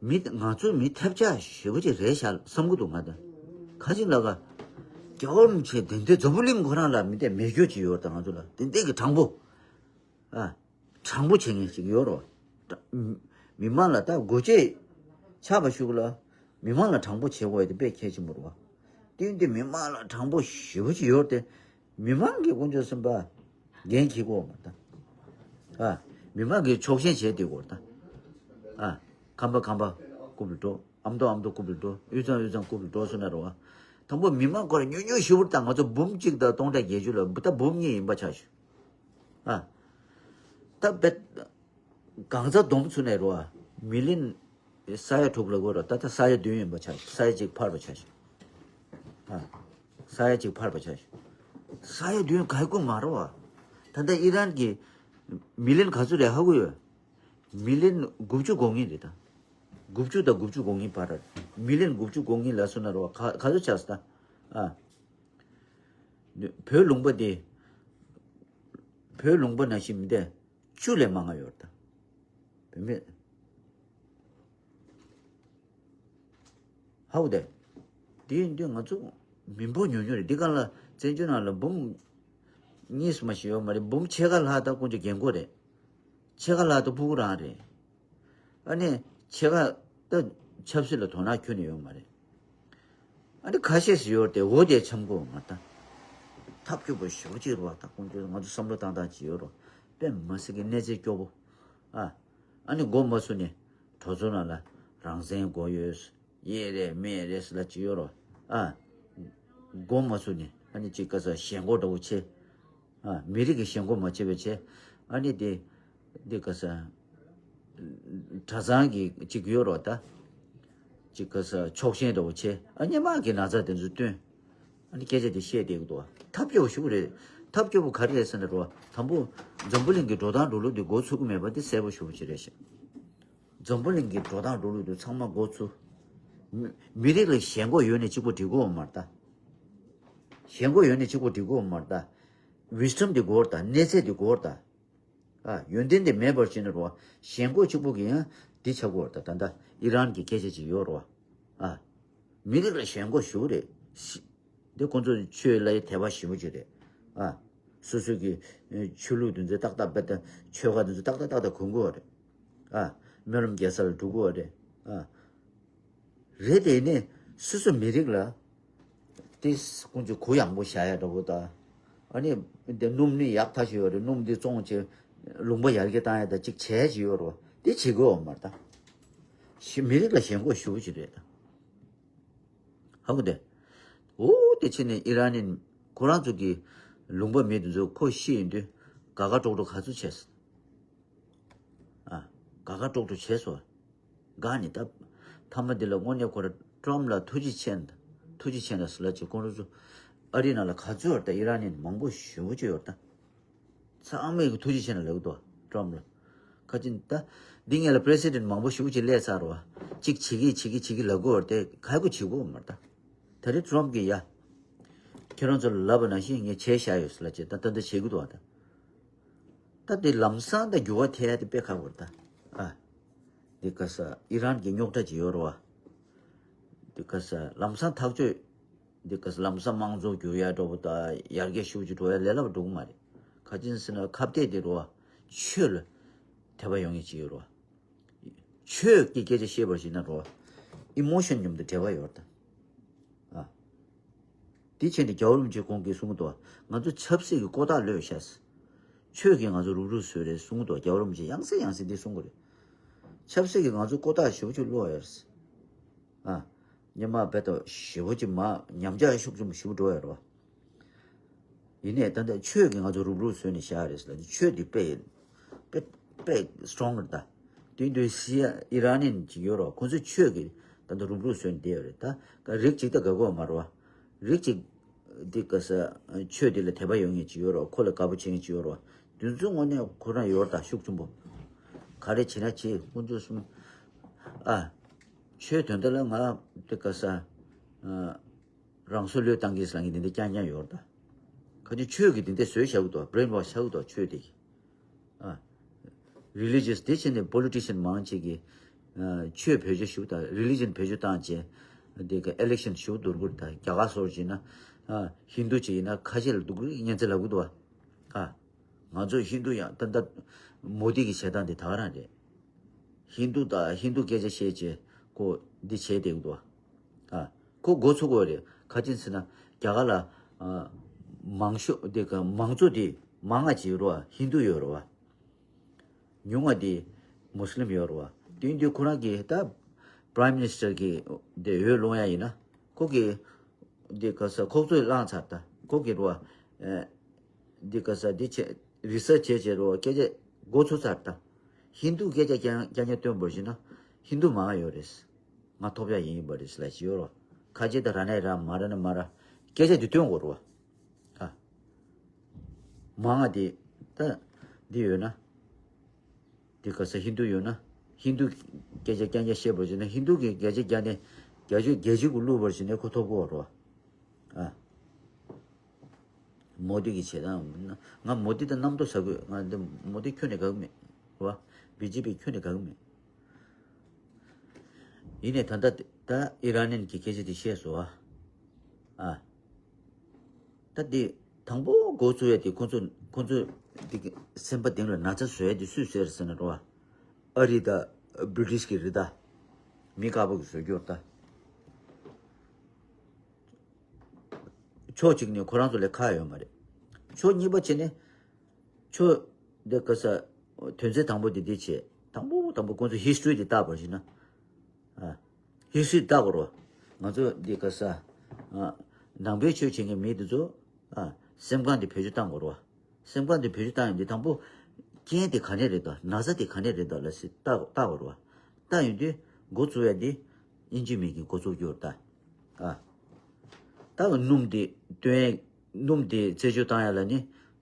མི་ང་ཚོ་མི་ཐེབས་ཆག་ཞེ་པོ་ཅིག་རེད་ཤག་བསམ་གྱི་འདུག་ང་ད། ག་ཅིག་ལ་ག་རྒྱལ་བ་རིན་པོ་ཆེ་དེ་འདྲའི་འཛམ་བུ་གླིང་ཁོ་རང་ལ་མི་དེ་མེད་རྒྱུ་ཅིག་ཡོད་ད་ང་ཚོ་ལ་དེ་འདྲའི་གི་དྲང་པོ། ཨ། དྲང་པོ་བྱེད་མཁན་ཅིག་ཡོད་རོ། མི་མང་ལ་ད་དགོས་ཆེད་ཆགས་པ་ཞུགས་ལ། མི་མང་ལ་དྲང་པོ་བྱེད་དགོས་དེ་དཔེ་གལ་ཆེན་པོ་རེད་བ། དེ་འདི་མི་མང་ལ་དྲང་པོ་ཞེ་པོ་ཅིག་ཡོད་དེ། མི་མང་གི་དཀོན་མཆོག་གསུམ་པ་འགན་འཁྱེར་དགོས་མ་ད། ཨ། མི་མང་གི་ཕྱོགས་ཞེན་བྱས་བསྡད་དགོས་ད། ཨ། ཁམས་པ་ཁམས་པ་རྐུབ་ལ་འགྲོ། ཨ་མདོ་ཨ་མདོ་རྐུབ་ལ་འགྲོ། དབུས་གཙང་དབུས་གཙང་རྐུབ་ལ་འགྲོ་སོང་ན་རེད་བ། དང་པོ་མི་མང་ཁོ་ར་ཉུང་ཉུང་ཞེ་པོ་ད་ང་ཚོ་འབུམ་གཅིག་དང་སྟོང་ཕྲག་བརྒྱད་ཅུ་ལ་ད་འབུམ་གཉིས་ཡིན་པ་ཆགས་ཤག་ཨ། ད་བེད། གང་ཚ་སྡོམ་ཚུ་ནས་རོ། མི་ལིན་ས་ཡ་དྲུག་ལ་གོ་རོ། ད་ད་ས་ཡ་བདུན་ཡིན་པ་ཆ་ཤི། ས་ཡ་གཅིག་ཕར་པ་ཆ་ཤི། ཨ། ས་ཡ་གཅིག་ཕར་པ་ཆ་ཤི། ས་ཡ་བདུན་ག་གོ་མ་རོ། ད་ད་ཨི་རན་གྱི་མི་ལིན་ག་ཚོད་རེད་ཧ་གོ་ཡོད། མི་ལིན་དགུ་བཅུ་གོ་གཉིས་རེད་ད། དགུ་བཅུ་དང་དགུ་བཅུ་གོ་གཉིས་བར། མི་ལིན་དགུ་བཅུ་གོ་གཉིས་ལ་སོ་ན་རོ། ག་ག་ཚོད་ཆགས་སོ་ད། ཨ། བོད་ལུང་པ་དེ། བོད་ལུང་པ་ནང་བཞིན་མི་འདས། བཅུ་ལས་མང་ང་ཡོད་ད། བུད་མེད། ཧའུ་དེ། དེ་ཡིན་དུས་ང་ཚོ་མི་འབོར་ཉུང་ཉུང་རེད། འདི་ག་ལ་བཙན་བྱོལ་ནང་ལ་འབུམ་གཉིས་སུ་མ་ཞིག་ཡོད་མ་རེད། འབུམ་ཕྱེད་ཀ་ལྷག་ད་དཀོན་མཆོག་རྒན་གོག་རེད། ཕྱེད་ཀ་ལྷག་ད་སྤུ་གུ་རང་རེད། ཨ་ནི་ཕྱེད་ཀ་ད་ཆབ་སྲིད་ལ་དོ་སྣང་ཁྱོན་ནས་ཡོད་མ་རེད། ཨ་ནི་ཁ་ཤས་ཤིག་ཡོད་དེ་འོ་དེ་འཆམ་གོ་མ་ད། ཐབས་སྐྱོ་པོ་ཞེ་པོ་ཅིག་རེད་བ། ད་དཀོན་མཆོག་ང་ཚོ་བསམ་བློ་བཏང་སྟངས་ཅིག་ཡོད་རོ། དཔེ་མ་སྲིད་ཀྱི་གནས་ཚད་སྐྱོ་པོ། ཨ། ཨ་ནི་མགོ་མ་ཚོས་ནས་གྲོས་ཚོགས་ནང་ལ་རང་བཙན་དགོས་ཡོད། ཡེ་རེད་མེད་རེད་ཟེར་ལ་ཅིག་ཡོད་རོ། ཨ། མགོ་མ་ཚོས་ནས་ཨ་ནི་ཅིག་ག་ས་ཞེན་ཁོག་འདྲ་བོ་ཆེ། ཨ། མི་རིགས་ཀྱི་ཞེན་ཁོག་མ་ཆེ་བའི་ཆེ། ཨ་ནི་དེ། འདི་ག་ས། གྲྭ་ཚང་གི་གཅིག་ཡོད་རོགས་ད། གཅིག་ག་ས་ཕྱོགས་ཞེན་འདྲ་བོ་ཆེ། ཨ་སྔོན་མ་གི་ན་ཚ་དེ་ཚོ་བཏོན། ཨ་ནི་སྐད་ཆ་དེ་བཤད་བསྡད་ཀྱི་འདུག་ཐབས་སྐྱོ་པོ་ཞིག་རེད། ཐབས་སྐྱོ་པོ་ག་རེ་རེད་ཟེར་ན་རོ། དང་པོ། འཛམ་བུ་གླིང་གི་འགྲོ་སྟངས་འགྲོ་ལུགས་དེ་འགོ་ཚུགས་ཀྱི་མེད་པ་དེ་གསལ་པོ་ཞིག་ཅིག་རེད་ཤག་འཛམ་བུ་གླིང་གི་འགྲོ་སྟངས་འགྲོ་ལུགས་དེ་ཚང་མ་འགོ་ཚུགས། མི་མི་རིགས་ལ་ཞེན་ཁོག་ཡོད་ནས་གཅིག་པོ་འགྲིག་གི་ཡོད་མ་རེད་ད། ཞེན་ཁོག་ཡོད་ནས་གཅིག་པོ་འགྲིག་གི་ཡོད་མ་རེད་ད། ཝི་སི་ཊམ་དེ་དགོས་རེད་ད། གནས་ཚད་དེ་དགོས་རེད་ད། ཨ། ཡོན་ཏན་དེ་མེད་པར་བྱས་ན་རོ། ཞེན་ཁོག་གཅིག་པོ་གིས་ཡང་འདི་ཆགས་ཀྱི་ཡོད་རེད་ད། ད་ལྟ་ཨི་རན་གྱི་སྐད་ཆ་ཅིག་ཡོད་རོ། ཨ། མི་རིགས་ལ་ཞེན་ཁོག་ཞེ་པོ་རེད། ཤི། འདི་ཁོང་ཚོ་ཆོས་ལ་ཡང་དད་པ་ཞེ་པོ་ཅིག་རེད། ཨ། སོ་སོ་གི་ཆོས་ལུགས་དེ་ཚོ་ཏག་ཏག་རྦད་དེ་ཆོལ་ཁ་དེ་ཚོ་ཏག་ཏག་ཏག་ཏག་གོན་གྱི་ཡོད་རེད། ཨ། སྨོན་ལམ་རྒྱག་ས་ལ་འགྲོ་གི་ཡོད་རེད། ཨ། རེད་དེ་ནས་སོ་སོ་མི་རིགས་ལ་དེ་ཀུན་གྱིས་གུ་ཡངས་པོ་བཞག་ཡ་འདྲ་པོ་དང་། ཨ་ནི་དེ་སྣུམ་ནི་ཡག་ཐག་ཆོད་ཡོད་རེད། སྣུམ་འདི་བཙོང་བྱས་ལུང་པ་ཡར་རྒྱས་བཏང་ཡ་དང་གཅིག་བྱས་ཅིག་ཡོད་རེད། དེ་བྱེད་དགོས་ཡོད་མ་རེད་ད། ཞི་མི་རིགས་ལ་ཞེན་ཁོག་ཞེ་པོ་ཅིག་རེད་ད། ཧ་གོ་དེ། འོ་དེ་ཕྱིན་ནས་ཨི་རན་ནི་ཁོ་རང་ཚོ་གི་ལུང་པ་མི་དེ་ཚོ་ཁོ་ཤི་ཡིན་དུས་དགའ་དགའ་སྤྲོ་སྤྲོ་ག་ཚོད་བྱས། ཨ། དགའ་དགའ་སྤྲོ་སྤྲོ་བྱས་སོང་། དགའ་ནི་ད། མཐའ་མ་འདི་ལ་དངོས་གནས་ཁོ་ར་ཊམ་ལ་ཐུགས་རྗེ་ཆེ་ན། ཐུགས་རྗེ་ཆེ་ན་ཟེར་ལ་ཅིག་ཁོང་ཚོ་ཨ་རི་ནང་ལ་ག་ཚོད་ཡོད་ད། ཨི་རན་ནི་མང་པོ་ཞེ་པོ་ཅིག་ཡོད་ད། ཚང་མས་ཀྱི་ཐུགས་རྗེ་ཆེ་ན་ལབ་ཀྱི་འདུག་ཊམ་ལ། ཁ་ཅིག་ད། འདི་ངས་ལ་པི་རེ་སི་ཌེན་མང་པོ་ཞེ་པོ་ཅིག་སླེབས་ཚར་རོ། ཅིག་བྱེད་ཀྱི་བྱེད་ཀྱི་བྱེད་ཀྱི་ལབ་ཀྱི་ཡོད་རེད་དེ་ག་གོ་བྱེད་ཀྱི་ཡོད་མ་རེད་ད། ད་རེས་ཊམ་གྱིས་ཡ། ཁྱེད་རང་ཚོ་ལ་ལབ་པ་ནང་བཞིན་ངས་བྱས་བཞག་ཡོད་ཟེར་ལ་ཅིག་ད་ད་ད་བྱེད་ཀྱི་འདུག་ད། ད་དེ་ལམ་སང་ད་འགྱུར་བ་ཐེབས་ཡ་དེ་དཔེ་ཁག་པོ་རེད་ད། ཨ། འདི་ག་ས་ཨི་རན་གྱི་རྙོག་དྲ་ཅིག་ཡོད་རེད་བ། འདི་ག་ས་ལམ་སང་ཐག་གཅོད། འདི་ག་ས་ལམ་སང་དམངས་གཙོ་འགྱུར་ཡ་འགྲོ་བ་ད་ཡར་རྒྱས་ཤུགས་ཆེ་འགྲོ་ཡ་ལས་སླ་པོ་འགྲོ་གི་མ་རེད། ག་ཅི་ཟེར་ན་ཁ་གཏད་དེ་རེད་བ། ཆོས་ལ་དད་པ་ཡོང་ངེས་ཅིག་ཡོད་རེད་བ། ཆོས་ཀྱི་སྐད་ཆ་བཤད་པར་བྱེད་ན་རེད་བ། ཨི་མོ་ཤན་མཉམ་དུ་འབྲེལ་བ་ཡོད་རེད་ད། ཨ། དེ་བྱས་ནས་རྒྱལ་བ་རིན་པོ་ཆེ་ཁོང་གིས་གསུང་གི་འདུག་ང་ཚོ་ཆབ་སྲིད་ཀྱི་ཀོ་ཏ་ལོས་ཤག་ཆོས་ཀྱིས་ང་ཚོ་རུབ་རུབ་བཟོས་རེད་གསུང་གི་འདུག་རྒྱལ་བ་རིན་པོ་ཆེ་ཡང་སེ་ཡང་སེ་འདི་གསུང་གི་རེད། ཆབ་སྲིད་ཀྱིས་ང་ཚོ་ཀོ་ཏ་ཞེ་པོ་ཅིག་བླུགས་ཡོད་རེད། ཨ། སྔོན་མ་རྦད་དེ་ཞེ་པོ་ཅིག་མ་ཉམས་ཆག་ཤུགས་ཆེན་པོ་ཞེ་པོ་འགྲོ་ཡོད་རེད་བ། ཡིན་ནའི་ད་ལྟ་ཆོས་ཀྱིས་ང་ཚོ་རུབ་རུབ་བཟོས་ནས་བཞག་རེད་ཟེར་ལ་ཆོས་འདི་དཔེ་དཔེ་དཔེ་སི་ཊོང་རེད་ད། དེ་དུས་སི་ཨི་རན་ནི་ཅིག་ཡོད་རོ། ཁོ་ཚོས་ཆོས་ཀྱིས་ད་ལྟ་རུབ་རུབ་བཟོས་ནས་བསྡད་ཡོད་རེད་ད། རིགས་གཅིག་ད་དགའ་གོ་མ་རེད་བ། རིགས་གཅིག་འདི་ག་ས་ཆོས་འདི་ལ་དད་པ་ཡོད་མཁན་ཅིག་ཡོད་རོ། ཁོ་ལ་དགའ་པོ་བྱེད་མཁན་ཅིག་ཡོད་རོ། དེ་ཚོའི་ངོས་ནས་ཁོ་རང་ཡོད་ད་ཤུགས་ཆེན་པོ། ག་རེ་བྱེད་ན་བྱེད་དཀོན་མཆོག་གསུམ། ཨ། ཆོས་དོན་དག་ལ་ང་དེ་ག་ས། ཨ། རང་སྲོག་བློས་བཏང་གི་ཟེར་ལ་ངས་དེ་འདྲ་རྐྱང་རྐྱང་ཡོད་ད། ཁ་ཅིག་ཆོས་ཀྱི་དེ་འདྲ་བཟོས་བཞག་གི་འདུག brainwash བྱ་གི་འདུག་ཆོས་དེ་གི། ཨ། religious དེ་བྱས་ནས་politician མང་ཆེ་གི། ཨ། ཆོས་བེད་སྤྱོད་ཞུ་དང་religion བེད་སྤྱོད་བཏང་བྱས། དེ་ག་election ཞུ་འདུག་གུ་ད་རྒྱ་གར་སོགས་བྱས་ན། ཨ། ཧིན་རྡུ་བྱས་ཡིན་ན་ཁ་ཤས་ལ་འདུག་གུ་ཉན་ཚེ་ལབ་གི་འདུག་བ། ཨ། ང་ཚོ་ཧིན་རྡུ་ཡང་ད་ལྟ་མོ་དི་གི་བྱེད་སྟངས་དེ་ད་ག་རང་རེད། ཧིན་རྡུ་དང་ཧིན་རྡུ་སྐད་ཆ་བཤད་བྱས་ཁོ་འདི་བྱས་བསྡད་ཀྱི་འདུག་ཨ། ཁོ་མགོ་ཚོས་དགོས་རེད། ག་ཅི་ཟེར་ན་རྒྱ་གར་ལ། ཨ། མང་ཤོས་དེ་ག་མང་གཙོ་དེ་མང་ང་ཅིག་ཡོད་རེད་བ། ཧིན་རྡུ་ཡོད་རེད་བ། ཉུང་ང་དེ་མུ་སི་ལིམ་ཡོད་རེད་བ། དེ་ཡིན་དུས་ཁོ་རང་གི་ད་Prime Minister གི་དེ་འོས་བླུག་ཡ་ཡིན་ན་ཁོ་གི་འདི་ག་ས་ཁོག་ཚོད་བླངས་ཚར་ད་ཁོ་གི་རུ་བ། ཨེ། འདི་ག་ས་འདི་བྱས་research བྱས་བྱས་རུ་བ་སྐད་ཆ་མགོ་ཚོས་ཚར་ད། ཧིན་རྡུ་སྐད་ཆ་རྐྱང་རྐྱང་རྐྱང་སྟོན་པར་བྱས་ན་ཧིན་རྡུ་མང་ཡོད་རེད། ང་ཐོབ་ཡ་ཡིན་པ་རེད་ལ་ཞིག་ཡོད་རོ། ཁ་ཆེ་ད་ར་ནས་ར་མ་ར་ནས་མ་ར་སྐད་ཆ་འདི་སྟོན་དགོས་རུ་བ། ཨ། མང་ང་དེ་ད་འདི་ཡོད་ན། དེ་ག་ས་ཧིན་རྡུ་ཡོད་ན། ཧིན་རྡུ་སྐད་ཆ་རྐྱང་རྐྱང་བཤད་པར་བྱས་ན་ཧིན་རྡུ་གི་སྐད་ཆ་རྐྱང་ནས་རྒྱ་ཆོས་རྒྱལ་སྤྱི་གུ་བླུག་པར་བྱས་ནས་ཁོ་ཐོབ་གོ་རོ། ཨ། མོ་དི་གི་བྱེད་སྟངས་ང་མོ་དི་དང་རྣམ་རྟོག་ཟ་དགོས། ང་འདི་མོ་དི་ཁྱོན་ནས་དགའ་གི་མེད་རོ། བི་ཇེ་པི་ཁྱོན་ནས་དགའ་གི་མེད། ཡིན་ནས་ད་ལྟ་ད་ཨི་རན་ནན་གི་སྐད་ཆ་དེ་བཤད་སོང་ཨ། ཨ། ད་འདི་དང་པོ་འགོ་ཚུགས་ཡ་དེ་ཁོ་ཚོ་ཁོ་ཚོ་འདི་གི་སེམས་པ་གཏིང་ལ་ན་ཚ་བཟོ་ཡ་དེ་སུས་ཟེར་ཟེར་ན་རོ། ཨ་རི་དང་བྷི་རི་ཊིཤ་གི་རེད་ད། མི་དཀར་པོ་གི་བཟོ་རྒྱུར་ད། ཕྱོགས་གཅིག་ནས་ཁོ་རང་ཚོ་ལས་ཁག་ཡོད་མ་རེད། ཕྱོགས་གཉིས་པ་བྱས་ནས། ཆོས་འདི་ག་ས་དོན་ཚན་དང་པོ་འདི་འདི་བྱས། དང་པོ་དང་པོ་ཁོང་ཚོ་ཧི་སི་ཊོ་རི་འདི་བལྟ་བར་ཞིག་ན། ཨ། ཧི་སི་ཊོ་རི་བལྟ་དགོས་རོ། ང་ཚོ་འདི་ག་ས། ཨ། ནང་པའི་ཆོས་བྱེད་མཁན་མི་འདི་ཚོ། ཨ། སེམས་ཁམས་འདི་བེད་སྤྱོད་བཏང་དགོས་རོ། སེམས་ཁམས་འདི་བེད་སྤྱོད་བཏང་ཡོང་དུས་དང་པོ། རྐྱེན་དེ་ག་ནས་རེད་དོ། ན་ཚ་དེ་ག་ནས་རེད་དོ་ལ་སི་བལྟ་བལྟ་དགོས་རོ། བལྟ་ཡོང་དུས་འགོ་བཙུགས་ཡ་འདི་ཨིན་ཇི་མི་གི་འགོ་བཙུགས་རྒྱུ་རེད་ད། ཨ། ད་སྣུམ་དེ་བཏོན། སྣུམ་དེ་རྩད་གཅོད་བཏང་ཡ་ལ་ནི་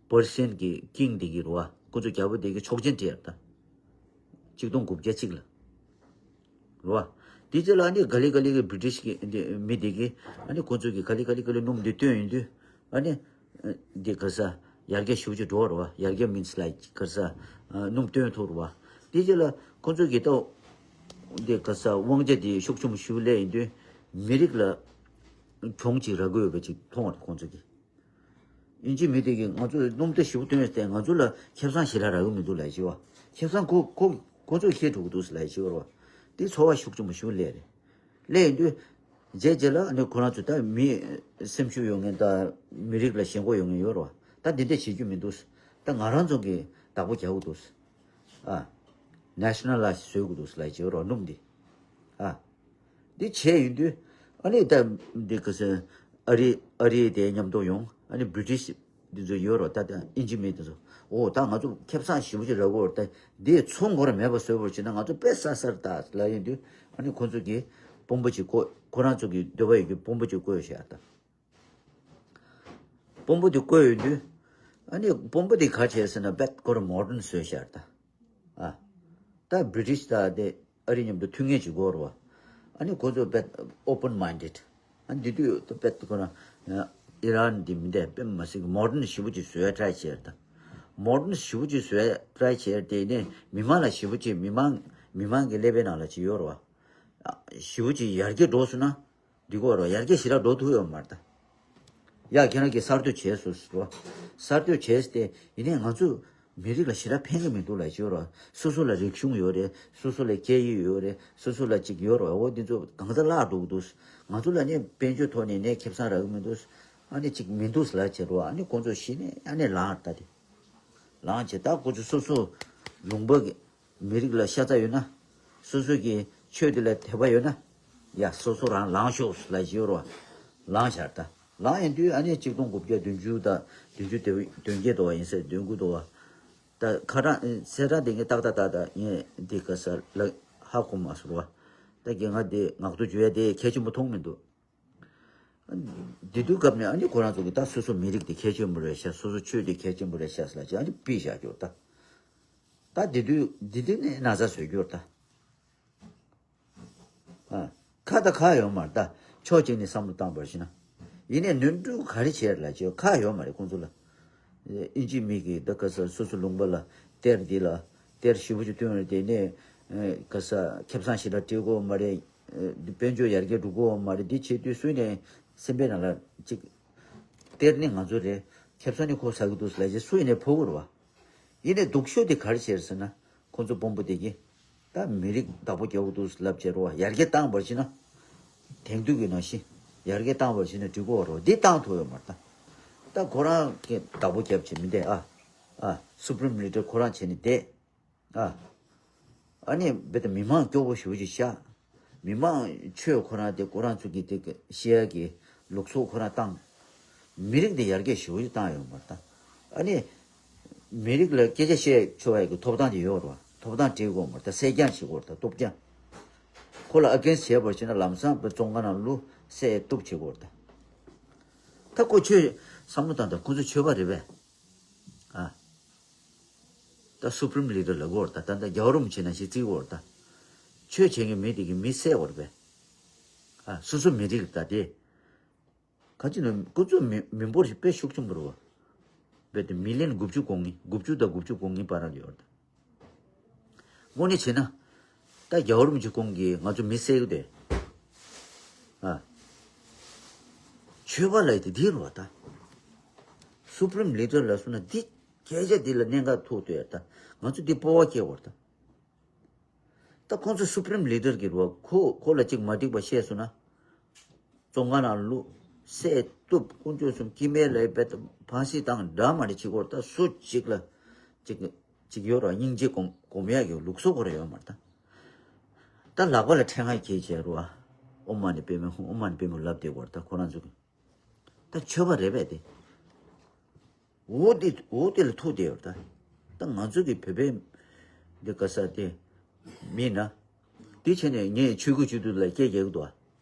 པར་སི་ཡན་གྱི་ཀིང་དེ་གི་རུ་བ་ཁོ་ཚོ་རྒྱལ་པོ་དེ་གི་ཆོག་མཆན་སྤྲད་ཡ་ད། གཅིག་སྟོང་དགུ་བརྒྱ་གཅིག་ལ། རུ་བ། དེ་རྗེས་ལ་ནི་ག་ལེ་ག་ལེ་གི་བྷི་རི་ཊིཤ་གི་འདི་མི་དེ་གི་ཨ་ནི་ཁོ་ཚོ་གི་ག་ལེ་ག་ལེ་ག་ལེ་སྣུམ་དེ་བཏོན་ཡོང་དུས་ཨ་ནི། འདི་ག་ས་ཡར་རྒྱས་ཞེ་པོ་ཅིག་འགྲོ་བ་རུ་བ། ཡར་རྒྱས་མིན་ལ་ག་ས་སྣུམ་བཏོན་ཐུབ་རུ་བ། དེ་རྗེས་ལ་ཁོ་ཚོ་གི་ད་འདི་ག་ས་དབང་ཆ་དེ་ཤུགས་ཆེན་པོ་ཞིག་སླེབས་ཡོང་དུས་མི་རིགས་ལ་གྱོང་ཅིག་རག་གི་ཡོད་པ་ཅིག་མཐོང་བ་རེད་ཁོང་ཚོ་གིས། ཨིན་ཇི་མི་དེ་གིས་ང་ཚོ་སྣུམ་ད་ཞེ་པོ་བཏོན་ཡོད་ཟེར། ང་ཚོ་ལ་ཁེ་བཟང་ཞེ་དྲག་རག་གི་མི་འདུག་ལབ་ཤི་བ། ཁེ་བཟང་ཁོ་ཁོ་ཁོ་ཚོས་ཤེས་ཐུབ་ཀྱི་འདུག་ལབ་ཤི་བ་རེད་བ། དེ་ཚོར་བ་ཤུགས་ཆེན་པོ་ཞིག་སླེབས་རེད། སླེབས་ཡོང་དུས་རྗེས་རྗེས་ལ་ནི་ཁོ་རང་ཚོ་ད་མི་སེམས་ཤུགས་ཡོད་མཁན་དང་མི་རིགས་ལ་ཞེན་ཁོག་ཡོད་མཁན་ཡོད་རེད་བ། ད་འདི་འདྲ་བྱེད་རྒྱུ་མི་འདུག་ད་ང་རང་ཚོ་གིས་བདག་པོ་རྒྱག་དགོས་འདུག་ཨ། ནེ་ཤ་ནལ་ལ་བཟོ་དགོས་འདུག་ལབ་ཤི་བ་རེད་བ། སྣུམ་འདི། ཨ། འདི་བྱས་ཡོང་དུས་ཨ་ནི་ད་འདི་ག་ས་ཨ་རི་ཨ་རི་དེ་མཉམ་དུ་ཡོང་། ཨ་ནི་བྷི་རི་ཊིཤ་འདི་ཚོ་ཡོད་རོ། ད་ད་ཨིན་ཇི་མི་འདི་ཚོ་འོ་ད་ང་ཚོ་ཁེ་བཟང་ཞེ་པོ་ཅིག་རག་གོ་རེད། ད་འདི་ཚོང་སྒོ་ར་མེད་པ་བཟོས་པར་བྱས་ན་ང་ཚོ་དཔེ་བསགས་ས་རེད་ད་ལབ་ཡོང་དུས་ཨ་ནི་ཁོ་ཚོ་གིས་དཔོན་པོ་ཅིག་བསྐོས། ཁོ་རང་ཚོ་གི་འདོད་པ་ཡོད་རྒྱུ་དཔོན་པོ་ཅིག་བསྐོས་བཞག་ད། དཔོན་པོ་དེ་བསྐོས་ཡོང་དུས་ཨ་ནི་དཔོན་པོ་དེ་ག་བྱས་ཟེར་ན་དཔེ་ཁོ་ར་མོ་ཌན་བཟོས་བཞག་ད། ཨ། ད་བྷི་རི་ཊིཤ་དང་དེ་ཨ་རི་མཉམ་དུ་མཐུན་ངེས་ཅིག་དགོས་རེད་བ། ཨ་ནི་ཁོ་ཚོ་དཔེ་ཨོ་པན་མའིན་ཌེཌ། ཨ་འདི་དུས་དཔེ་ཁོ་རང་ཨི་རན་འདི་མི་འདྲ་དཔེ་མ་སྲིད་མོ་ཌན་ཞེ་པོ་ཅིག་བཟོས་ཡ་ཊ་རའི་བྱས་ད། མོ་ཌན་ཞེ་པོ་ཅིག་བཟོས་ཡ་ཊ་རའི་བྱས་དེ་ནས་མི་མང་ལ་ཞེ་པོ་ཅིག་མི་མང་མི་མང་གི་ཀླད་པའི་ནང་ལ་ཅིག་ཡོད་རེད་བ། ཞེ་པོ་ཅིག་ཡར་རྒྱས་འགྲོ་སོང་ན། འགྲིག་གོ་རོ། ཡར་རྒྱས་ཞེ་དྲག་འགྲོ་ཐུབ་ཡོད་མ་རེད་ད། ཡ་ཁྱེད་རང་གིས་གསར་གཏོད་བྱས་སོང་ཟེར་རོ། གསར་གཏོད་བྱས་ཏེ་ཡིན་ནའི་ང་ཚོ་མི་རིགས་ལ་ཞེ་དྲག་ཕན་གི་མི་འདུག་ལབ་ཤི་རོ། སོ་སོ་ལ་རིག་གཞུང་ཡོད་རེད། སོ་སོ་ལ་སྐད་ཡིག་ཡོད་རེད། སོ་སོ་ལ་ཅིག་ཡོད་རོ། འོ་འདི་ཚོ་གང་ཚ་བརླག་འགྲོ་གི་འདུག་ང་ཚོ་ལ་ནི་དཔལ་འབྱོར་ཐོག་ནས་ནས་ཁེ་བཟང་རག་གི་མི་འདུག་ཨ་ནི་ཅིག་མི་འདུག་ལབ་བྱས་རོ། ཨ་ནི་ཁོང་ཚོ་གཞི་ནས་ཨ་ནི་ལངས་ད་དེ། ལངས་བྱས་ད་ཁོ་ཚོ་སོ་སོ་ལུང་པ་གི་མི་རིགས་ལ་ཤ་ཚ་ཡོད་ན། སོ་སོ་གི་ཆོས་དེ་ལ་དད་པ་ཡོད་ན། ཡ་སོ་སོ་རང་ལངས་ཤོག་ལབ་ཞུ་རོགས། ལངས་ཤར་ད། ལངས་ཡིན་དུས་ཨ་ནི་གཅིག་སྟོང་དགུ་བརྒྱ་བདུན་ཅུ་དང་བདུན་ཅུ་དོན་བརྒྱད་དོ་བ་ཡིན་ས་བདུན་དགུ་དོ་བ། ད་ཁ་གྲངས་ཚེས་གྲངས་དེ་ངས་ཏག་ཏག་ཏག་ཏག་ངས་འདི་ག་ས་ལ་ཧ་གོ་མ་སོང་བ། ད་གི་ང་དེ་ངག་ཐོག་བརྗོད་ཡ་དེ་གལ་ཆེན་པོ་མཐོང་མི་འདུག་དེ་དུས་སྐབས་ནས་ཨ་ནི་ཁོ་རང་ཚོ་གི་ད་སོ་སོ་མི་རིགས་དེ་གལ་ཆེན་པོ་རེད་ཤག་སོ་སོ་ཆོས་དེ་གལ་ཆེན་པོ་རེད་ཤག་ཟེར་ལབ་བྱས་ཨ་ནི་ཕུད་བཞག་རྒྱུ་རེད་ད། ད་དེ་དུས་དེ་དུས་ནས་ན་ཚ་བཟོ་རྒྱུ་རེད་ད། ཨ། ཁ་ད་ཁ་ཡོད་མ་རེད་ད། ཕྱོགས་གཅིག་ནས་བསམ་བློ་བཏང་བར་ཞིག་ན། ཡིན་ནའི་ནོར་འཁྲུལ་ག་རེ་བྱས་ལ་བྱས་ཁ་ཡོད་མ་རེད་ཁོང་ཚོ་ལ། ཨིན་ཇི་མི་གིས་ད་ག་ས་སོ་སོ་ལུང་པ་ལ་གཏེར་འདི་ལ་གཏེར་ཞེ་པོ་ཅིག་བཏོན་རེད་དེ་ནས་ག་ས་ཁེ་བཟང་ཞེ་དྲག་སྤྲད་དགོས་མ་རེད། དཔལ་འབྱོར་ཡར་རྒྱས་འགྲོ་དགོས་མ་རེད་འདི་བྱེད་དུས་སུ་ནས་སེམས་པའི་ནང་ལ་ཅིག་གཏེར་ནི་ང་ཚོ་རེད། ཁེ་བཟང་ནི་ཁོ་ཟ་གི་འདུག་ལབ་བྱས་སུ་ཡིན་ནའི་ཕོག་གི་རེད་བ། ཡིན་ནའི་སྡུག་ཤོས་དེ་ག་རེ་བྱས་ཟེར་ན། ཁོང་ཚོ་དཔོན་པོ་དེ་གིས། ད་མི་རིགས་བདག་པོ་རྒྱག་གི་འདུག་ལབ་བྱས་རོ་ཡར་རྒྱས་བཏང་བར་བྱས་ན། དེང་དུས་ཀྱི་ནང་བཞིན་ཡར་རྒྱས་བཏང་བར་བྱས་ན་འགྲིག་གོ་རོ་འདི་བཏང་ཐུབ་ཡོད་མ་རེད་ད། ད་ཁོ་རང་གིས་བདག་པོ་རྒྱབ་བྱས་མི་འདས་ཨ། ཨ་སུ་པྲིམ་ལི་ཌར་ཁོ་རང་བྱས་ནས་བསྡད། ཨ། ཨ་ནི་རྦད་དེ་མི་མང་སྐྱོ་བོ་ཞེ་པོ་ཅིག་ཤག་མི་མང་ཆོས་ཁོ་རང་དེ་ཁོ་རང་ཚོ་གི་དེ་གི་བཤད་ཡ་གི་ལུགས་སྲོལ་ཁོ་རང་བཏང་། མི་རིགས་དེ་ཡར་རྒྱས་ཞེ་པོ་ཅིག་བཏང་ཡོད་མ་རེད་ད། ཨ་ནི། མི་རིགས་ལ་སྐད་ཆ་བཤད་ཆོག་ཡ་གི་ཐོབ་ཐང་དེ་ཡོད་རེད་བ། ཐོབ་ཐང་སྤྲད་དགོས་མ་རེད་ད་གསེར་རྐྱང་བྱེད་དགོས་རེད་ད་སྟོབས་རྐྱང་། ཁོ་ལ་ཨ་གེན་སི་བྱས་པར་བྱས་ན་ལམ་སང་བཙོན་ཁང་ནང་བླུག་གསེར་གཏུབ་བྱེད་དགོས་རེད་ད། ད་ཁོ་ཆོས་བསམ་བློ་བཏང་ད་ཁོ་ཚོ་ཆོས་པ་རེད་པས། ཨ། ད་སུ་པྲིམ་ལི་ཌར་ལབ་དགོས་རེད་ད་ད་ད་རྒྱལ་བ་རིན་པོ་ཆེ་ནང་བཞིན་བརྩི་དགོས་རེད་ད། ཆོས་བྱེད་མཁན་མི་དེ་གི་མི་བསད་དགོས་རེད་པས། ཨ་སོ་སོ་མི་རིགས་ད་དེ། ག་ཅི་ནས་ཁོ་ཚོ་མི་མི་འབོར་ཞིག་དཔེ་ཤུགས་ཆེན་པོ་རེད་བ། རྦད་དེ་མི་ལན་དགུ་བཅུ་གོ་ལྔ་དགུ་བཅུ་དང་དགུ་བཅུ་གོ་ལྔ་བར་ལ་ཡོད་རེད་ད། དངོས་གནས་བྱས་ན། ད་རྒྱལ་བ་རིན་པོ་ཆེ་ཁོང་གིས་ང་ཚོ་མི་བསད་ཀྱི་དེ། ཨ། ཆོས་པ་ལ་དེ་འདི་རུ་བ་ད། སུ་པྲིམ་ལི་ཌར་ལ་སོང་ན་འདི་སྐད་ཆ་འདི་ལ་གནད་འགག་ཐུག་འདུག་ཡ་ད། ང་ཚོ་འདི་སྤོབས་པ་སྐྱེ་བར་ད། ད་ཁོང་ཚོ་སུ་པྲིམ་ལི་ཌར་གྱི་རུ་བ་ཁོ་ཁོ་ལ་ཅིག་མ་འགྲིག་པ་བཤད་སོང་ན། བཙོན་ཁང་ནང་བླུག་གསེར་གཏུབ་དཀོན་མཆོག་གསུམ་སྐྱེ་དམན་ལ་ཕར་སི་བཏང་འདྲ་མ་འདྲ་བྱེད་དགོས་ད་སུ་གཅིག་ལ་གཅིག་གཅིག་ཡོད་ར་སྙིང་རྗེ་སྒོམ་སྒོམ་ཡག་གི་ལུགས་སྲོལ་ཁོ་ར་ཡོད་མ་རེད་ད། ད་ལག་པ་ལ་ཕྲེང་བ་འཁྱེར་བྱས་རུ་བ། ཨོཾ་མ་ཎི་པདྨེ་ཧཱུྃ་ཨོཾ་མ་ཎི་པདྨེ་ལབ་བསྡད་དགོས་རེད་ད་ཁོ་རང་ཚོ་གི། ད་ཆོས་པ་རེད་པས་དེ། འོ་དེ་འོ་དེ་ལ་ཐུག་བསྡད་ཡོད་ད། ད་ང་ཚོ་གི་བོད་པའི་འདི་ག་ས་དེ་མིན་ན། དེ་བྱས་ནས་ངས་ཆོས་བརྒྱུད་སྤྱི་འཐུས་ལ་སྐད་རྒྱག་གི་འདུག་ཨ།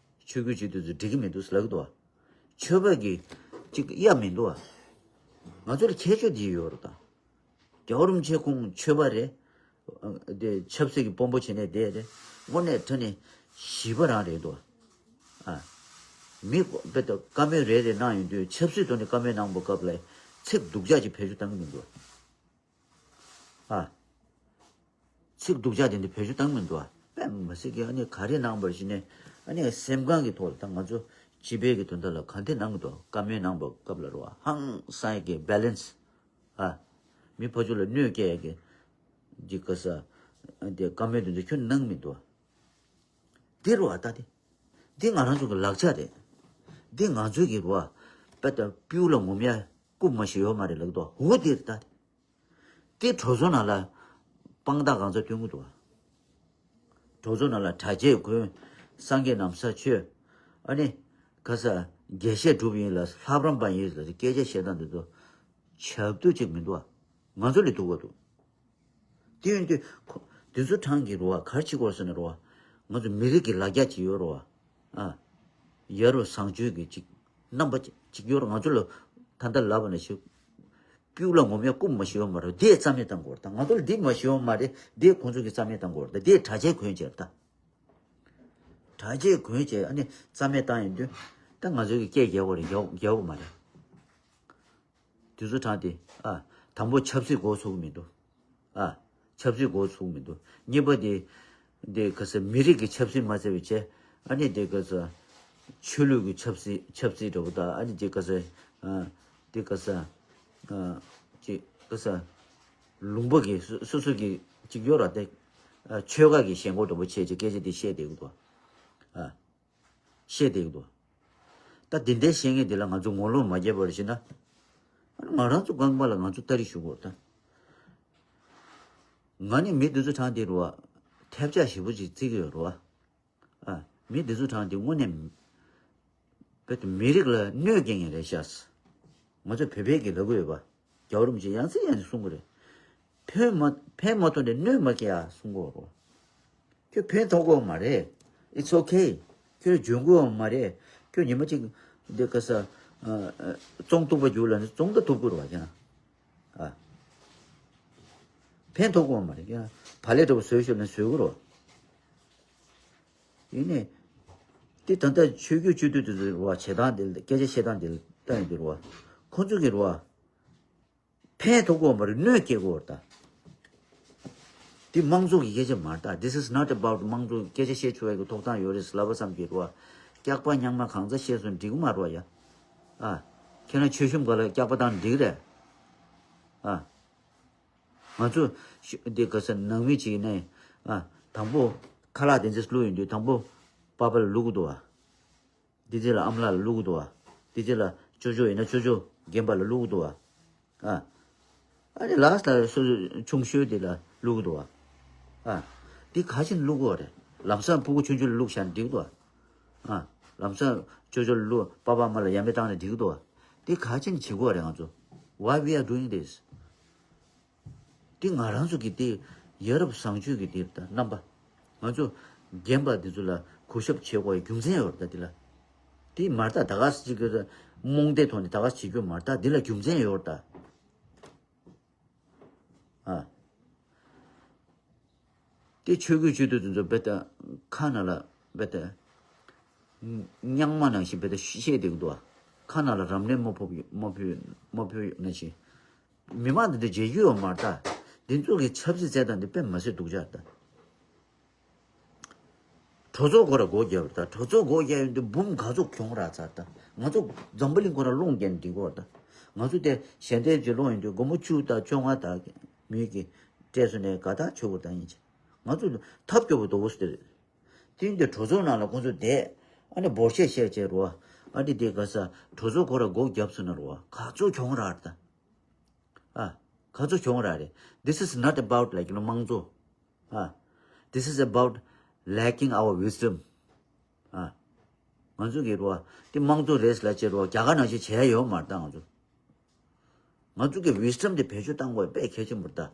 ཆོས་བརྒྱུད་སྤྱི་འཐུས་ཚོ་འགྲིག་གི་མི་འདུག་ལབ་ཀྱི་འདུག་ཨ། ཆོས་པ་གི་ཅིག་གཡའ་མི་འདུག་ཨ། ང་ཚོ་ལ་ཁྱད་ཆོས་འདི་ཡོད་རེད་ད། རྒྱལ་བ་རིན་པོ་ཆེ་ཁོང་ཆོས་པ་རེད། དེ་ཆབ་སྲིད་ཀྱི་དཔོན་པོ་བྱས་ནས་བསྡད་རེད། དངོས་གནས་དྲང་གནས་ཞི་བ་རང་རེད་འདུག་ཨ། མི་དཔེ་ད་བཀའ་མོལ་རེ་རེ་གནང་ཡོང་དུས་ཆབ་སྲིད་ཐོག་ནས་བཀའ་མོལ་གནང་པའི་སྐབས་ལ་ཚིག་སྡུག་ཅག་ཅིག་བེད་སྤྱོད་བཏང་གི་མི་འདུག་ཨ། ཚིག་སྡུག་ཅག་དེ་འདྲ་བེད་སྤྱོད་བཏང་གི་མི་འདུག་ཨ། དཔེ་མི་སྲིད་ཀྱི་ཨ་ནི་ག་རེ་གནང་བར་ཞིག་ནས་ཨ་ནི་སེམས་ཁམས་ཀྱི་ཐོག་ལ་ད་ང་ཚོ་སྤྱི་པའི་གི་དོན་དག་ལ་ག་འདྲ་གནང་གི་འདུག་བཀའ་མོལ་གནང་པའི་སྐབས་ལ་རེད་བ་ཧང་སང་ཡ་གི་བྷེ་ལེན་སི། ཨ། མི་ཕར་ཕྱོགས་ལ་གནོད་སྐྱེལ་ཡ་གི། འདི་ག་ས། འདི་བཀའ་མོལ་དེ་ཚོ་ཁྱོན་གནང་མི་འདུག་ཨ། འདི་རུ་བ་ལྟ་སྟེ། འདི་ང་རང་ཚོ་གི་ལག་ཆ་རེད། འདི་ང་ཚོ་གི་རུ་བ། དཔེ་ལྟ་སྤྲེའུ་ལ་ངོམ་ཡ་རྐུབ་མ་ཞིག་ཡོད་མ་རེད་ལབ་འདུག་འོ་འདི་རེད་ལྟ་སྟེ། འདི་གྲོས་ཚོགས་ནང་ལ་དཔང་རྟགས་གང་ཚ་སྟོན་གི་འདུག་བ། གྲོས་ཚོགས་ནང་ལ་གྲྭ་ཆས་གོན། སངས་རྒྱས་ན་བཟའ་མཆོད། ཨ་ནི། ག་ས། དགེ་བཤེས་གྲུབ་ཡིན་ལ་ལྷ་རམས་པ་ཡིན་ལ་སྐད་ཆ་བཤད་སྟངས་འདི་ཚོ། ཆབ་ཏུ་ཅིག་མི་འདུག་བ། ང་ཚོ་ལས་སྡུག་པ་འདུག་དེ་ཡིན་དུས་ཁོ། དེ་ཚོ་གྲངས་ཀྱི་རུ་བ་ག་རེ་བྱེད་དགོས་ཟེར་ན་རུ་བ། ང་ཚོ་མི་རིགས་ཀྱི་ལ་རྒྱ་ཅིག་ཡོད་རུ་བ། ཨ། ཡ་རུ་བཟང་སྤྱོད་ཀྱི་ཅིག་རྣམ་པ་ཅིག་ཅིག་ཡོད་རུ་ང་ཚོ་ལ་ད་ལྟ་ལབ་པ་ནང་བཞིན། སྤྲེའུ་ལ་ངོམ་ཡ་རྐུབ་མ་ཞིག་ཡོད་མ་རེད་དེ་རྩ་མེད་བཏང་དགོས་རེད་ད་ང་ཚོ་ལ་འདི་མ་ཞིག་ཡོད་མ་རེད་དེ་ཁོང་ཚོ་གི་རྩ་མེད་བཏང་དགོས་རེད་ད་དེ་གྲྭ་ཆས་གོན་བྱས་རེད་ད། གྲྭ་ཆས་གོན་བྱས་ཨ་ནི་རྩ་མེད་བཏང་ཡོང་དུས་ད་ང་ཚོ་གི་སྐད་རྒྱག་དགོས་རེད་རྒྱག་རྒྱག་དགོས་མ་རེད། དེ་ཚོ་དྲངས་ཏེ། ཨ། དང་པོ་ཆབ་སྲིད་འགོ་ཚུགས་མི་འདུག་ཨ། ཆབ་སྲིད་འགོ་ཚུགས་མི་འདུག་གཉིས་པ་དེ། དེ་ག་ས་མི་རིགས་ཀྱི་ཆབ་སྲིད་མ་བྱས་པའི་ཆེད། ཨ་ནི་དེ་ག་ས། ཆོས་ལུགས་ཀྱི་ཆབ་སྲིད་ཆབ་སྲིད་འདྲ་པོ་དང་ཨ་ནི་དེ་ག་ས། ཨ། དེ་ག་ས། ཨ། ཅི་ག་ས། ལུང་པ་གི་སོ་སོ་སོ་གི་ཅིག་ཡོད་ར་དེ། ཨ། ཆོལ་ཁ་གི་ཞེན་ཁོག་འདྲ་པོ་བྱས་ཅིག་སྐད་ཆ་དེ་བཤད་བསྡད་ཀྱི་འདུག་ཨ། བཤད་བསྡད་ཀྱི་འདུག་ད་དེ་འདྲའི་བཤད་མཁན་དེ་ལ་ང་ཚོ་ངོ་ལོག་མ་བརྒྱབ་པར་བྱས་ན། ང་རང་ཚོ་རྐང་པ་ལ་ང་ཚོ་ལྟ་རེ་ཞུ་དགོས་ད། ང་ནི་མི་འདི་ཚོ་གྲངས་དེ་རུ་བ། ཐེབས་ཆག་ཞེ་པོ་ཅིག་བརྩི་གི་ཡོད་རུ་བ། ཨ། མི་འདི་ཚོ་གྲངས་དེ་དངོས་གནས། བོད་དུ་མི་རིགས་ལ་གནོད་སྐྱེལ་མཁན་རེད་ཤག་ང་ཚོ་བོད་པའི་གི་ལབ་གི་ཡོད་པ། རྒྱལ་བ་རིན་པོ་ཆེ་ཡང་སེ་ཡང་སེ་གསུང་གི་རེད། ཕན་མ་ཕན་མ་ཐོགས་ནས་གནོད་མ་སྐྱེལ་ཡ་གསུང་གི་ཡོད་རུ་བ། ཁྱོད་ཕན་ཐོགས་གི་ཡོད་མ་རེད། It's okay. ཁྱོད་འཇོན་གི་ཡོད་མ་རེད། ཁྱོད་ཉི་མ་གཅིག་ འདི་ག་ས་ཨ་ཨ་བཙོང་ཐུབ་པ་རྒྱུག་ལ་ནི་བཙོང་ད་ཐུབ་ཀྱི་རེད་བ་ཁྱེད་རང་། ཨ། ཕན་ཐོགས་ཀྱི་མ་རེད་ཁྱེད་རང་། བག་ལེབ་འདྲ་པོ་བཟོས་ཤོར་ན་བཟོས་ཀྱི་རེད་བ། ཡིན་ནའི། འདི་ད་ལྟ་ཆོས་བརྒྱུད་སྤྱི་འཐུས་དེ་ཚོ་རེད་བ། བྱེད་སྟངས་འདི་ལ་སྐད་ཆ་བཤད་སྟངས་འདི་ལ་ལྟ་ཡོང་དུས་རེད་བ། ཁོ་ཚོ་གི་རེད་བ། ཕན་ཐོགས་ཀྱི་མ་རེད། གནོད་སྐྱེལ་གྱི་ཡོད་རེད་ད། འདི་དམངས་གཙོ་གི་སྐད་ཆ་མ་རེད་ད། This is not about དམངས་གཙོ་གི་སྐད་ཆ་བཤད་ཆོག་ཡ་གི་ཐོབ་ཐང་ཡོད་རེད་ལབ་པ་ཙམ་གྱིས་རེད་བ། སྐྱག་པ་རྙིང་མ་གང་ཚ་བཤད་སོང་འགྲིག་གི་མ་རེད་བ་ཡ། ཨ། ཁྱེད་རང་མཆོད་གཤོམ་སྒང་ལ་སྐྱག་པ་བཏང་འགྲིག་རེད། ཨ། ང་ཚོ་ཤ་འདི་ག་ས་ནང་མི་ཅིག་ནས་ཨ་དང་པོ་ཁ་ལག་དེ་ཚོ་བླུགས་ཡོང་དུས་དང་པོ་པ་ཕ་ལ་བླུགས་འདུག་བ། དེ་རྗེས་ལ་ཨ་མ་ལགས་ལ་བླུགས་འདུག་བ། དེ་རྗེས་ལ་ཅོ་ཅོ་ཡིན་ན་ཅོ་ཅོ་རྒན་པ་ལ་བླུགས་འདུག་བ། ཨ། ཨ་ནི་ལ་སི་ལ་སོ་སོ་ཆུང་ཤོས་དེ་ལ་བླུགས་འདུག་བ། ཨ། འདི་ག་ཅིག་བླུགས་དགོས་རེད། ལམ་སང་ཕྲུ་གུ་ཆུང་ཆུང་ལ་བླུགས་བཞག་ན་འགྲིག་འདུག་བ། ཨ། ལམ་སང་ཅོ་ཅོ་ལ་བླུགས། པ་ཕ་ཨ་མ་ལ་ཡ་མེད་བཏང་ན་འགྲིག་འདུག་བ། འདི་ག་ཅིག་བྱེད་དགོས་རེད་ང་ཚོ། Why we are doing this? འདི་ང་རང་ཚོ་གི་འདི་ཡ་རབས་བཟང་སྤྱོད་ཀྱི་འདི་ད་རྣམ་པ། ང་ཚོ་རྒན་པ་འདི་ཚོ་ལ་གུས་ཞབས་བྱེད་དགོས་རྒྱུ་མཚན་ཡོད་རེད་ད་འདི་ལ། འདི་མ་རེད་ད། ད་ག་ཅིག་གི་རྨོངས་དད་ཐོག་ནས་ད་ག་བྱེད་རྒྱུ་མ་རེད་ད། འདི་ལ་རྒྱུ་མཚན་ཡོད་རེད་ད། ཨ། དེ་ཆོས་བརྒྱུད་སྤྱི་འཐུས་དེ་ཚོ་རྦད་དེ་ཁ་ནང་ལ་རྦད་དེ་རྙིང་མ་ནང་བཞིན་རྦད་དེ་བཤད་བསྡད་ཀྱི་འདུག་བ། ཁ་ནང་ལ་རམ་ནས་མ་ཕོབ་མ་ཕོབ་མ་ཕོབ་ནང་བཞིན། མི་མང་འདི་འདྲ་བརྗེད་རྒྱུ་ཡོད་མ་རེད་ད། འདི་ཚོ་གི་ཆབ་སྲིད་རྩེད་སྟངས་འདི་དཔེ་མ་སྲིད་སྡུག་ཅག་རེད་ད། གྲོས་ཚོགས་ཁོ་ར་སྒོ་བརྒྱབ་རེད་ད། གྲོས་ཚོགས་སྒོ་བརྒྱབ་ཡོང་དུས་འབུམ་ག་ཚོད་གྱོང་རག་ཚར་ད། ང་ཚོ་འཛམ་བུ་གླིང་ཁོ་ར་སློང་རྒྱག་ནས་འགྲིག་གོ་རེད་ད། ང་ཚོ་དེ་ཞལ་འདེབས་ཀྱི་སློང་ཡོང་དུས་སྒོར་མོ་བཅུ་དང་བཅོ་ལྔ་དག་མི་གི་སྤྲད་སོང་ནས་དགའ་ཐག་ཆོད་པོ་ད་ཡིན་ཅི། ང་ཚོ་ཐབས་སྐྱོ་པོ་དོ་བོ་སྟེ་རེད། དེ་ཡིན་དུས་གྲོས་ཚོགས་ནང་ལ་ཁོང་ཚོ་བསྡད། ཨ་ནི་འབོར་ཆད་བཤད་བྱས་རོ། ཨ་ནི་དེ་ག་ས་གྲོས་ཚོགས་ཁོ་ར་སྒོ་བརྒྱབ་སོང་ན་རོ། ག་ཚོད་གྱོང་རག་རེད་ད། ཨ། ག་ཚོད་གྱོང་རག་རེད། This is not about, like, you know, དམངས་གཙོ། ཨ། This is about lacking our wisdom. ཨ། ང་ཚོ་གི་རོ། དེ་དམངས་གཙོ་རེད་ལབ་བྱས་རོ། རྒྱ་གར་ནང་བཞིན་བྱས་ཡོད་མ་རེད་ད་ང་ཚོ། ང་ཚོ་གི་wisdom དེ་བེད་སྤྱོད་བཏང་དགོས་དཔེ་གལ་ཆེན་པོ་རེད་ད།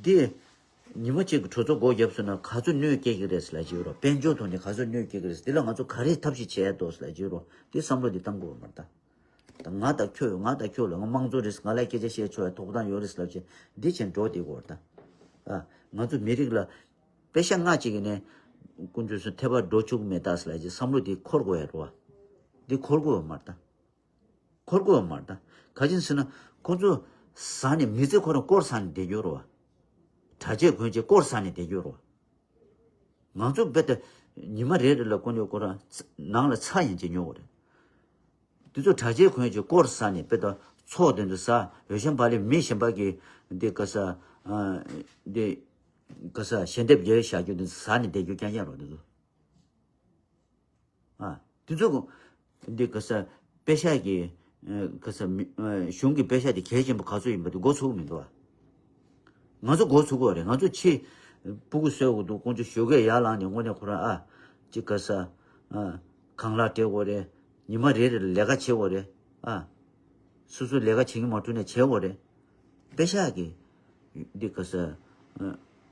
འདི། ཉི་མ་གཅིག་གི་གྲོས་ཚོགས་སྒོ་བརྒྱབ་སོང་ན་ག་ཚོད་གནོད་སྐྱེལ་གྱི་རེད་ལབ་བྱས་རོ། དཔལ་འབྱོར་ཐོག་ནས་ག་ཚོད་གནོད་སྐྱེལ་གྱི་རེད། འདི་ལ་ང་ཚོ་ག་རེ་ཐབས་ཤེས་བྱས་འདུག་ལབ་བྱས་རོ། འདི་བསམ་བློ་འདི་བཏང་དགོས་པ་མ་རེད་ད། ད་ང་དང་ཁྱོད་ང་དང་ཁྱོད་ལ་ང་དམངས་གཙོ་རེད། ང་ལ་སྐད་ཆ་བཤད་ཆོག་པའི་ཐོབ་ཐང་ཡོད་རེད་ལབ་བྱས་འདི་བྱས་འགྲོ་བསྡད་དགོས་རེད་ད། ཨ། ང་ཚོ་མི་རིགས་ལ་པེ་ཤ་ལྔ་གཅིག་གི་ནས་དཀོན་མཆོག་གསུམ་ཐེ་བ་འགྲོ་བཅུག་མེད་ད་ལབ་བྱས་བསམ་བློ་འདི་འཁོར་དགོས་ཡ་རེད་བ། འདི་འཁོར་དགོས་པ་མ་རེད་ད། འཁོར་དགོས་པ་མ་རེད་ད། ག་ཅིག་ཟེར་ན་ཁོང་ཚོ་ཟ་ནས་མི་ཚེ་ཁོ་རང་སྐོར་ཟ་ནས་བསྡད་རྒྱུ་རེད་བ། གྲྭ་ཆས་གོན་བྱས་སྐོར་ཟ་ནས་བསྡད་རྒྱུ་རེད་བ། ང་ཚོ་རྦད་དེ་ཉི་མ་རེ་རེ་ལ་ཀུན་ནས་ཁོ་རང་ཚ་ནང་ལ་ཚྭ་ཡན་ཆད་ཉོ་དགོས་རེད། དེ་ཚོ་གྲྭ་ཆས་གོན་བྱས་སྐོར་ཟ་ནས་རྦད་དེ་ཚོགས་དེ་ཚོ་ཟ། འོས་ཤམ་བག་ལེབ་མི་གཞན་པ་གི་འདི་ག་ས་ཨ་འདི་ག་ས་ཞལ་འདེབས་རྒྱག་བཞག་རྒྱུ་དེ་ཚོ་ཟ་ནས་བསྡད་རྒྱུ་རྐྱང་རྐྱང་རེད་དེ་ཚོ། ཨ། དེ་ཚོ་འདི་ག་ས་པེ་ཤ་གི་ཨ་ག་ས་མི་ཨ་གཞུང་གི་པེ་ཤ་དེ་གལ་ཆེན་པོ་ག་ཚོད་ཡིན་པ་དེ་མགོ་ཚོས་མི་འདུག་ཨ། ང་ཚོ་མགོ་ཚོས་དགོས་རེད། ང་ཚོ་ཕྱི་སྤུ་གུ་གསོ་དགོས་འདུག་དཀོན་མཆོག་ཞོགས་ཀས་ཡར་ལངས་ནས་དངོས་གནས་ཁོ་རང་ཨ་ཅིག་ག་ས་ཨ་གང་ལག་སྤྲད་དགོས་རེད། ཉི་མ་རེ་རེ་ལ་ལས་ཀ་བྱེད་དགོས་རེད། ཨ། སོ་སོ་ལས་ཀ་བྱེད་ཀྱི་མ་ཐུབ་ན་བྱེད་དགོས་རེད། པེ་ཤ་གི་འདི་ག་ས་ཨ་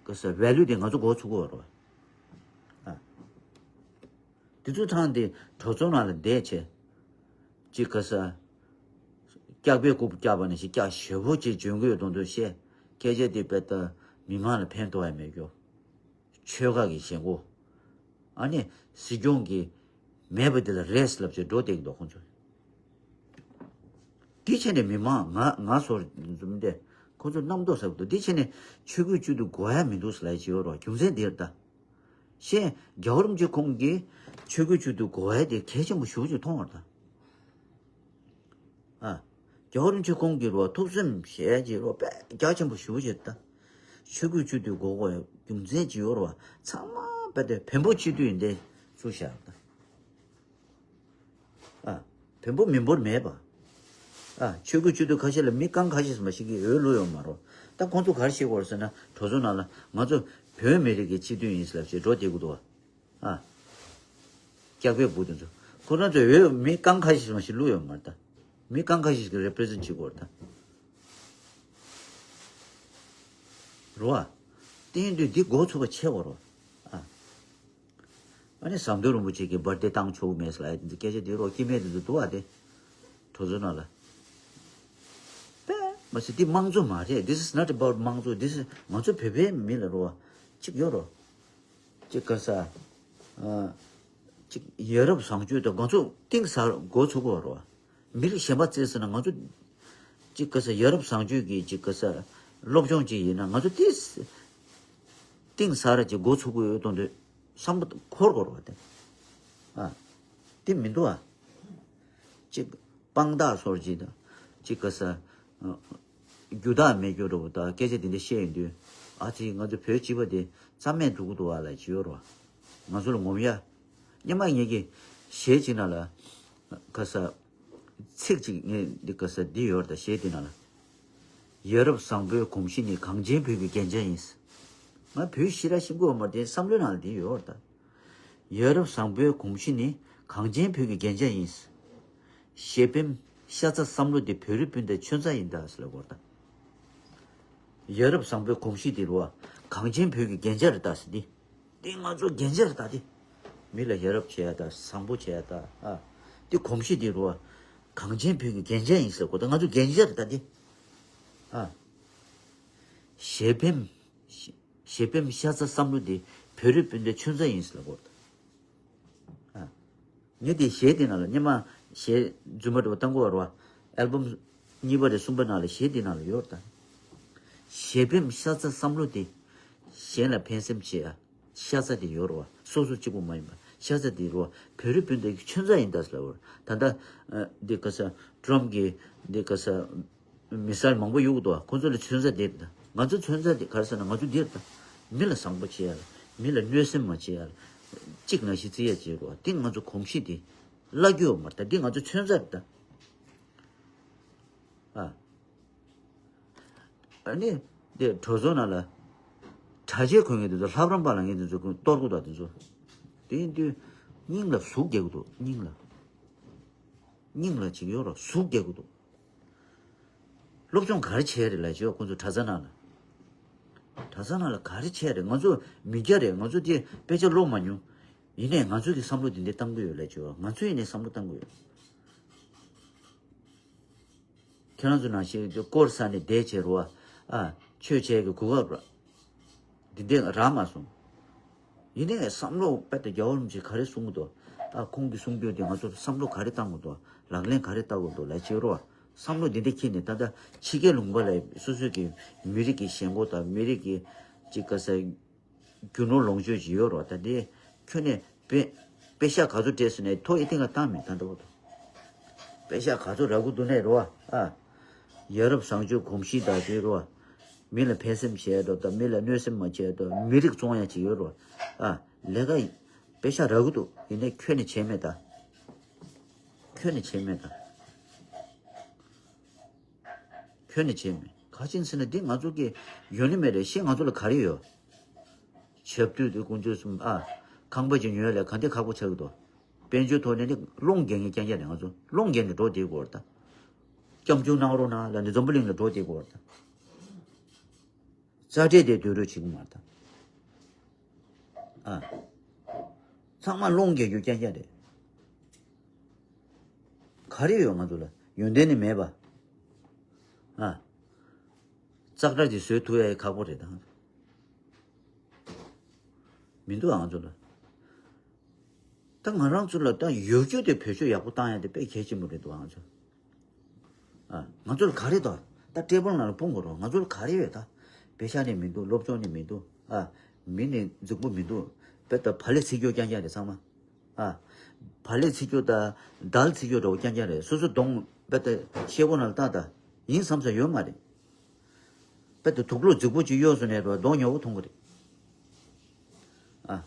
ག་ས་ཝེ་ལུ་དེ་ང་ཚོ་མགོ་ཚོས་དགོས་རེད་བ། ཨ། དེ་ཚོ་ཐང་དེ་གྲོས་ཚོགས་ནང་ལ་བསྡད་བྱས། ཅིག་ག་ས། སྐྱག་པའི་རྐུབ་བཀྱག་པ་ནང་བཞིན་སྐྱག་ཞེ་པོ་ཅིག་འཇོན་གྱི་ཡོད་མདོག་མདོག་བཤད། སྐད་ཆ་དེ་དཔེ་ལྟ་མི་མང་ལ་ཕན་ཐོགས་ཡ་མེད་རྒྱུ། ཆོལ་ཁ་གི་ཞེན་ཁོག་ཨ་ནི་སྲིད་སྐྱོང་གི་མེད་པ་དེ་ལ་རེད་ལབ་བྱས་འགྲོ་བསྡད་ཀྱི་འདུག་ཁོང་ཚོ། དེ་བྱས་ནས་མི་མང་ང་ང་ཚོར་འཛུམ་དེ་ཁོ་ཚོ་རྣམ་རྟོག་ཟ་གི་འདུག་དེ་བྱས་ནས་ཆོས་བརྒྱུད་སྤྱི་འཐུས་དགོས་ཡ་མི་འདུག་ཟེར་ལབ་ཀྱི་ཡོད་རེད་བ། རྒྱུ་མཚན་འདིར་ལྟ། ཤེས། རྒྱལ་བ་རིན་པོ་ཆེ་ཁོང་གིས་ཆོས་བརྒྱུད་སྤྱི་འཐུས་དགོས་ཡ་དེ་གལ་ཆེན་པོ་ཞེ་པོ་ཅིག་མཐོང་བ་ལྟ། ཨ། རྒྱལ་བ་རིན་པོ་ཆེ་ཁོང་གིས་རོ་ཐུགས་སེམས་ཞེ་ཅིག་རོ་དཔེ་རྒྱ་ཆེན་པོ་ཞེ་པོ་ཅིག་ལྟ། ཆོས་བརྒྱུད་སྤྱི་འཐུས་དགོས་དགོས་ཡ་རྒྱུ་མཚན་ཅིག་ཡོད་རེད་བ། ཚང་མ་དཔེ་དེ་བོན་པོ་སྤྱི་འཐུས་ཡིན་དེ་ཚུར་བཞག་ལྟ། ཨ། བོན་པོ་མི་འབོར་མེད་པ། ཨ། ཆོས་བརྒྱུད་སྤྱི་འཐུས་ཁ་ཤས་ལ་མི་རྐང་ཁ་ཤས་ཙམ་ཞིག་གིས་འོས་བླུགས་ཡོད་མ་རེད། ད་ཁོང་ཚོ་ག་རེ་བཤད་ཀྱི་ཡོད་རེད་ཟེར་ན་གྲོས་ཚོགས་ནང་ལ་ང་ཚོ་བོད་མི་རིགས་ཀྱི་སྤྱི་འཐུས་ཡིན་ཟེར་ལབ་བྱས་འགྲོ་བསྡད་ཀྱི་འདུག་བ། ཨ། སྐྱག་པའི་སྦུག་དེ་ཚོ་ཁོ་རང་ཚོས་འོས་མི་རྐང་ཁ་ཤས་ཙམ་ཞིག་བླུགས་ཡོད་མ་རེད་ད། མི་རྐང་ཁ་ཤས་ཤིག་རེ་པི་རི་ཛེན་ཊི་བྱེད་ཀྱི་ཡོད་རེད་ད། རེད་བ། དེ་ཡིན་དུས་འདི་མགོ་ཚོས་པ་ཆེ་བ་རེད་བ། ཨ། ཨ་ནི་ཟམ་གདོང་རིན་པོ་ཆེ་གི་བར་ཐི་ཌེ་བཏང་ཆོག་གི་མེད་ཟེར་ལབ་ཡ་དེ་ཚོ་སྐད་ཆ་དེ་རོ་སྐྱེ་དམན་དེ་ཚོ་འདུག་བ་དེ། གྲོས་ཚོགས་ནང་ལ། དཔེ་མ་སྲིད་དེ་དམངས་གཙོ་མ་རེད། This is not about དམངས་གཙོ། This is ང་ཚོ་བོད་པའི་མི་ལ་རོ། གཅིག་ཡོད་རོ། གཅིག་ག་ས། ཨ། གཅིག་ཡ་རབས་བཟང་སྤྱོད་དང་ང་ཚོ་གཏིང་ཟབ་འགོ་ཚུགས་དགོས་རོ། མི་རིགས་གཞན་པ་བརྩིས་ཟེར་ན་ང་ཚོ། གཅིག་ག་ས་ཡ་རབས་བཟང་སྤྱོད་ཀྱི་གཅིག་ག་ས། སློབ་སྦྱོང་གཅིག་ཡིན་ན་ང་ཚོ་དེ། གཏིང་ཟབ་ར་གཅིག་འགོ་ཚུགས་དགོས་ཡོད་དོན་དུ། བསམ་བློ་འཁོར་དགོས་རེད་བ་དེ། ཨ། དེ་མི་འདུག་ཨ། གཅིག་དཔང་རྟགས་སོར་གཅིག་དང་། གཅིག་ག་ས། ཨ། རྒྱུ་དག་མེད་རྒྱུ་རེད་བ་ད་སྐད་ཆ་དེ་འདྲ་བཤད་ཡོང་དུས། ཨ་ཙི་ང་ཚོ་བོད་སྤྱི་པ་དེ་རྩ་མེད་འགྲོ་གི་འདུག་ཨ་ལབ་ཀྱི་ཡོད་རེད་བ། ང་ཚོ་ལ་ངོམ་ཡ། སྔོན་མ་ངེད་ཀྱི་གཞས་གཅིག་ནང་ལ། ག་ས། ཚིག་ཅིག་ངས་འདི་ག་ས་འདི་ཡོད་རེད་ད་གཞས་འདི་ནང་ལ། ཡ་རབས་བཟང་པོའི་གོམས་གཤིས་ནི་གངས་ཅན་བོད་ཀྱི་རྒྱན་ཆ་ཡིན། ང་བོད་ཤེས་རབ་ཤེས་དགོས་མ་དེ་བསམ་བློའི་ནང་ལ་འདི་ཡོད་རེད་ད། ཡ་རབས་བཟང་པོའི་གོམས་གཤིས་ནི་གངས་ཅན་བོད་ཀྱི་རྒྱན་ཆ་ཡིན། གཞས་བེམ་ཤ་ཚ་བསམ་བློ་དེ་བོད་རིགས་སྤུན་ཟླའི་མཚོན་རྩ་ཡིན་ད་ཟེར་ལབ་ཡོད་རེད་ད། ཡ་རབས་བཟང་པོའི་གོམས་གཤིས་དེ་རུ་བ། གངས་ཅན་བོད་ཀྱི་རྒྱན་ཆ་རེད་ད་ཟེར་ཏེ། དེ་ང་ཚོ་རྒྱན་ཆ་རེད་ད་དེ། མི་ལ་ཡ་རབས་བྱེད་ཡ་ད་བཟང་པོ་བྱེད་ཡ་ད་ཨ། དེ་གོམས་གཤིས་དེ་རུ་བ། གངས་ཅན་བོད་ཀྱི་རྒྱན་ཆ་ཡིན་ཟེར་གོ་ད་ང་ཚོ་རྒྱན་ཆ་རེད་ད་དེ། ཨ། གཞས་བེམ། གཞས་བེམ་ཤ་ཚ་བསམ་བློ་དེ་བོད་རིགས་སྤུན་ཟླའི་མཚོན་རྩ་ཡིན་ཟེར་གོ་ད། ཨ། ངས་དེ་གཞས་དེ་ནང་ལ་སྔོན་མ་གཞས་རྫུན་མ་འདྲ་བོ་བཏང་གོ་བ་རེད་བ། ཨལ་བམ་གཉིས་པ་རེད་གསུམ་པ་ནང་ལ་གཞས་དེ་ནང་ལ་ཡོད་རེད་ད། གཞས་བེམ་ཤ་ཚ་བསམ་བློ་དེ། གཞན་ལ་ཕན་སེམས་བྱེད་ཡ། ཤ་ཚ་དེ་ཡོད་རེད་བ། སོ་སོ་གཅིག་པུ་མ་ཡིན་པ་ཤ་ཚ་དེ་རེད་བ། བོད་རིགས་སྤུན་ཟླ་གི་མཚོན་རྩ་ཡིན་ད་ཟེར་ལབ་ཡོད་རེད་ད་ལྟ། ཨ། འདི་ག་ས་ཊམ་གི་འདི་ག་ས། མི་སེར་མང་པོ་ཡོད་འདུག་ཁོ་ཚོ་ལ་མཚོན་རྩ་དེ་རེད་ད། ང་ཚོ་མཚོན་རྩ་དེ་ག་རེ་ཟེར་ན་ང་ཚོ་འདི་རེད་ད། མི་ལ་བཟང་པོ་བྱེད་ཡ་ལ། མི་ལ་གནོད་སེམས་མ་བྱེད་ཡ་ལ། གཅིག་ནང་བཞིན་བརྩི་ཡ་བྱེད་དགོས། འདི་ང་ཚོ་གོམས་གཤིས་དེ་བརླག་རྒྱུ་ཡོད་མ་རེད་ད། འདི་ང་ཚོ་མཚོན་རྩ་རེད་ད། ཨ། ཨ་ནི། འདི་གྲོས་ཚོགས་ནང་ལ། གྲྭ་ཆས་གོན་མཁན་དེ་ཚོ་ལྷ་བྲང་པ་ལ་ངས་དེ་ཚོ་གཏོར་དགོས་ད་དེ་ཚོ། དེ་ཡིན་དུས། སྙིང་ལ་ཟུག་རྒྱག་གི་འདུག་སྙིང་ལ། སྙིང་ལ་ཅིག་ཡོད་རོགས་ཟུག་རྒྱག་གི་འདུག་སློབ་སྦྱོང་ག་རེ་བྱས་རེད་ལབ་ཅེས་ཁོང་ཚོ་གྲྭ་ས་ནང་ལ། གྲྭ་ས་ནང་ལ་ག་རེ་བྱས་རེད། ང་ཚོ་མི་སྐྱ་རེད། ང་ཚོ་དེ་དཔེ་ཆ་ཀློག་མ་མྱོང་། ཡིན་ནའི་ང་ཚོ་གི་བསམ་བློ་དེ་འདྲ་བཏང་གི་ཡོད་ལབ་ཅེས་ང་ཚོ་ཡིན་ནའི་བསམ་བློ་བཏང་གི་ཡོད། ཁྱེད་རང་ཚོ་ནང་བཞིན་དཀོར་ཟ་ནས་བསྡད་བྱས་རོ། ཨ། ཆོས་བྱས་ཀྱི་གོ་སྐབས་ར། འདི་འདྲ་རག་མ་སོང་། ཡིན་ནའི་བསམ་བློ་དཔེ་དེ་རྒྱལ་བ་རིན་པོ་ཆེ་ག་རེ་གསུང་གི་འདུག་ཨ། ཁོང་གི་གསུང་རྒྱུ་དེ་ང་ཚོར་བསམ་བློ་ག་རེ་བཏང་དགོས་འདུག་ལག་ལེན་ག་རེ་བསྟར་དགོས་འདུག་ལབ་བྱས་རོ། བསམ་བློ་འདི་འདྲ་འཁྱེར་ནས་ད་ལྟ་ཕྱི་རྒྱལ་ལུང་པ་ལ་སོ་སོ་གི་མི་རིགས་ཀྱི་ཞེན་ཁོག་དང་མི་རིགས་ཀྱི་ཅིག་ག་ས། རྒྱུ་ནོར་ལོངས་སྤྱོད་ཅིག་ཡོད་རོ། ད་དེ་ཁྱོན་ནས་པེ་པེ་ཤག་ག་ཚོད་སྤྲད་ཟེར་ནས་ཐོ་ཡི་སྟེང་ལ་བཏང་མེད་ད་འདྲ་བོ་དང་། པེ་ཤག་ག་ཚོད་རག་གི་འདུག་ནས་རོ། ཨ། ཡ་རབས་བཟང་སྤྱོད་གོམས་གཤིས་དང་དེ་རོ། མི་ལ་ཕན་སེམས་བྱས་དོ་དང་མི་ལ་གནོད་སེམས་མ་བྱས་དོ། མི་རིགས་བཙོང་ཡ་ཅིག་ཡོད་རོ། ཨ། ལས་ཀ་པེ་ཤག་རག་གི་འདུག་ཡིན་ནའི་ཁྱོན་ནས་བྱས་མེད་ད། ཁྱོན་ནས་བྱས་མེད་ད། ཁྱོན་ནས་བྱས་མེད། ག་ཅིན་ཟེར་ན་འདི་ང་ཚོ་གི་ཡོད་ནི་མེད་རེད། ཤེས་ང་ཚོ་ལ་ག་རེ་ཡོད། ཆབ་དུས་དེ་དཀོན་མཆོག་གསུམ་ཨ། ཁང་པ་ཅིག་ཉོ་ཡ་ལ་ག་འདྲ་ཁག་པོ་ཆགས་ཀྱི་འདུག་དཔལ་འབྱོར་ཐོག་ནས་ནི་སློང་རྒྱག་མཁན་རྐྱང་རྐྱང་རེད། ང་ཚོ་སློང་རྒྱག་ནས་འགྲོ་བསྡད་དགོས་རེད་ད། སྐྱབས་བཅོལ་གནང་རོགས་གནང་ལབ་ནས་འཛམ་བུ་གླིང་ལ་འགྲོ་བསྡད་དགོས་རེད་ད། རྩ་ཁྲལ་དེ་སྡོད་རོགས་བྱེད་ཀྱི་མ་རེད་ད། ཨ། ཚང་མ་སློང་རྒྱག་རྒྱུ་རྐྱང་རྐྱང་རེད། ག་རེ་ཡོད་ང་ཚོ་ལ། ཡོན་ཏན་ནི་མེད་པ། ཨ། ཙག་སྒྲ་དེ་བཟོས་ཐུབ་ཡ་ཁག་པོ་རེད་ད། མི་འདུག་ཨ་ང་ཚོ་ལ། ད་ང་རང་ཚོ་ལ་ད་ཡོད་རྒྱུ་དེ་བེད་སྤྱོད་ཡག་པོ་བཏང་ཡ་དེ་དཔེ་གལ་ཆེན་པོ་རེད་འདུག་ཨ་ང་ཚོ། ཨ། ང་ཚོ་ལ་ག་རེ་དང་། ད་ཊེ་བལ་ནང་ལ་སྤུངས་དགོས་རོགས། ང་ཚོ་ལ་ག་རེ་ཡོད་ད། པེ་ཤག་ནི་མི་འདུག་སློབ་སྦྱོང་ནི་མི་འདུག་ཨ། མི་ནི་རྫིག་པོ་མི་འདུག་དཔེ་ད་བག་ལེབ་འཚིག་རྒྱུ་རྐྱང་རྐྱང་རེད་ཚང་མ། ཨ། བག་ལེབ་འཚིག་རྒྱུ་ད་དལ་འཚིག་རྒྱུ་འདྲ་བོ་རྐྱང་རྐྱང་རེད། སོ་སོ་གདོང་དཔེ་ད་ཤེལ་སྒོ་ནང་ལ་བཏགས་ད། ཡིན་བསམ་ས་ཡོད་མ་རེད། དཔེ་ད་དུག་སློག་རྫིག་པོ་ཅིག་གཡོགས་སོང་ནས་རོ་གདོང་ཉེ་བོ་མཐོང་གི་རེད། ཨ།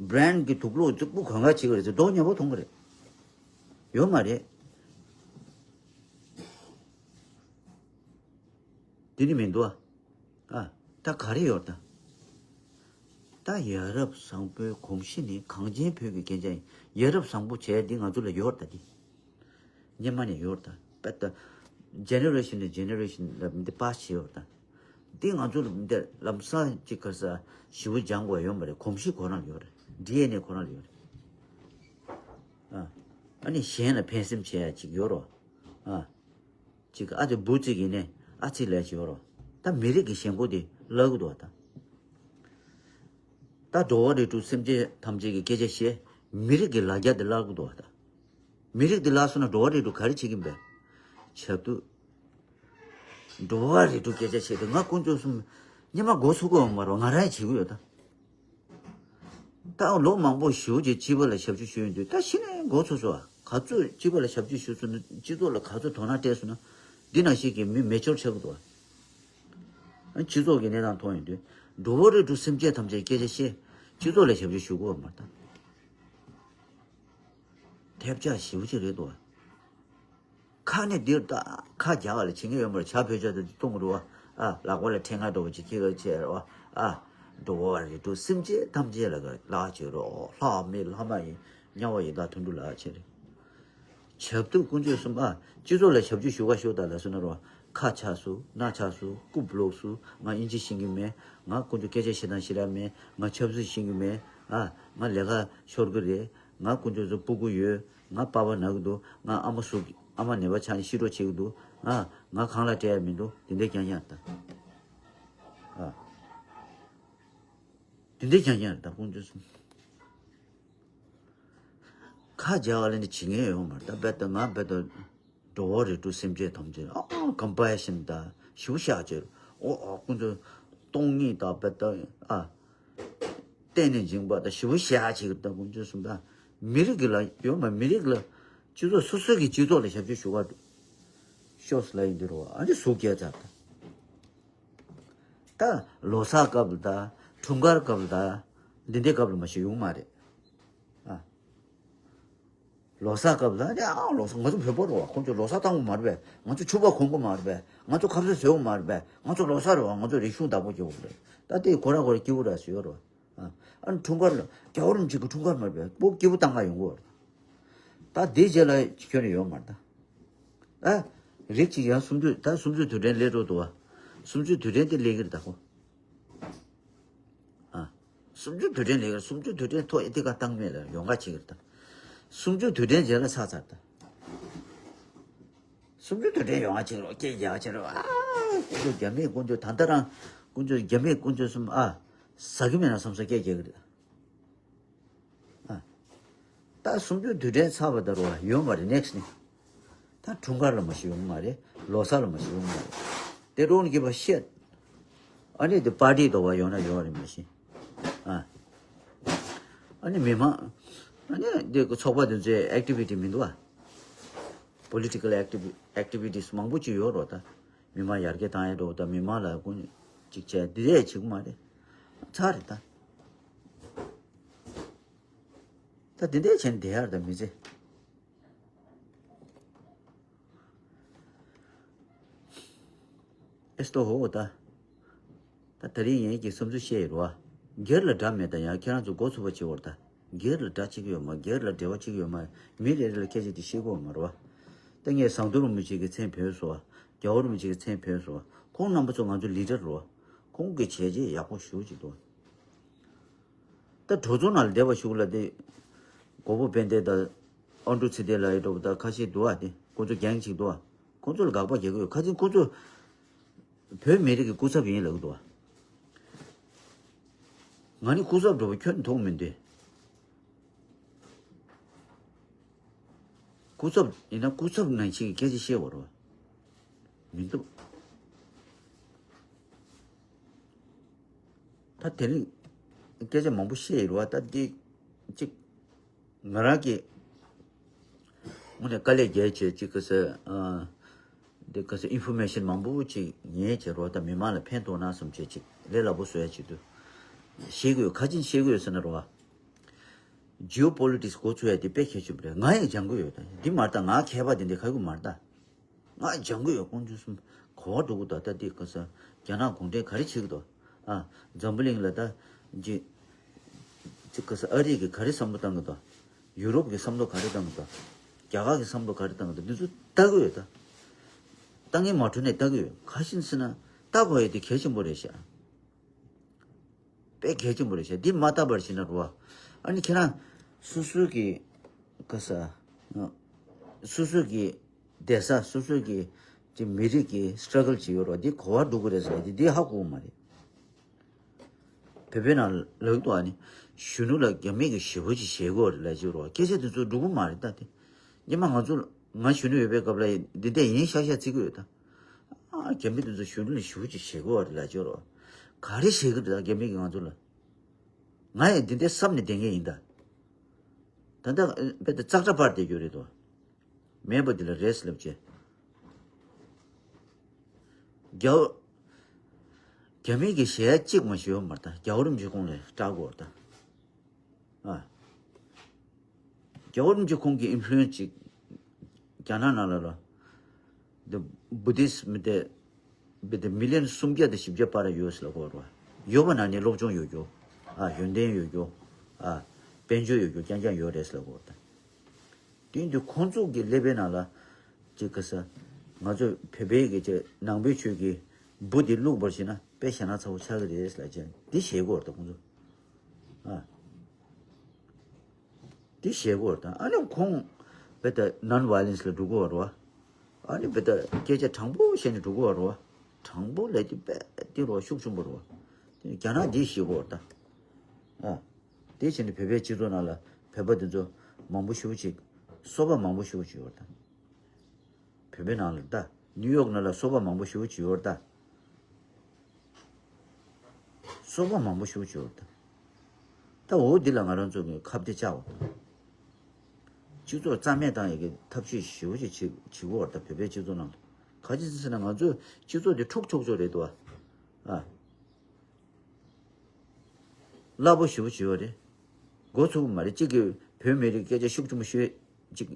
བྷི་རན་གྱི་དུག་སློག་རྫིག་པོ་གོན་ག་བྱེད་ཀྱི་རེད་ཟེར་གདོང་ཉེ་བོ་མཐོང་གི་རེད། ཡོད་མ་རེད། དེ་ནི་མི་འདུག་ཨ། ཨ། ད་ག་རེ་ཡོད་ད། ད་ཡ་རབས་བཟང་པོའི་གོམས་གཤིས་ནི་གངས་ཅན་བོད་ཀྱི་རྒྱན་ཆ་ཡིན། ཡ་རབས་བཟང་པོ་བྱས་འདི་ང་ཚོ་ལ་ཡོད་ད་འདི། སྔོན་མ་ནས་ཡོད་ད། དཔེ་ད། ཇེ་ནེ་རེ་ཤན་ནས་ཇེ་ནེ་རེ་ཤན་ལ་མི་འདི་པཱ་སི་བྱས་ཡོད་ད། དེ་ང་ཚོ་ལ་འདིར་ལམ་སང་ཅིག་ག་ས་ཞིབ་པོ་སྦྱང་དགོས་ཡོད་མ་རེད། གོམས་གཤིས་ཁོ་རང་ལ་ཡོད་རེད། ཌི་ཨེན་ཨེ་ཁོ་རང་ལ་ཡོད་རེད། ཨ་ཨ་ནི་གཞན་ལ་ཕན་སེམས་བྱེད་ཡ་ཅིག་ཡོད་རོ། ཨ་ཅིག་ཨ་ཙི་འབུ་ཙིག་ཡིན་ནས་ཨ་ཙི་ལས་ཅིག་ཡོད་རོ། ད་མི་རིགས་ཀྱི་ཞེན་ཁོག་དེ་བརླག་གི་འདུག་བ་ད། ད་འགྲོ་བ་རིགས་དྲུག་སེམས་ཅན་ཐམས་ཅད་ཀྱི་སྐད་ཆ་བཤད། མི་རིགས་ཀྱི་ལ་རྒྱ་དེ་བརླག་གི་འདུག་བ་ད། མི་རིགས་དེ་བརླག་སོང་ན་འགྲོ་བ་རིགས་དྲུག་ག་རེ་བྱེད་ཀྱིན་པས། ཆབ་ཏུ། འགྲོ་བ་རིགས་དྲུག་སྐད་ཆ་བཤད་དུས་ང་དཀོན་མཆོག་གསུམ་སྙེ་མ་མགོ་ཚོས་ཀྱི་ཡོད་མ་རེད། ང་རང་ཡང་བྱེད་ཀྱི་ཡོད་ད། ད་ལོ་མང་པོ་ཞེ་པོ་ཅིག་སྤྱི་པ་ལ་ཞབས་ཕྱི་ཞུས་ཡོང་དུས་ད་གཞི་ནས་མགོ་ཚོས་སོང་། ག་ཚོད་སྤྱི་པ་ལ་ཞབས་ཕྱི་ཞུས་སོང་ན། སྤྱི་ཚོགས་ལ་ག་ཚོད་དོ་སྣང་སྤྲད་སོང་ན། འདི་ནང་བཞིན་གྱི་མི་མེ་ཅོར་ཆགས་ཀྱི་འདུག་བ། སྤྱི་ཚོགས་ཀྱི་གནས་སྟངས་མཐོང་ཡོང་དུས་འགྲོ་བ་རིགས་དྲུག་སེམས་ཅན་ཐམས་ཅད་སྐད་ཆ་བཤད། སྤྱི་ཚོགས་ལ་ཞབས་ཕྱི་ཞུ་དགོས་པ་མ་རེད་ད། ཐེབས་ཆག་ཞེ་པོ་ཅིག་རེད་འདུག་བ། ཁ་ནས་འདིར་ད་ཁ་རྒྱག་ལ་བྱེད་མཁན་ཡོད་མ་རེད། ཇ་བོད་ཇ་དེ་གཏོང་གི་འདུག་བ། ཨ་ལག་པ་ལ་ཕྲེང་བ་འདྲ་བོ་ཅིག་འཁྱེར་ག་བྱས་རེད་བ། ཨ་འགྲོ་བ་རིགས་དྲུག་སེམས་ཅན་ཐམས་ཅད་ལ་ག་ལག་བྱེད་རོགས། ལྷ་མི་ལྷ་མ་ཡིན། དམྱལ་བ་ཡི་དྭགས་དུད་འགྲོ་ལ་བྱེད་རེད། ཆབ་ཏུ་དཀོན་མཆོག་གསུམ། ཨ་སྤྱི་ཚོགས་ལ་ཞབས་ཕྱི་ཞུ་ག་ཞུ་ད་ལ་སོ་ན་རོ། ཁ་ཆག་སོང་། སྣ་ཆག་སོང་། རྐུབ་ལོག་སོང་། ང་དབྱིན་ཇི་ཤེས་ཀྱི་མེད། ང་དཀོན་མཆོག་སྐད་ཆ་བཤད་སྟངས་ཤེས་ར་མེད། ང་ཆབ་སྲིད་ཤེས་ཀྱི་མེད། ཨ་ང་ལས་ཀ་ཤོར་གི་རེད། ང་དཀོན་མཆོག་གསུམ་སྤུ་གུ་ཡོད། ང་པ་ཕ་ན་གི་འདུག་ང་ཨ་མ་ཟུག་ཨ་མ་ནད་པ་ཆགས་ནས་ཤི་འགྲོ་བྱེད་ཀྱི་འདུག་ཨ་ང་གང་ལ་སྤྲད་ཡ་མི་འདུག་དེ་འདྲ་རྐྱང་རྐྱང་ད། ཨ་དེ་འདྲ་རྐྱང་རྐྱང་རེད་ད་དཀོན་མཆོག་གསུམ། ཁ་རྒྱག་ག་ལ་ནི་བྱེད་མཁན་ཡོད་མ་རེད་ད། རྦད་དེ་ང་རྦད་དེ་འགྲོ་བ་རིགས་དྲུག་སེམས་ཅན་ཐམས་ཅད་ཨ་ཀམ་པ་ཡ་ཤིན་ད་ཞིབ་བཤགས་བྱས། ཨོ་ཨ་ཁོང་ཚོ་སྟོང་ཉིད་དང་རྦད་དེ་ཨ་གཏན་ནས་འཇིགས་པ་དང་ཞིབ་བཤགས་བྱེད་ཀྱི་ད་དཀོན་མཆོག་གསུམ་ད། མི་རིགས་ཀྱི་ལ་ཡོད་མ་མི་རིགས་ལ་སྤྱི་ཚོགས་སོ་སོ་གི་སྤྱི་ཚོགས་ལ་ཞབས་ཕྱི་ཞུ་ག་ཤོག་ལ་ཡིན་འདི་རོ། ཨ་ནི་ཟུག་རྒྱག་ཚར་ད། ད་ལོ་གསར་སྐབས་ལ་ད་འཁྲུངས་སྐར་སྐབས་ལ་ད་འདི་འདྲའི་སྐབས་ལ་མ་ཞིག་ཡོང་མ་རེད། ཨ་ལོ་གསར་སྐབས་ལ་ཨ་ལོ་གསར་ང་ཚོ་བོད་པ་རེད་བ། ཁོང་ཚོ་ལོ་གསར་བཏང་གི་མ་རེད་པས། ང་ཚོ་ཕྱུ་པ་གོན་གི་མ་རེད་པས། ང་ཚོ་ཁ་ཟས་ཟོས་གི་མ་རེད་པས། ང་ཚོ་ལོ་གསར་རེད་བ། ང་ཚོ་རིག་གཞུང་བདག་པོ་རྒྱག་གི་རེད། ད་དེ་ཁོ་རང་ཁོ་རང་སྐྱིད་པོ་ར་ཟེར་ཡོད་རེད་བ། ཨ་ཨ་ནི་འཁྲུངས་སྐར་ལ་རྒྱལ་བ་རིན་པོ་ཆེ་གི་འཁྲུངས་སྐར་མ་རེད་པས། སྤོ་སྐྱིད་པོ་བཏང་ག་ཡོང་གི་རེད། ད་དེའི་རྗེས་ལ་ཁྱོན་ནས་ཡོད་མ་རེད་ད། ཨ་རིགས་གཅིག་ཡང་སུམ་ཅུ་ད་སུམ་ཅུ་དུས་དྲན་སླེབས་འགྲོ་འདུག་བ། སུམ་ཅུ་དུས་དྲན་དེ་སླེབས་ཀྱི་རེད་ད་ཁོ། ཨ། སུམ་ཅུ་དུས་དྲན་ལས་ཀར་སུམ་ཅུ་དུས་དྲན་ཐོག་ཡེ་ཏི་ཀ་བཏང་མེད་ལ་ཡོང་ག་ཆེ་གི་རེད་ད། སུམ་ཅུ་དུས་དྲན་རྗེས་ལ་ཚར་ཚར་ད། སུམ་ཅུ་དུས་དྲན་ཡོང་ག་ཆེ་གི་རོ་སྐད་རྒྱག་ཆེ་རོ། ཨ་དཀོན་མཆོག་རྒྱ་མེད་དཀོན་མཆོག་ད་ལྟ་རང་དཀོན་མཆོག་རྒྱ་མེད་དཀོན་མཆོག་གསུམ་ཨ། ཟ་གི་མེད་ན་བསམ་ས་སྐད་རྒྱག་གི་རེད། ཨ། ད་སུམ་ཅུ་དུས་དྲན་ཚར་བ་ད་རོ་ཡོང་མ་རེད་ནེག་སི་ནི། ད་འཁྲུངས་སྐར་ལ་མ་ཞིག་ཡོང་མ་རེད། ལོ་གསར་ལ་མ་ཞིག་ཡོང་མ་རེད། དེ་རོང་གི་བ་ཤེད། ཨ་ནི་དེ་པར་ཊི་དོ་བ་ཡོང་ན་ཡོང་རེད་མ་ཤེས། ཨ། ཨ་ནི་མི་མང་། ཨ་ནི་དེ་ཚོགས་པ་དེ་ཚོའི་ཨེག་ཊི་བི་ཊི་མི་འདུག་ཨ། པོ་ལི་ཊི་ཀལ་ཨེག་ཊི་བི་ཊི་སི་མང་པོ་ཅིག་ཡོད་རོགས་ད། མི་མང་ཡར་རྒྱས་བཏང་ཡ་འགྲོ་ད་མི་མང་ལ་ཀུན་ཅིག་བྱས་འདི་ལས་བྱེད་ཀྱི་མ་རེད། ཚར་རེད་ད། ད་འདི་འདྲའི་བྱས་ནས་བསྡད་ཡ་རེད་ད་མི་ཚེ། ཨེ་སྟོ་ཧོ་ད། ད་ད་རིང་ངས་ཀྱི་བསམ་ཚུལ་བཤད་ཡོད་རེད་བ། སྒེར་ལ་དགྲ་མེད་ད་ཡང་ཁྱེད་རང་ཚོ་མགོ་ཚོས་པ་བྱེད་བར་ད། སྒེར་ལ་དགྲ་གཅིག་ཡོད་མ་སྒེར་ལ་འབྲེལ་བ་གཅིག་ཡོད་མ། མི་རེ་རེ་ལ་སྐད་ཆ་དེ་བཤད་དགོས་མ་རེད་བ། ད་ངས་ཟངས་མདོག་རིན་པོ་ཆེ་གི་མཚན་བོས་སོ། རྒྱལ་བ་རིན་པོ་ཆེ་གི་མཚན་བོས་སོ། ཁོང་རྣམ་པ་ཚོ་ང་ཚོ་ལི་ཌར་རེད་བ། ཁོང་གི་བྱས་རྗེས་ཡག་པོ་ཞེ་པོ་ཅིག་འདུག་ད་གྲོས་ཚོགས་ནང་ལ་བསྡད་པ་ཞུགས་ལ་དེ། གོ་བོ་དཔལ་ལྡན་དང་། ཨ་འབྲུག་ཚེ་བརྟན་ལགས་ཡི་འགྲོ་བ་དང་ཁ་ཤས་འདུག་ཨ་དེ་ཁོ་ཚོ་རྒྱང་ཅིག་འདུག་ཨ། ཁོ་ཚོ་ལ་དགག་པ་རྒྱག་གི་ཡོད་ཁ་ཅིག་ཁོ་ཚོ། བོད་མི་རིགས་ཀྱི་སྐུ་ཚབ་ཡིན་ལབ་ཀྱི་འདུག་ཨ། ང་ནི་སྐུ་ཚབ་འགྲོ་བ་ཁྱོན་མཐོང་མི་འདུག་སྐུ་ཚབ་ཡིན་ན་སྐུ་ཚབ་ནང་བཞིན་གྱི་སྐད་ཆ་བཤད་པ་རེད་བ། མི་འདུག་ད་དེ་རིང་སྐད་ཆ་མང་པོ་བཤད་ཡོད་རེད་བ་ད་འདི་གཅིག་ང་རང་གིས་དངོས་གནས་དཀའ་ལས་རྒྱག་བྱས་གཅིག་ག་ས་འདི་ག་ས་ཨིན་ཕོར་མེ་ཤན་མང་པོ་ཅིག་ཉན་བྱས་རོགས་ད་མི་མང་ལ་ཕན་ཐོགས་ན་བསམ་བྱས་ཅིག་ལས་སླ་པོ་བཟོ་ཡ་ཅིག་འདུག་ཤེས་ཀྱི་ཡོད་ཁ་ཅིག་ཤེས་ཀྱི་ཡོད་ཟེར་ན་རོགས་ཨ། ཇི་ཨོ་པོ་ལི་ཊིག་སི་འགོ་ཚུགས་ཡ་དེ་དཔེ་གལ་ཆེན་པོ་རེད། ང་ཡང་སྦྱང་གི་ཡོད་ད་འདི་མ་ད་ང་མཁས་པ་དེ་འདྲ་ཁ་གི་མ་རེད་ད། ང་སྦྱང་གི་ཡོད་དཀོན་མཆོག་གསུམ་གོ་བ་འགྲོ་གི་འདུག་ད་འདི་ག་ས་རྒྱ་ནག་གུང་ཁྲན་ག་རེ་བྱེད་ཀྱི་འདུག་ཨ་འཛམ་བུ་གླིང་ལ་ད་ཇི་ཅི་ག་ས་ཨ་རི་གི་ག་རེ་བསམ་བློ་བཏང་གི་འདུག་ཡུ་རོབ་ཀྱི་བསམ་བློ་ག་རེ་བཏང་གི་འདུག་རྒྱ་གར་གྱི་བསམ་བློ་ག་རེ་བཏང་གི་འདུག་འདི་ཚོ་ལྟ་གི་ཡོད་ད། ལྟ་ངན་མ་འཕྲོད་ནས་ལྟ་གི་ཡོད་ཁ་ཤིན་སི་ན་ ལྟ་དགོས་ཡ་དེ་གལ་ཆེན་པོ་རེད་ཤག་དཔེ་གལ་ཆེན་པོ་རེད་ཤག་འདི་མ་ལྟ་བར་ཕྱིན་ན་རུ་བ། ཨ་ནི་ཁྱེད་རང་སོ་སོའི་གི་ག་ས། སོ་སོའི་གི་བསྡད་ས། སོ་སོའི་གི་ཅི་མི་རིགས་ཀྱི་སི་ཊྲ་གལ་ཅིག་ཡོད་རེད་བ། འདི་གོ་བ་འགྲོ་གི་རེད་ཟེར་ཡ་དེ་འདི་ཧ་གོ་གི་མ་རེད། བོད་པའི་ནང་ལབ་འདུག་ཨ་ནི་གཞོན་ནུ་ལ་རྒྱ་མི་གི་ཞེ་པོ་ཅིག་བྱེད་དགོས་རེད་ལབ་ཀྱི་ཡོད་རེད་བ། སྐད་ཆ་དེ་ཚོ་འགྲོ་གི་མ་རེད་ད། དེ་སྔོན་མ་ང་ཚོ་ང་གཞོན་ནུ་ཡོད་པའི་སྐབས་ལ་འདི་འདྲ་ཡིན་ཤག་ཤག་བརྩི་གི་ཡོད་ད། ཨ་རྒྱ་མི་དེ་ཚོ་གཞོན་ནུ་ལ་ཞེ་པོ་ཅིག་བྱེད་དགོས་རེད་ལབ་ཀྱི་ཡོད་རེད་བ། ག་རེ་བྱེད་གི་འདུག་ད་རྒྱ་མི་གིས་ང་ཚོ་ལ། ང་ཡང་འདི་འདྲའི་བསམ་ནས་བསྡད་མཁན་ཡིན་ད། ད་ལྟ་དཔེ་ད་ཙག་སྒྲ་སྤར་བསྡད་རྒྱུ་རེད་དོ། མེད་པ་འདི་ལ་རེད་ལབ་བྱས། རྒྱ་རྒྱ་མི་གི་གཞས་གཅིག་མ་ཞུ་བ་མ་རེད་ད། རྒྱལ་བ་རིན་པོ་ཆེ་ཁོང་ལ་སྐྲག་གོ་རེད་ད། ཨ། རྒྱལ་བ་རིན་པོ་ཆེ་ཁོང་གི་ཨིན་ཕུ་ལུ་ཨེན་སི་ཅིག་རྒྱ་ནག་ནང་ལ་ལ། འདི་བུ་དིསི་མི་དེ་བི་དེ་མི་ལི་ཡན་སུམ་བརྒྱ་དང་བཞི་བརྒྱ་བར་ཡོད་ཟེར་ལབ་གོ་རེད་བ། ཡོད་པ་ནང་ནས་སློབ་སྦྱོང་ཡོད་རྒྱུ། ཨ་ཡོན་ཏན་ཡོད་རྒྱུ། ཨ་དཔལ་འབྱོར་ཡོད་རྒྱུ་རྐྱང་རྐྱང་ཡོད་རེད་ཟེར་ལབ་གོ་རེད་ད། དེ་ཡིན་དུས་ཁོང་ཚོ་གི་ཀླད་པའི་ནང་ལ་ཅིག་ག་ས། ང་ཚོ་བོད་པའི་གི་ཅིག་ནང་པའི་ཆོས་ཀྱི་འབུ་དེ་བླུགས་པར་བྱས་ན་དཔེ་ཞེ་དྲག་ཚ་པོ་ཆགས་ཀྱི་རེད་ལབ་བྱས་འདི་བྱེད་དགོས་རེད་ད་ཁོང་ཚོ། ཨ། འདི་བྱེད་དགོས་རེད་ད། ཨ་ནི་ཁོང་བེ་ད་ནོན་ཝའི་ལེན་སི་ལ་འགྲོ་གི་ཡོད་རེད་བ། ཨ་ནི་བེ་ད་སྐད་ཆ་དྲང་པོ་བཤད་ནས་འགྲོ་གི་ཡོད་རེད་བ། དྲང་པོ་ལབ་དུས་དཔེ་དེ་རུ་ཤུགས་ཆེན་པོ་རེད་བ། རྒྱ་ནག་འདི་བྱེད་དགོས་རེད་ད། ཨ། དེ་བྱས་ནས་བོད་པའི་སྤྱི་ཚོགས་ནང་ལ་བོད་པ་འདི་ཚོ་མང་པོ་ཞེ་པོ་ཅིག་སོ་པ་མང་པོ་ཞེ་པོ་ཅིག་ཡོད་རེད་ད། བོད་པའི་ནང་ལ་ད་ནིའུ་ཡོག་ནང་ལ་སོ་པ་མང་པོ་ཞེ་པོ་ཅིག་ཡོད་རེད་ད། སོ་པ་མང་པོ་ཞེ་པོ་ཅིག་ཡོད་རེད་ད། ད་འོ་འདི་ལ་ང་རང་ཚོ་གི་ཁ་གཏད་བཅག་པ་དང་། སྤྱི་ཚོགས་རྩ་མེད་བཏང་ཡག་གི་ཐབས་ཤེས་ཞེ་པོ་ཅིག་བྱེད་བྱེད་དགོས་རེད་ད། བོད་པའི་སྤྱི་ཚོགས་ནང་ལ་ག་ཅི་ཟེར་ན་ང་ཚོའི་སྤྱི་ཚོགས་འདི་འཁྲུག་ཆོག་ཆོག་རེད་འདུག་ཨ། ཨ། སླ་པོ་ཞེ་པོ་བྱེད་ཡོད་རེད། མགོ་ཚུགས་མ་རེད། གཅིག་གིས་བོད་མི་རིགས་སྐད་ཆ་ཤུགས་ཆེན་པོ་ཤོད། གཅིག་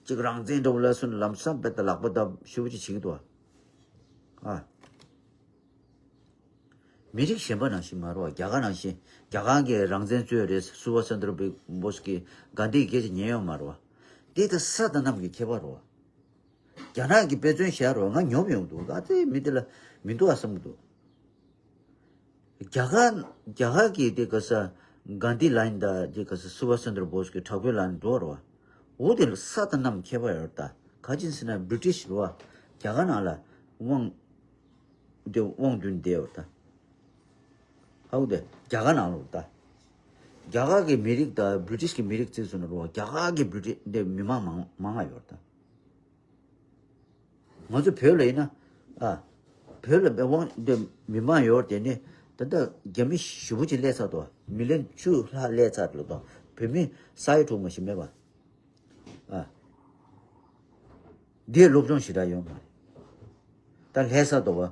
གཅིག་རང་བཙན་འགྲོ་ལ་སོན་ལམ་སང་བེ་ད་ལག་པ་བརྡབ་ཞེ་པོ་ཅིག་བྱེད་ཀྱི་འདུག་ཨ། མི་རིགས་གཞན་པ་ནང་བཞིན་མ་རེད་བ། རྒྱ་གར་ནང་བཞིན་རྒྱ་གར་གྱིས་རང་བཙན་རྩོད་རེད། སུ་བྷ་ཤ་ཆན་དྲ་བོ་སི་ཀྱིས་གྷན་དྷི་གི་སྐད་ཆ་ཉན་ཡོད་མ་རེད་བ། དེ་ད་ས་དང་གནམ་གྱི་ཁྱད་པར་རེད་བ། རྒྱ་ནག་གིས་དཔེ་མཚོན་བཞག་རེད་བ། ང་ཉོབ་ཡོང་འདུག་ཨ་ཙི་མི་དེ་ལ་མི་འདུག་ཨ་བསམ་གྱི་འདུག་རྒྱ་གར་རྒྱ་གར་གྱི་དེ་ག་ས་གྷན་དྷི་ལའིན་དང་དེ་ག་ས་སུ་བྷ་ཤ་ཆན་དྲ་བོ་སི་ཀྱི་དྲག་པོའི་ལའིན་འགྲོ་བ་རེད་བ། འོ་དེ་ལ་ས་དང་གནམ་ཁྱད་པར་ཡོད་རེད་ད། ག་ཅི་ཟེར་ན་བྷི་རི་ཊི་ཤི་རེད་བ། རྒྱ་གར་ནང་ལ་དབང་དེ་དབང་བསྡུས་བསྡད་ཡོད་རེད་ད། ཧ་གོ་དེ་རྒྱ་གར་ནང་ལོགས་ད། རྒྱ་གར་གྱི་མི་རིགས་དང་བྷི་རི་ཊི་ཤི་གི་མི་རིགས་བརྩིས་སོང་ན་རེད་བ། རྒྱ་གར་གྱི་བྷི་རི་ཊི་དེ་མི་མང་མང་མང་ང་ཡོད་རེད་ད། ང་ཚོ་བོད་ལ་ཡིན་ན། ཨ། བོད་ལ་མི་དབང་འདི་མི་མང་ཡོད་དེ་ནི་ད་ལྟ་རྒྱ་མི་ཞེ་པོ་ཅིག་སླེབས་ཚར་འདུག་མི་ལི་ཡན་བཅུ་ལྷག་སླེབས་ཚར་འདུག་དང་བོད་མི་ས་ཡ་དྲུག་མ་ཞིག་མེད་པ། ཨ། འདིའི་སློབ་སྦྱོང་ཞེ་དྲག་ཡོད་མ་རེད། ད་སླེབས་ཚར་འདུག་བ།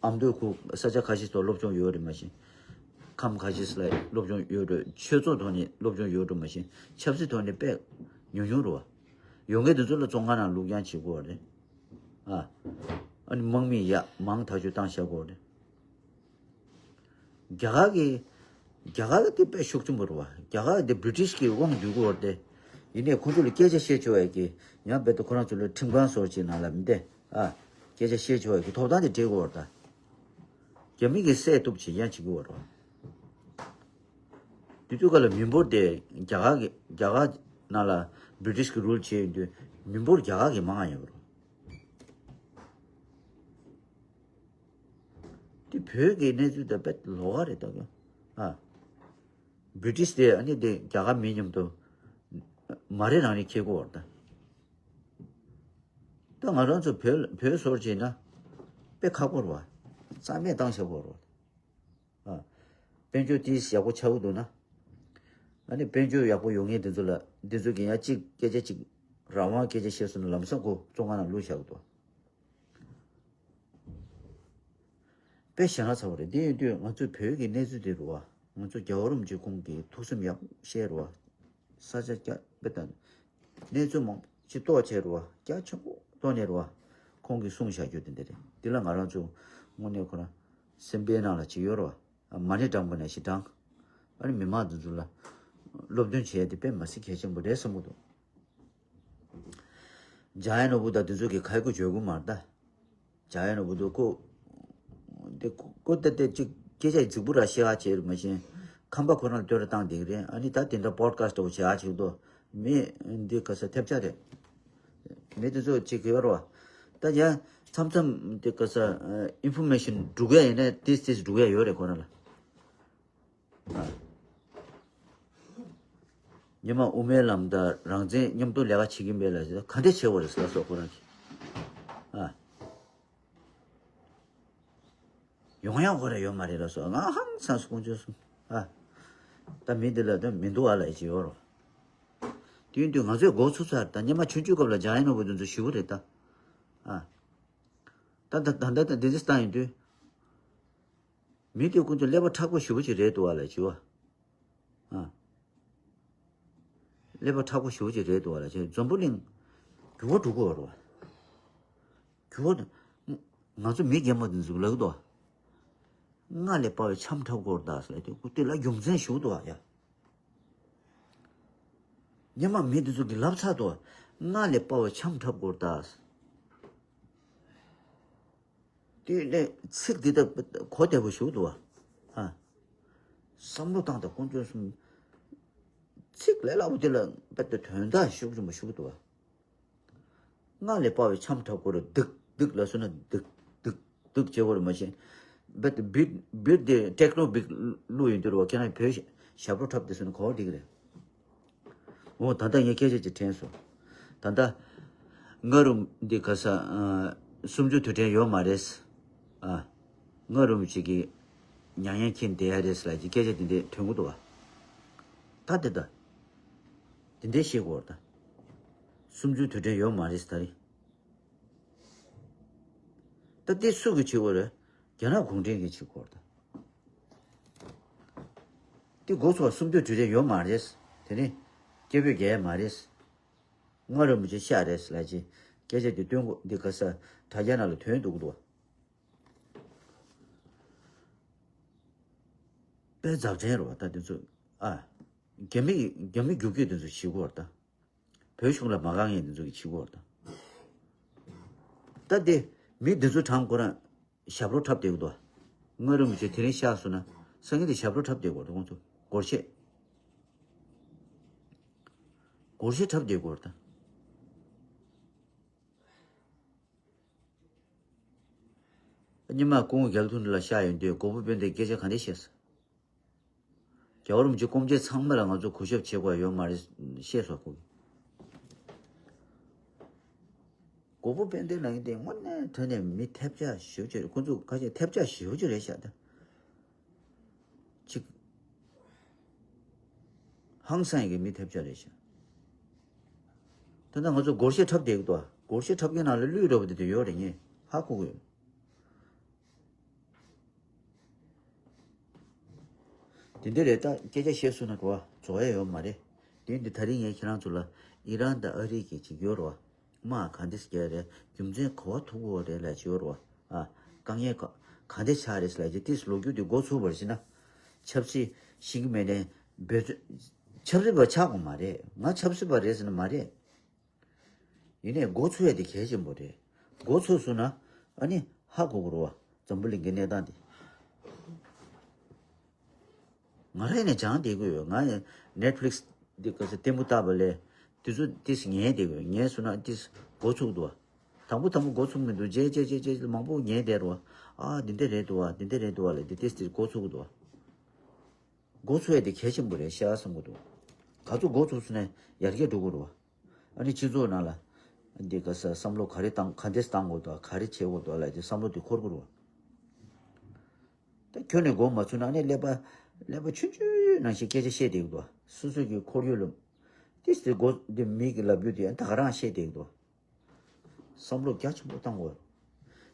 ཨ་མདོའི་ཁུལ་ས་ཆ་ཁ་ཤས་སུ་སློབ་སྦྱོང་ཡོད་རེད་མ་གཞི། ཁམས་ཁ་ཤས་སུ་ལ་སློབ་སྦྱོང་ཡོད་རེད། ཆོས་ཚོགས་ཐོག་ནས་སློབ་སྦྱོང་ཡོད་རེད་མ་གཞི། ཆབ་སྲིད་ཐོག་ནས་དཔེ་ཉུང་ཉུང་རེད་བ། ཡོད་མཁན་དེ་ཚོ་ལ་བཙོན་ཁང་ནང་བླུག་ཡང་བྱེད་དགོས་པ་རེད། ཨ། ཨ་ནི་དམག་མི་ཡ་མང་ཐག་ཆོད་བཏང་བཞག་དགོས་པ་རེད། རྒྱ་གར་གྱི་རྒྱ་གར་གྱི་དེ་དཔེ་ཤུགས་ཆེན་པོ་རེད་བ། རྒྱ་གར་དེ་བྷི་རི་ཊི་ཤི་གི་དབང་བསྡུ་དགོས་པ་རེད་དེ། ཡིན་ནའི་ཁོང་ཚོ་ལ་སྐད་ཆ་བཤད་ཆོག་ཡ་གི་ཡང་རྦད་དེ་ཁོ་རང་ཚོ་ལ་ཁྲིམས་ཁང་སོགས་ཅིག་ནང་ལ་མི་བསྡད། ཨ། སྐད་ཆ་བཤད་ཆོག་ཡ་གི་ཐོབ་ཐང་དེ་སྤྲད་དགོས་པ་རེད་ད། རྒྱ་མི་གིས་བསད་ཐུབ་བྱེད་ཡང་བྱེད་དགོས་པ་རེད་བ། དེ་དུས་སྐབས་ལ་མི་འབོར་དེ་རྒྱ་གར་གྱི་རྒྱ་གར་ནང་ལ་བྷི་རི་ཊི་ཤི་གི་རུལ་བྱས་ཡོང་དུས་མི་འབོར་རྒྱ་གར་གྱི་མང་ང་ཡོད་པ་རེད། དེ་བོད་ཀྱི་གནས་ཚུལ་དང་དཔེ་ལོགས་ཀ་རེད་ད་ག་ཨ། བྷི་རི་ཊི་ཤི་དེ་ཨ་ནི་དེ་རྒྱ་གར་མི་མཉམ་དུ་མ་རེད་རང་རེད་འཁྱེར་དགོས་པ་རེད་ད། ད་ང་རང་ཚོ་བོད་བོད་སོར་བྱས་ན་དཔེ་ཁག་པོ་རེད་བ། རྩ་མེད་བཏང་བཞག་པོ་རེད་བ། ཨ། དཔལ་འབྱོར་ཏིས་ཡག་པོ་ཆགས་ཀྱི་འདུག་ན། ཨ་ནི་དཔལ་འབྱོར་ཡག་པོ་ཡོང་མཁན་དེ་ཚོ་ལ་དེ་ཚོ་གི་ཡང་གཅིག་སྐད་ཆ་གཅིག་རང་དབང་སྐད་ཆ་བཤད་སོང་ན་ལམ་སང་ཁོ་བཙོན་ཁང་ནང་བླུགས་བཞག་གི་འདུག་དཔེ་ཞེ་དྲག་ཚ་པོ་རེད། དེ་ཡིན་དུས་ང་ཚོའི་བོད་ཀྱི་གནས་ཚུལ་དེ་རུ་བ། ང་ཚོ་རྒྱལ་བ་རིན་པོ་ཆེ་ཁོང་གིས་ཐུགས་སེམས་ཡག་པོ་བཤད་རུ་བ། ས་ཆ་རྒྱ་དཔེ་དང་། གནས་ཚུལ་མང་ཅིག་རྟོགས་བྱས་རུ་བ། རྒྱ་ཆེན་པོ་རྟོགས་ནས་རུ་བ། ཁོང་གིས་གསུངས་བཞག་རྒྱུ་དེ་འདྲ་རེད། དེ་ལ་ང་རང་ཚོ་དངོས་གནས་ཁོ་རང་སེམས་པའི་ནང་ལ་ཅིག་ཡོད་རུ་བ། མ་ཎི་བགྲངས་པ་ནང་བཞིན་བགྲངས། ཨ་ནི་མི་མང་དེ་ཚོ་ལ་སློབ་སྟོན་བྱས་ཏེ་དཔེ་མ་སྲིད་གལ་ཆེན་པོ་རེད་བསམ་གྱི་འདུག་འཇམ་དབྱངས་ནོར་བུ་དང་དེ་ཚོ་གི་ཁ་ཡག་པོ་བརྗོད་གི་མ་རེད་ད། འཇམ་དབྱངས་ནོར་བུ་དུ་ཁོ། ཀོ་ཏེ་ཏེ་ཅིག་སྐད་ཆ་རྫིག་པོ་ར་བཤད་ཨ་བྱེད་རེད་མ་གཞི། ཁམས་པ་ཁོ་རང་ལ་བསྟོད་ར་བཏང་བསྡད་ཀྱི་རེད། ཨ་ནི་ད་དེ་འདྲ་པོ་ཌི་ཀ་སི་ཊི་འདྲ་བོ་བྱེད་ཨ་བྱེད་དོ། མི་འདི་ག་ས་ཐེབས་ཆག་རེད། མི་དེ་ཚོ་ཅིག་གི་ཡོད་རོ། ད་ཡ་མཚམས་མཚམས་དེ་ག་ས་ཨིན་ཕོར་མེ་ཤན་སྒྲུག་ཡ་ཡིན་ན་ཏིས་ཏིས་སྒྲུག་ཡ་ཡོད་རེད་ཁོ་རང་ལ། ཨ། ཉི་མ་དབུ་མའི་ལམ་དང་རང་བཙན་མཉམ་དུ་ལས་ཀ་བྱེད་ཀྱིན་པའི་ལ་ག་འདྲས་བྱེད་དགོས་རེད་ཟེར་ལ་སོགས་ཁོ་རང་གིས། ཨ། ཡོང་ཡག་ཁོ་ར་ཡོད་མ་རེད་ལ་སོགས་ང་ཧང་སངས་སུ་ཀོང་ཆོས་སུ། ཨ། ད་མི་འདི་ལ་ད་མི་འདུག་ཨ་ལ་ཡི་ཅི་ཡོད་རོ། དུས་དུས་ང་ཚོས་འགོ་ཚུགས་ཚར་ད་སྙེ་མ་ཆུང་ཆུང་སྐབས་ལ་འཇང་ཡན་ནོར་བུ་དེ་ཚོ་ཞུ་གི་རེད་ད། ཨ། ད་ད་ད་ད་ད་འདི་འདི་སྟངས་ཡིན་དུས། མི་དེ་ཀུན་ཏུ་ཀླད་པ་མཁྲེགས་པོ་ཞེ་པོ་ཅིག་རེད་འདུག་བ་ལ་ཞུ་བ། ཨ། ཀླད་པ་མཁྲེགས་པོ་ཞེ་པོ་ཅིག་རེད་འདུག་བ་ལ་ཞེས་འཛམ་བུ་གླིང་འགྱུར་བ་འགྲོ་གི་ཡོད་རེད་བ། འགྱུར་བ། ང་ཚོ་མི་རྒན་པ་འདི་ཚོ་ལབ་ཀྱི་འདུག་བ། སྔར་ལས་དཔའ་བའི་འཆམ་འཁྲབ་དགོས་རེད་ད་ཟེར་ལབ་དུས་ཀུན་ཏུ་ལ་རྒྱུ་མཚན་ཞུ་འདུག་བ་ཡ། སྔོན་མ་མི་འདི་ཚོ་གིས་ལབ་ཚར་འདུག་བ། སྔར་ལས་དཔའ་བའི་འཆམ་འཁྲབ་དགོས་རེད་ད། དེ་ནས་ཚིག་འདི་ལྟ་གོ་བདེ་པོ་ཞིག་འདུག་བ། ཨ། བསམ་བློ་བཏང་དང་དཀོན་མཆོག་གསུམ། ཚིག་ལས་སླ་པོ་དེ་ལ་རྦད་དེ་དོན་དག་ཤུགས་ཆེན་པོ་ཞིག་འདུག་བ། སྔར་ལས་དཔའ་བའི་འཆམ་འཁྲབ་དགོས་རེད་སྡུག་སྡུག་ལ་སོང་ན་སྡུག་སྡུག་སྡུག་བྱེད་དགོས་རེད་མ་གཞི། རྦད་དེ་བིཊ་བིཊ་དེ་ཊེག་ནོ་བིཊ་བླུགས་ཡོང་དུས་རེད་བ། ཁྱེད་རང་བོད་ཞབས་བྲོ་འཁྲབ་དེ་སོང་ན་གོ་བ་འགྲིག་གི་རེད། འོ་ད་ལྟ་ངས་སྐད་ཆ་ཅིག་དྲན་སོང་། ད་ལྟ་སྔ་རུམ་འདི་ག་ས་ཨ། གསུམ་བཅུ་དུས་དྲན་ཡོད་མ་རེད། ཨ། སྔ་རུམ་ཅིག་གིས་མྱ་ངན་འཁྱེར་བསྡད་ཡ་རེད་ལབ་ཀྱི་སྐད་ཆ་དེ་འདྲས་ཐོན་གི་འདུག་བ། ད་དེ་ད། དེ་འདྲས་བཤད་དགོས་ད། གསུམ་བཅུ་དུས་དྲན་ཡོད་མ་རེད་ད་རེད། ད་དེ་སུ་གིས་བྱེད་དགོས་རེད། རྒྱ་ནག་གུང་ཁྲན་གྱིས་བྱེད་དགོས་རེད་ད། དེ་འགོ་ཚུགས་པ་གསུམ་བཅུ་དུས་དྲན་ཡོད་མ་རེད། དེ་ནི་སྐད་འབོད་རྒྱག་ཡ་མ་རེད། སྔ་རུམ་ཅིག་ཤ་རེད་ལབ་ཅིག་སྐད་ཆ་དེ་སྟོན་གོ་འདི་ག་ས་དྲ་རྒྱ་ནང་ལ་ཐོན་འདུག་འདུག་དཔེ་འཛག་དྲན་རེད་བ་ད་དེ་ཚོ། ཨ། རྒྱ་མི་རྒྱ་མི་རྒྱུག་ཁྱི་དེ་ཚོ་བྱེད་དགོས་རེད་ད། བོད་གཞུང་ལ་མ་དགའ་མཁན་དེ་ཚོ་གིས་བྱེད་དགོས་རེད་ད། ད་དེ་མི་དེ་ཚོ་གྲངས་ཁོ་རང་ཞབས་བྲོ་འཁྲབ་བསྡད་ཀྱི་འདུག་སྔ་རུམ་ཅིག་དེ་རིང་ཤག་སོང་ན་སང་ཉིན་དེ་ཞབས་བྲོ་འཁྲབ་བསྡད་དགོས་རེད་ཁོང་ཚོ་སྒོར་གཞས། སྒོར་གཞས་འཁྲབ་བསྡད་དགོས་རེད་ད། སྔོན་མ་སྐུ་ངོ་རྒྱ་ལོ་ཐུང་ལ་ཤག་ཡོང་དུས་གོ་བོ་དཔོན་དེ་སྐད་ཆ་ག་འདྲས་བཤད་སོང་། རྒྱལ་བ་རིན་པོ་ཆེ་སྐུ་མཆེད་ཚང་མ་ལ་ང་ཚོ་གུས་ཞབས་བྱེད་དགོས་ཡོད་མ་རེད་བཤད་སོང་ཁོ་གིས། གོ་བོ་དཔོན་དེ་ལ་ཡིན་ཏེ་དངོས་གནས་དྲང་གནས་མི་ཐེབས་ཆག་ཞེ་པོ་ཅིག་རེད། ཁོ་ཚོ་ཁ་ཤས་ཐེབས་ཆག་ཞེ་པོ་ཅིག་རེད་ཤག་ད། ཅིག་ཧང་སང་ཡི་གི་མི་ཐེབས་ཆག་རེད་ཤག་ད་ལྟ་ང་ཚོ་སྒོར་གཞས་འཁྲབ་བསྡད་ཀྱི་འདུག་ཨ། སྒོར་གཞས་འཁྲབ་མཁན་ནང་ལ་ཀླུ་འདྲ་པོ་དེ་དེ་ཡོད་རེད། ངས་ཧ་གོ་གི་ཡོད། དེ་འདྲ་རེད། ད་སྐད་ཆ་བཤད་སོང་ན་གོ་བ་རྫོགས་ཡ་ཡོད་མ་རེད། དེ་འདི་ད་རིང་ངས་ཁྱེད་རང་ཚོ་ལ་ཨི་རན་དང་ཨ་རི་གི་ཅིག་ཡོད་རེད་བ། དམག་ག་འདྲས་རྒྱག་རེད། རྒྱུ་མཚན་ག་བ་ཐུག་གི་རེད་ལབ་ཅིག་ཡོད་རེད་བ། ཨ། དཀའ་ངལ་ག་ག་འདྲས་ཆགས་རེད་ལབ་ཅིག་ཏིས་ལོ་རྒྱུས་དེ་འགོ་ཚུགས་པར་བྱས་ན། ཆབ་སྲིད་ཤེས་ཀྱི་མེད་ནའི་འབད་བརྩོན། ཆབ་སྲིད་པ་ཆགས་དགོས་མ་རེད། ང་ཆབ་སྲིད་པ་རེད་ཟེར་ན་མ་རེད། ཡིན་ནའི་འགོ་ཚུགས་ཡ་དེ་གལ་ཆེན་པོ་རེད། འགོ་ཚུགས་སོང་ན་ཨ་ནི་ཧ་གོ་གི་རེད་བ། འཛམ་བུ་གླིང་གི་གནས་སྟངས་དེ། ང་རང་ནས་སྦྱངས་བསྡད་ཀྱི་ཡོད། ང་ཡང་ནེཊ་ཕི་ལིག་སི་འདི་ག་ཚོད་ལྟད་མོ་ལྟ་བ་ལས་དེ་ཚོ་ཏིས་ཉན་བསྡད་ཀྱི་ཡོད། ཉན་སོང་ན་ཏིས་འགོ་ཚུགས་འདུག་བ། དང་པོ་དང་པོ་འགོ་ཚུགས་མི་འདུག་རྗེས་རྗེས་རྗེས་རྗེས་མང་པོ་ཉན་བསྡད་རེད་བ། ཨ་འདི་འདྲ་རེད་འདུག་བ། འདི་འདྲ་རེད་འདུག་བ་ལབ་དེ་ཏིས་ཏིས་འགོ་ཚུགས་འདུག་བ། འགོ་ཚུགས་ཡ་དེ་གལ་ཆེན་པོ་རེད་ཤག་བསམ་གྱི་འདུག་ག་ཚོད་འགོ་ཚུགས་སོང་ན་ཡར་རྒྱས་འགྲོ་གི་རེད་བ། ཨ་ནི་སྤྱི་ཚོགས་ནང་ལ་འདི་ག་ས་བསམ་བློ་ག་རེ་བཏང་ག་འདྲས་བཏང་དགོས་འདུག་ག་རེ་བྱེད་དགོས་འདུག་ལབ་དེ་བསམ་བློ་དེ་འཁོར་གྱི་རེད་བ། ད་ཁྱོན་ནས་འགོ་མ་ཚུགས་ན་ཨ་ནི་ཀླད་པ་ཀླད་པ་ཆུང་ཆུང་ནང་བཞིན་སྐད་ཆ་བཤད་བསྡད་ཀྱི་འདུག་སོ་སོ་གི་ཁོར་ཡུག་ལ་ཏིས་ཏིས་འགོ་འདི་མི་གི་ལབ་རྒྱུ་དེ་ད་ག་རང་བཤད་བསྡད་ཀྱི་འདུག་བསམ་བློ་རྒྱ་ཆེན་པོ་བཏང་དགོས།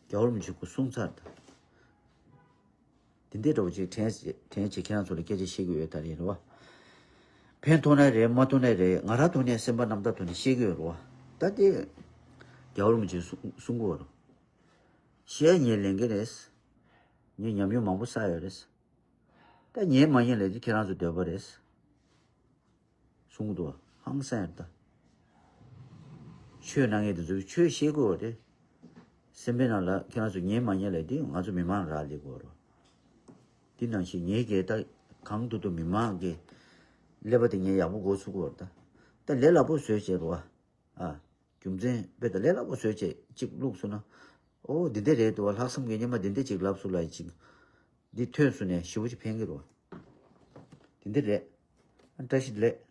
རྒྱལ་བ་རིན་པོ་ཆེ་སྐུ་གསུངས་ཚར་ད། དེ་འདྲའི་འདྲ་བོ་ཅིག་དྲན་དྲན་བྱེད་ཁྱེད་རང་ཚོ་ལ་སྐད་ཆ་བཤད་ཀྱི་ཡོད་ད་རེད་རེད་བ། ཕན་ཐོགས་ན་རེད་མ་ཐོགས་ན་རེད། ང་རང་ཐོག་ནས་སེམས་པ་རྣམ་དག་ཐོག་ནས་བཤད་ཀྱི་ཡོད་རེད་བ། ད་དེ་རྒྱལ་བ་རིན་པོ་ཆེས་གསུང་གསུང་གི་ཡོད་རེད། བཤད་ཉན་ལེན་གྱི་རེད། ངས་ཉམས་མྱོང་མང་པོ་བསགས་ཡོད་རེད། ད་ཉན་མ་ཉན་ལས་དེ་ཁྱེད་རང་ཚོ་འདོད་པ་རེད། གསུང་གི་འདུག་བ། ཧང་སང་ཡ་ད། ཆོས་གནང་མཁན་དེ་ཚོས་ཆོས་བཤད་དགོས་པ་རེད། སེམས་པའི་ནང་ལ་ཁྱེད་རང་ཚོ་ཉན་མ་ཉན་ལབ་དུས་ང་ཚོ་མི་མང་རག་ལས་དགོས་རེད། དེ་ནང་བཞིན་ངའི་གི་ད་གང་ཐུབ་ཐུབ་མི་མང་གི་ཀླད་པ་དེ་ངས་ཡག་པོ་འགོ་ཚུགས་དགོས་རེད་ད། ད་ལས་སླ་པོ་བཟོས་བྱས་རེད་བ། ཨ། རྒྱུ་མཚན་དཔེ་ད་ལས་སླ་པོ་བཟོས་བྱས་གཅིག་བླུགས་སོང་ན། ཨོ་འདི་འདྲ་རེད་འདུག་བ། ལྷག་བསམ་གྱི་སྙེ་མ་འདི་འདྲ་ཅིག་ལབ་སོང་ལབ་ཅིག་འདི་ཐོན་སོང་ནས་ཞེ་པོ་ཅིག་ཕན་གྱི་རེད་བ། དེ་འདྲ་རེད། ཨ་བཀྲ་ཤིས་བདེ་ལེགས།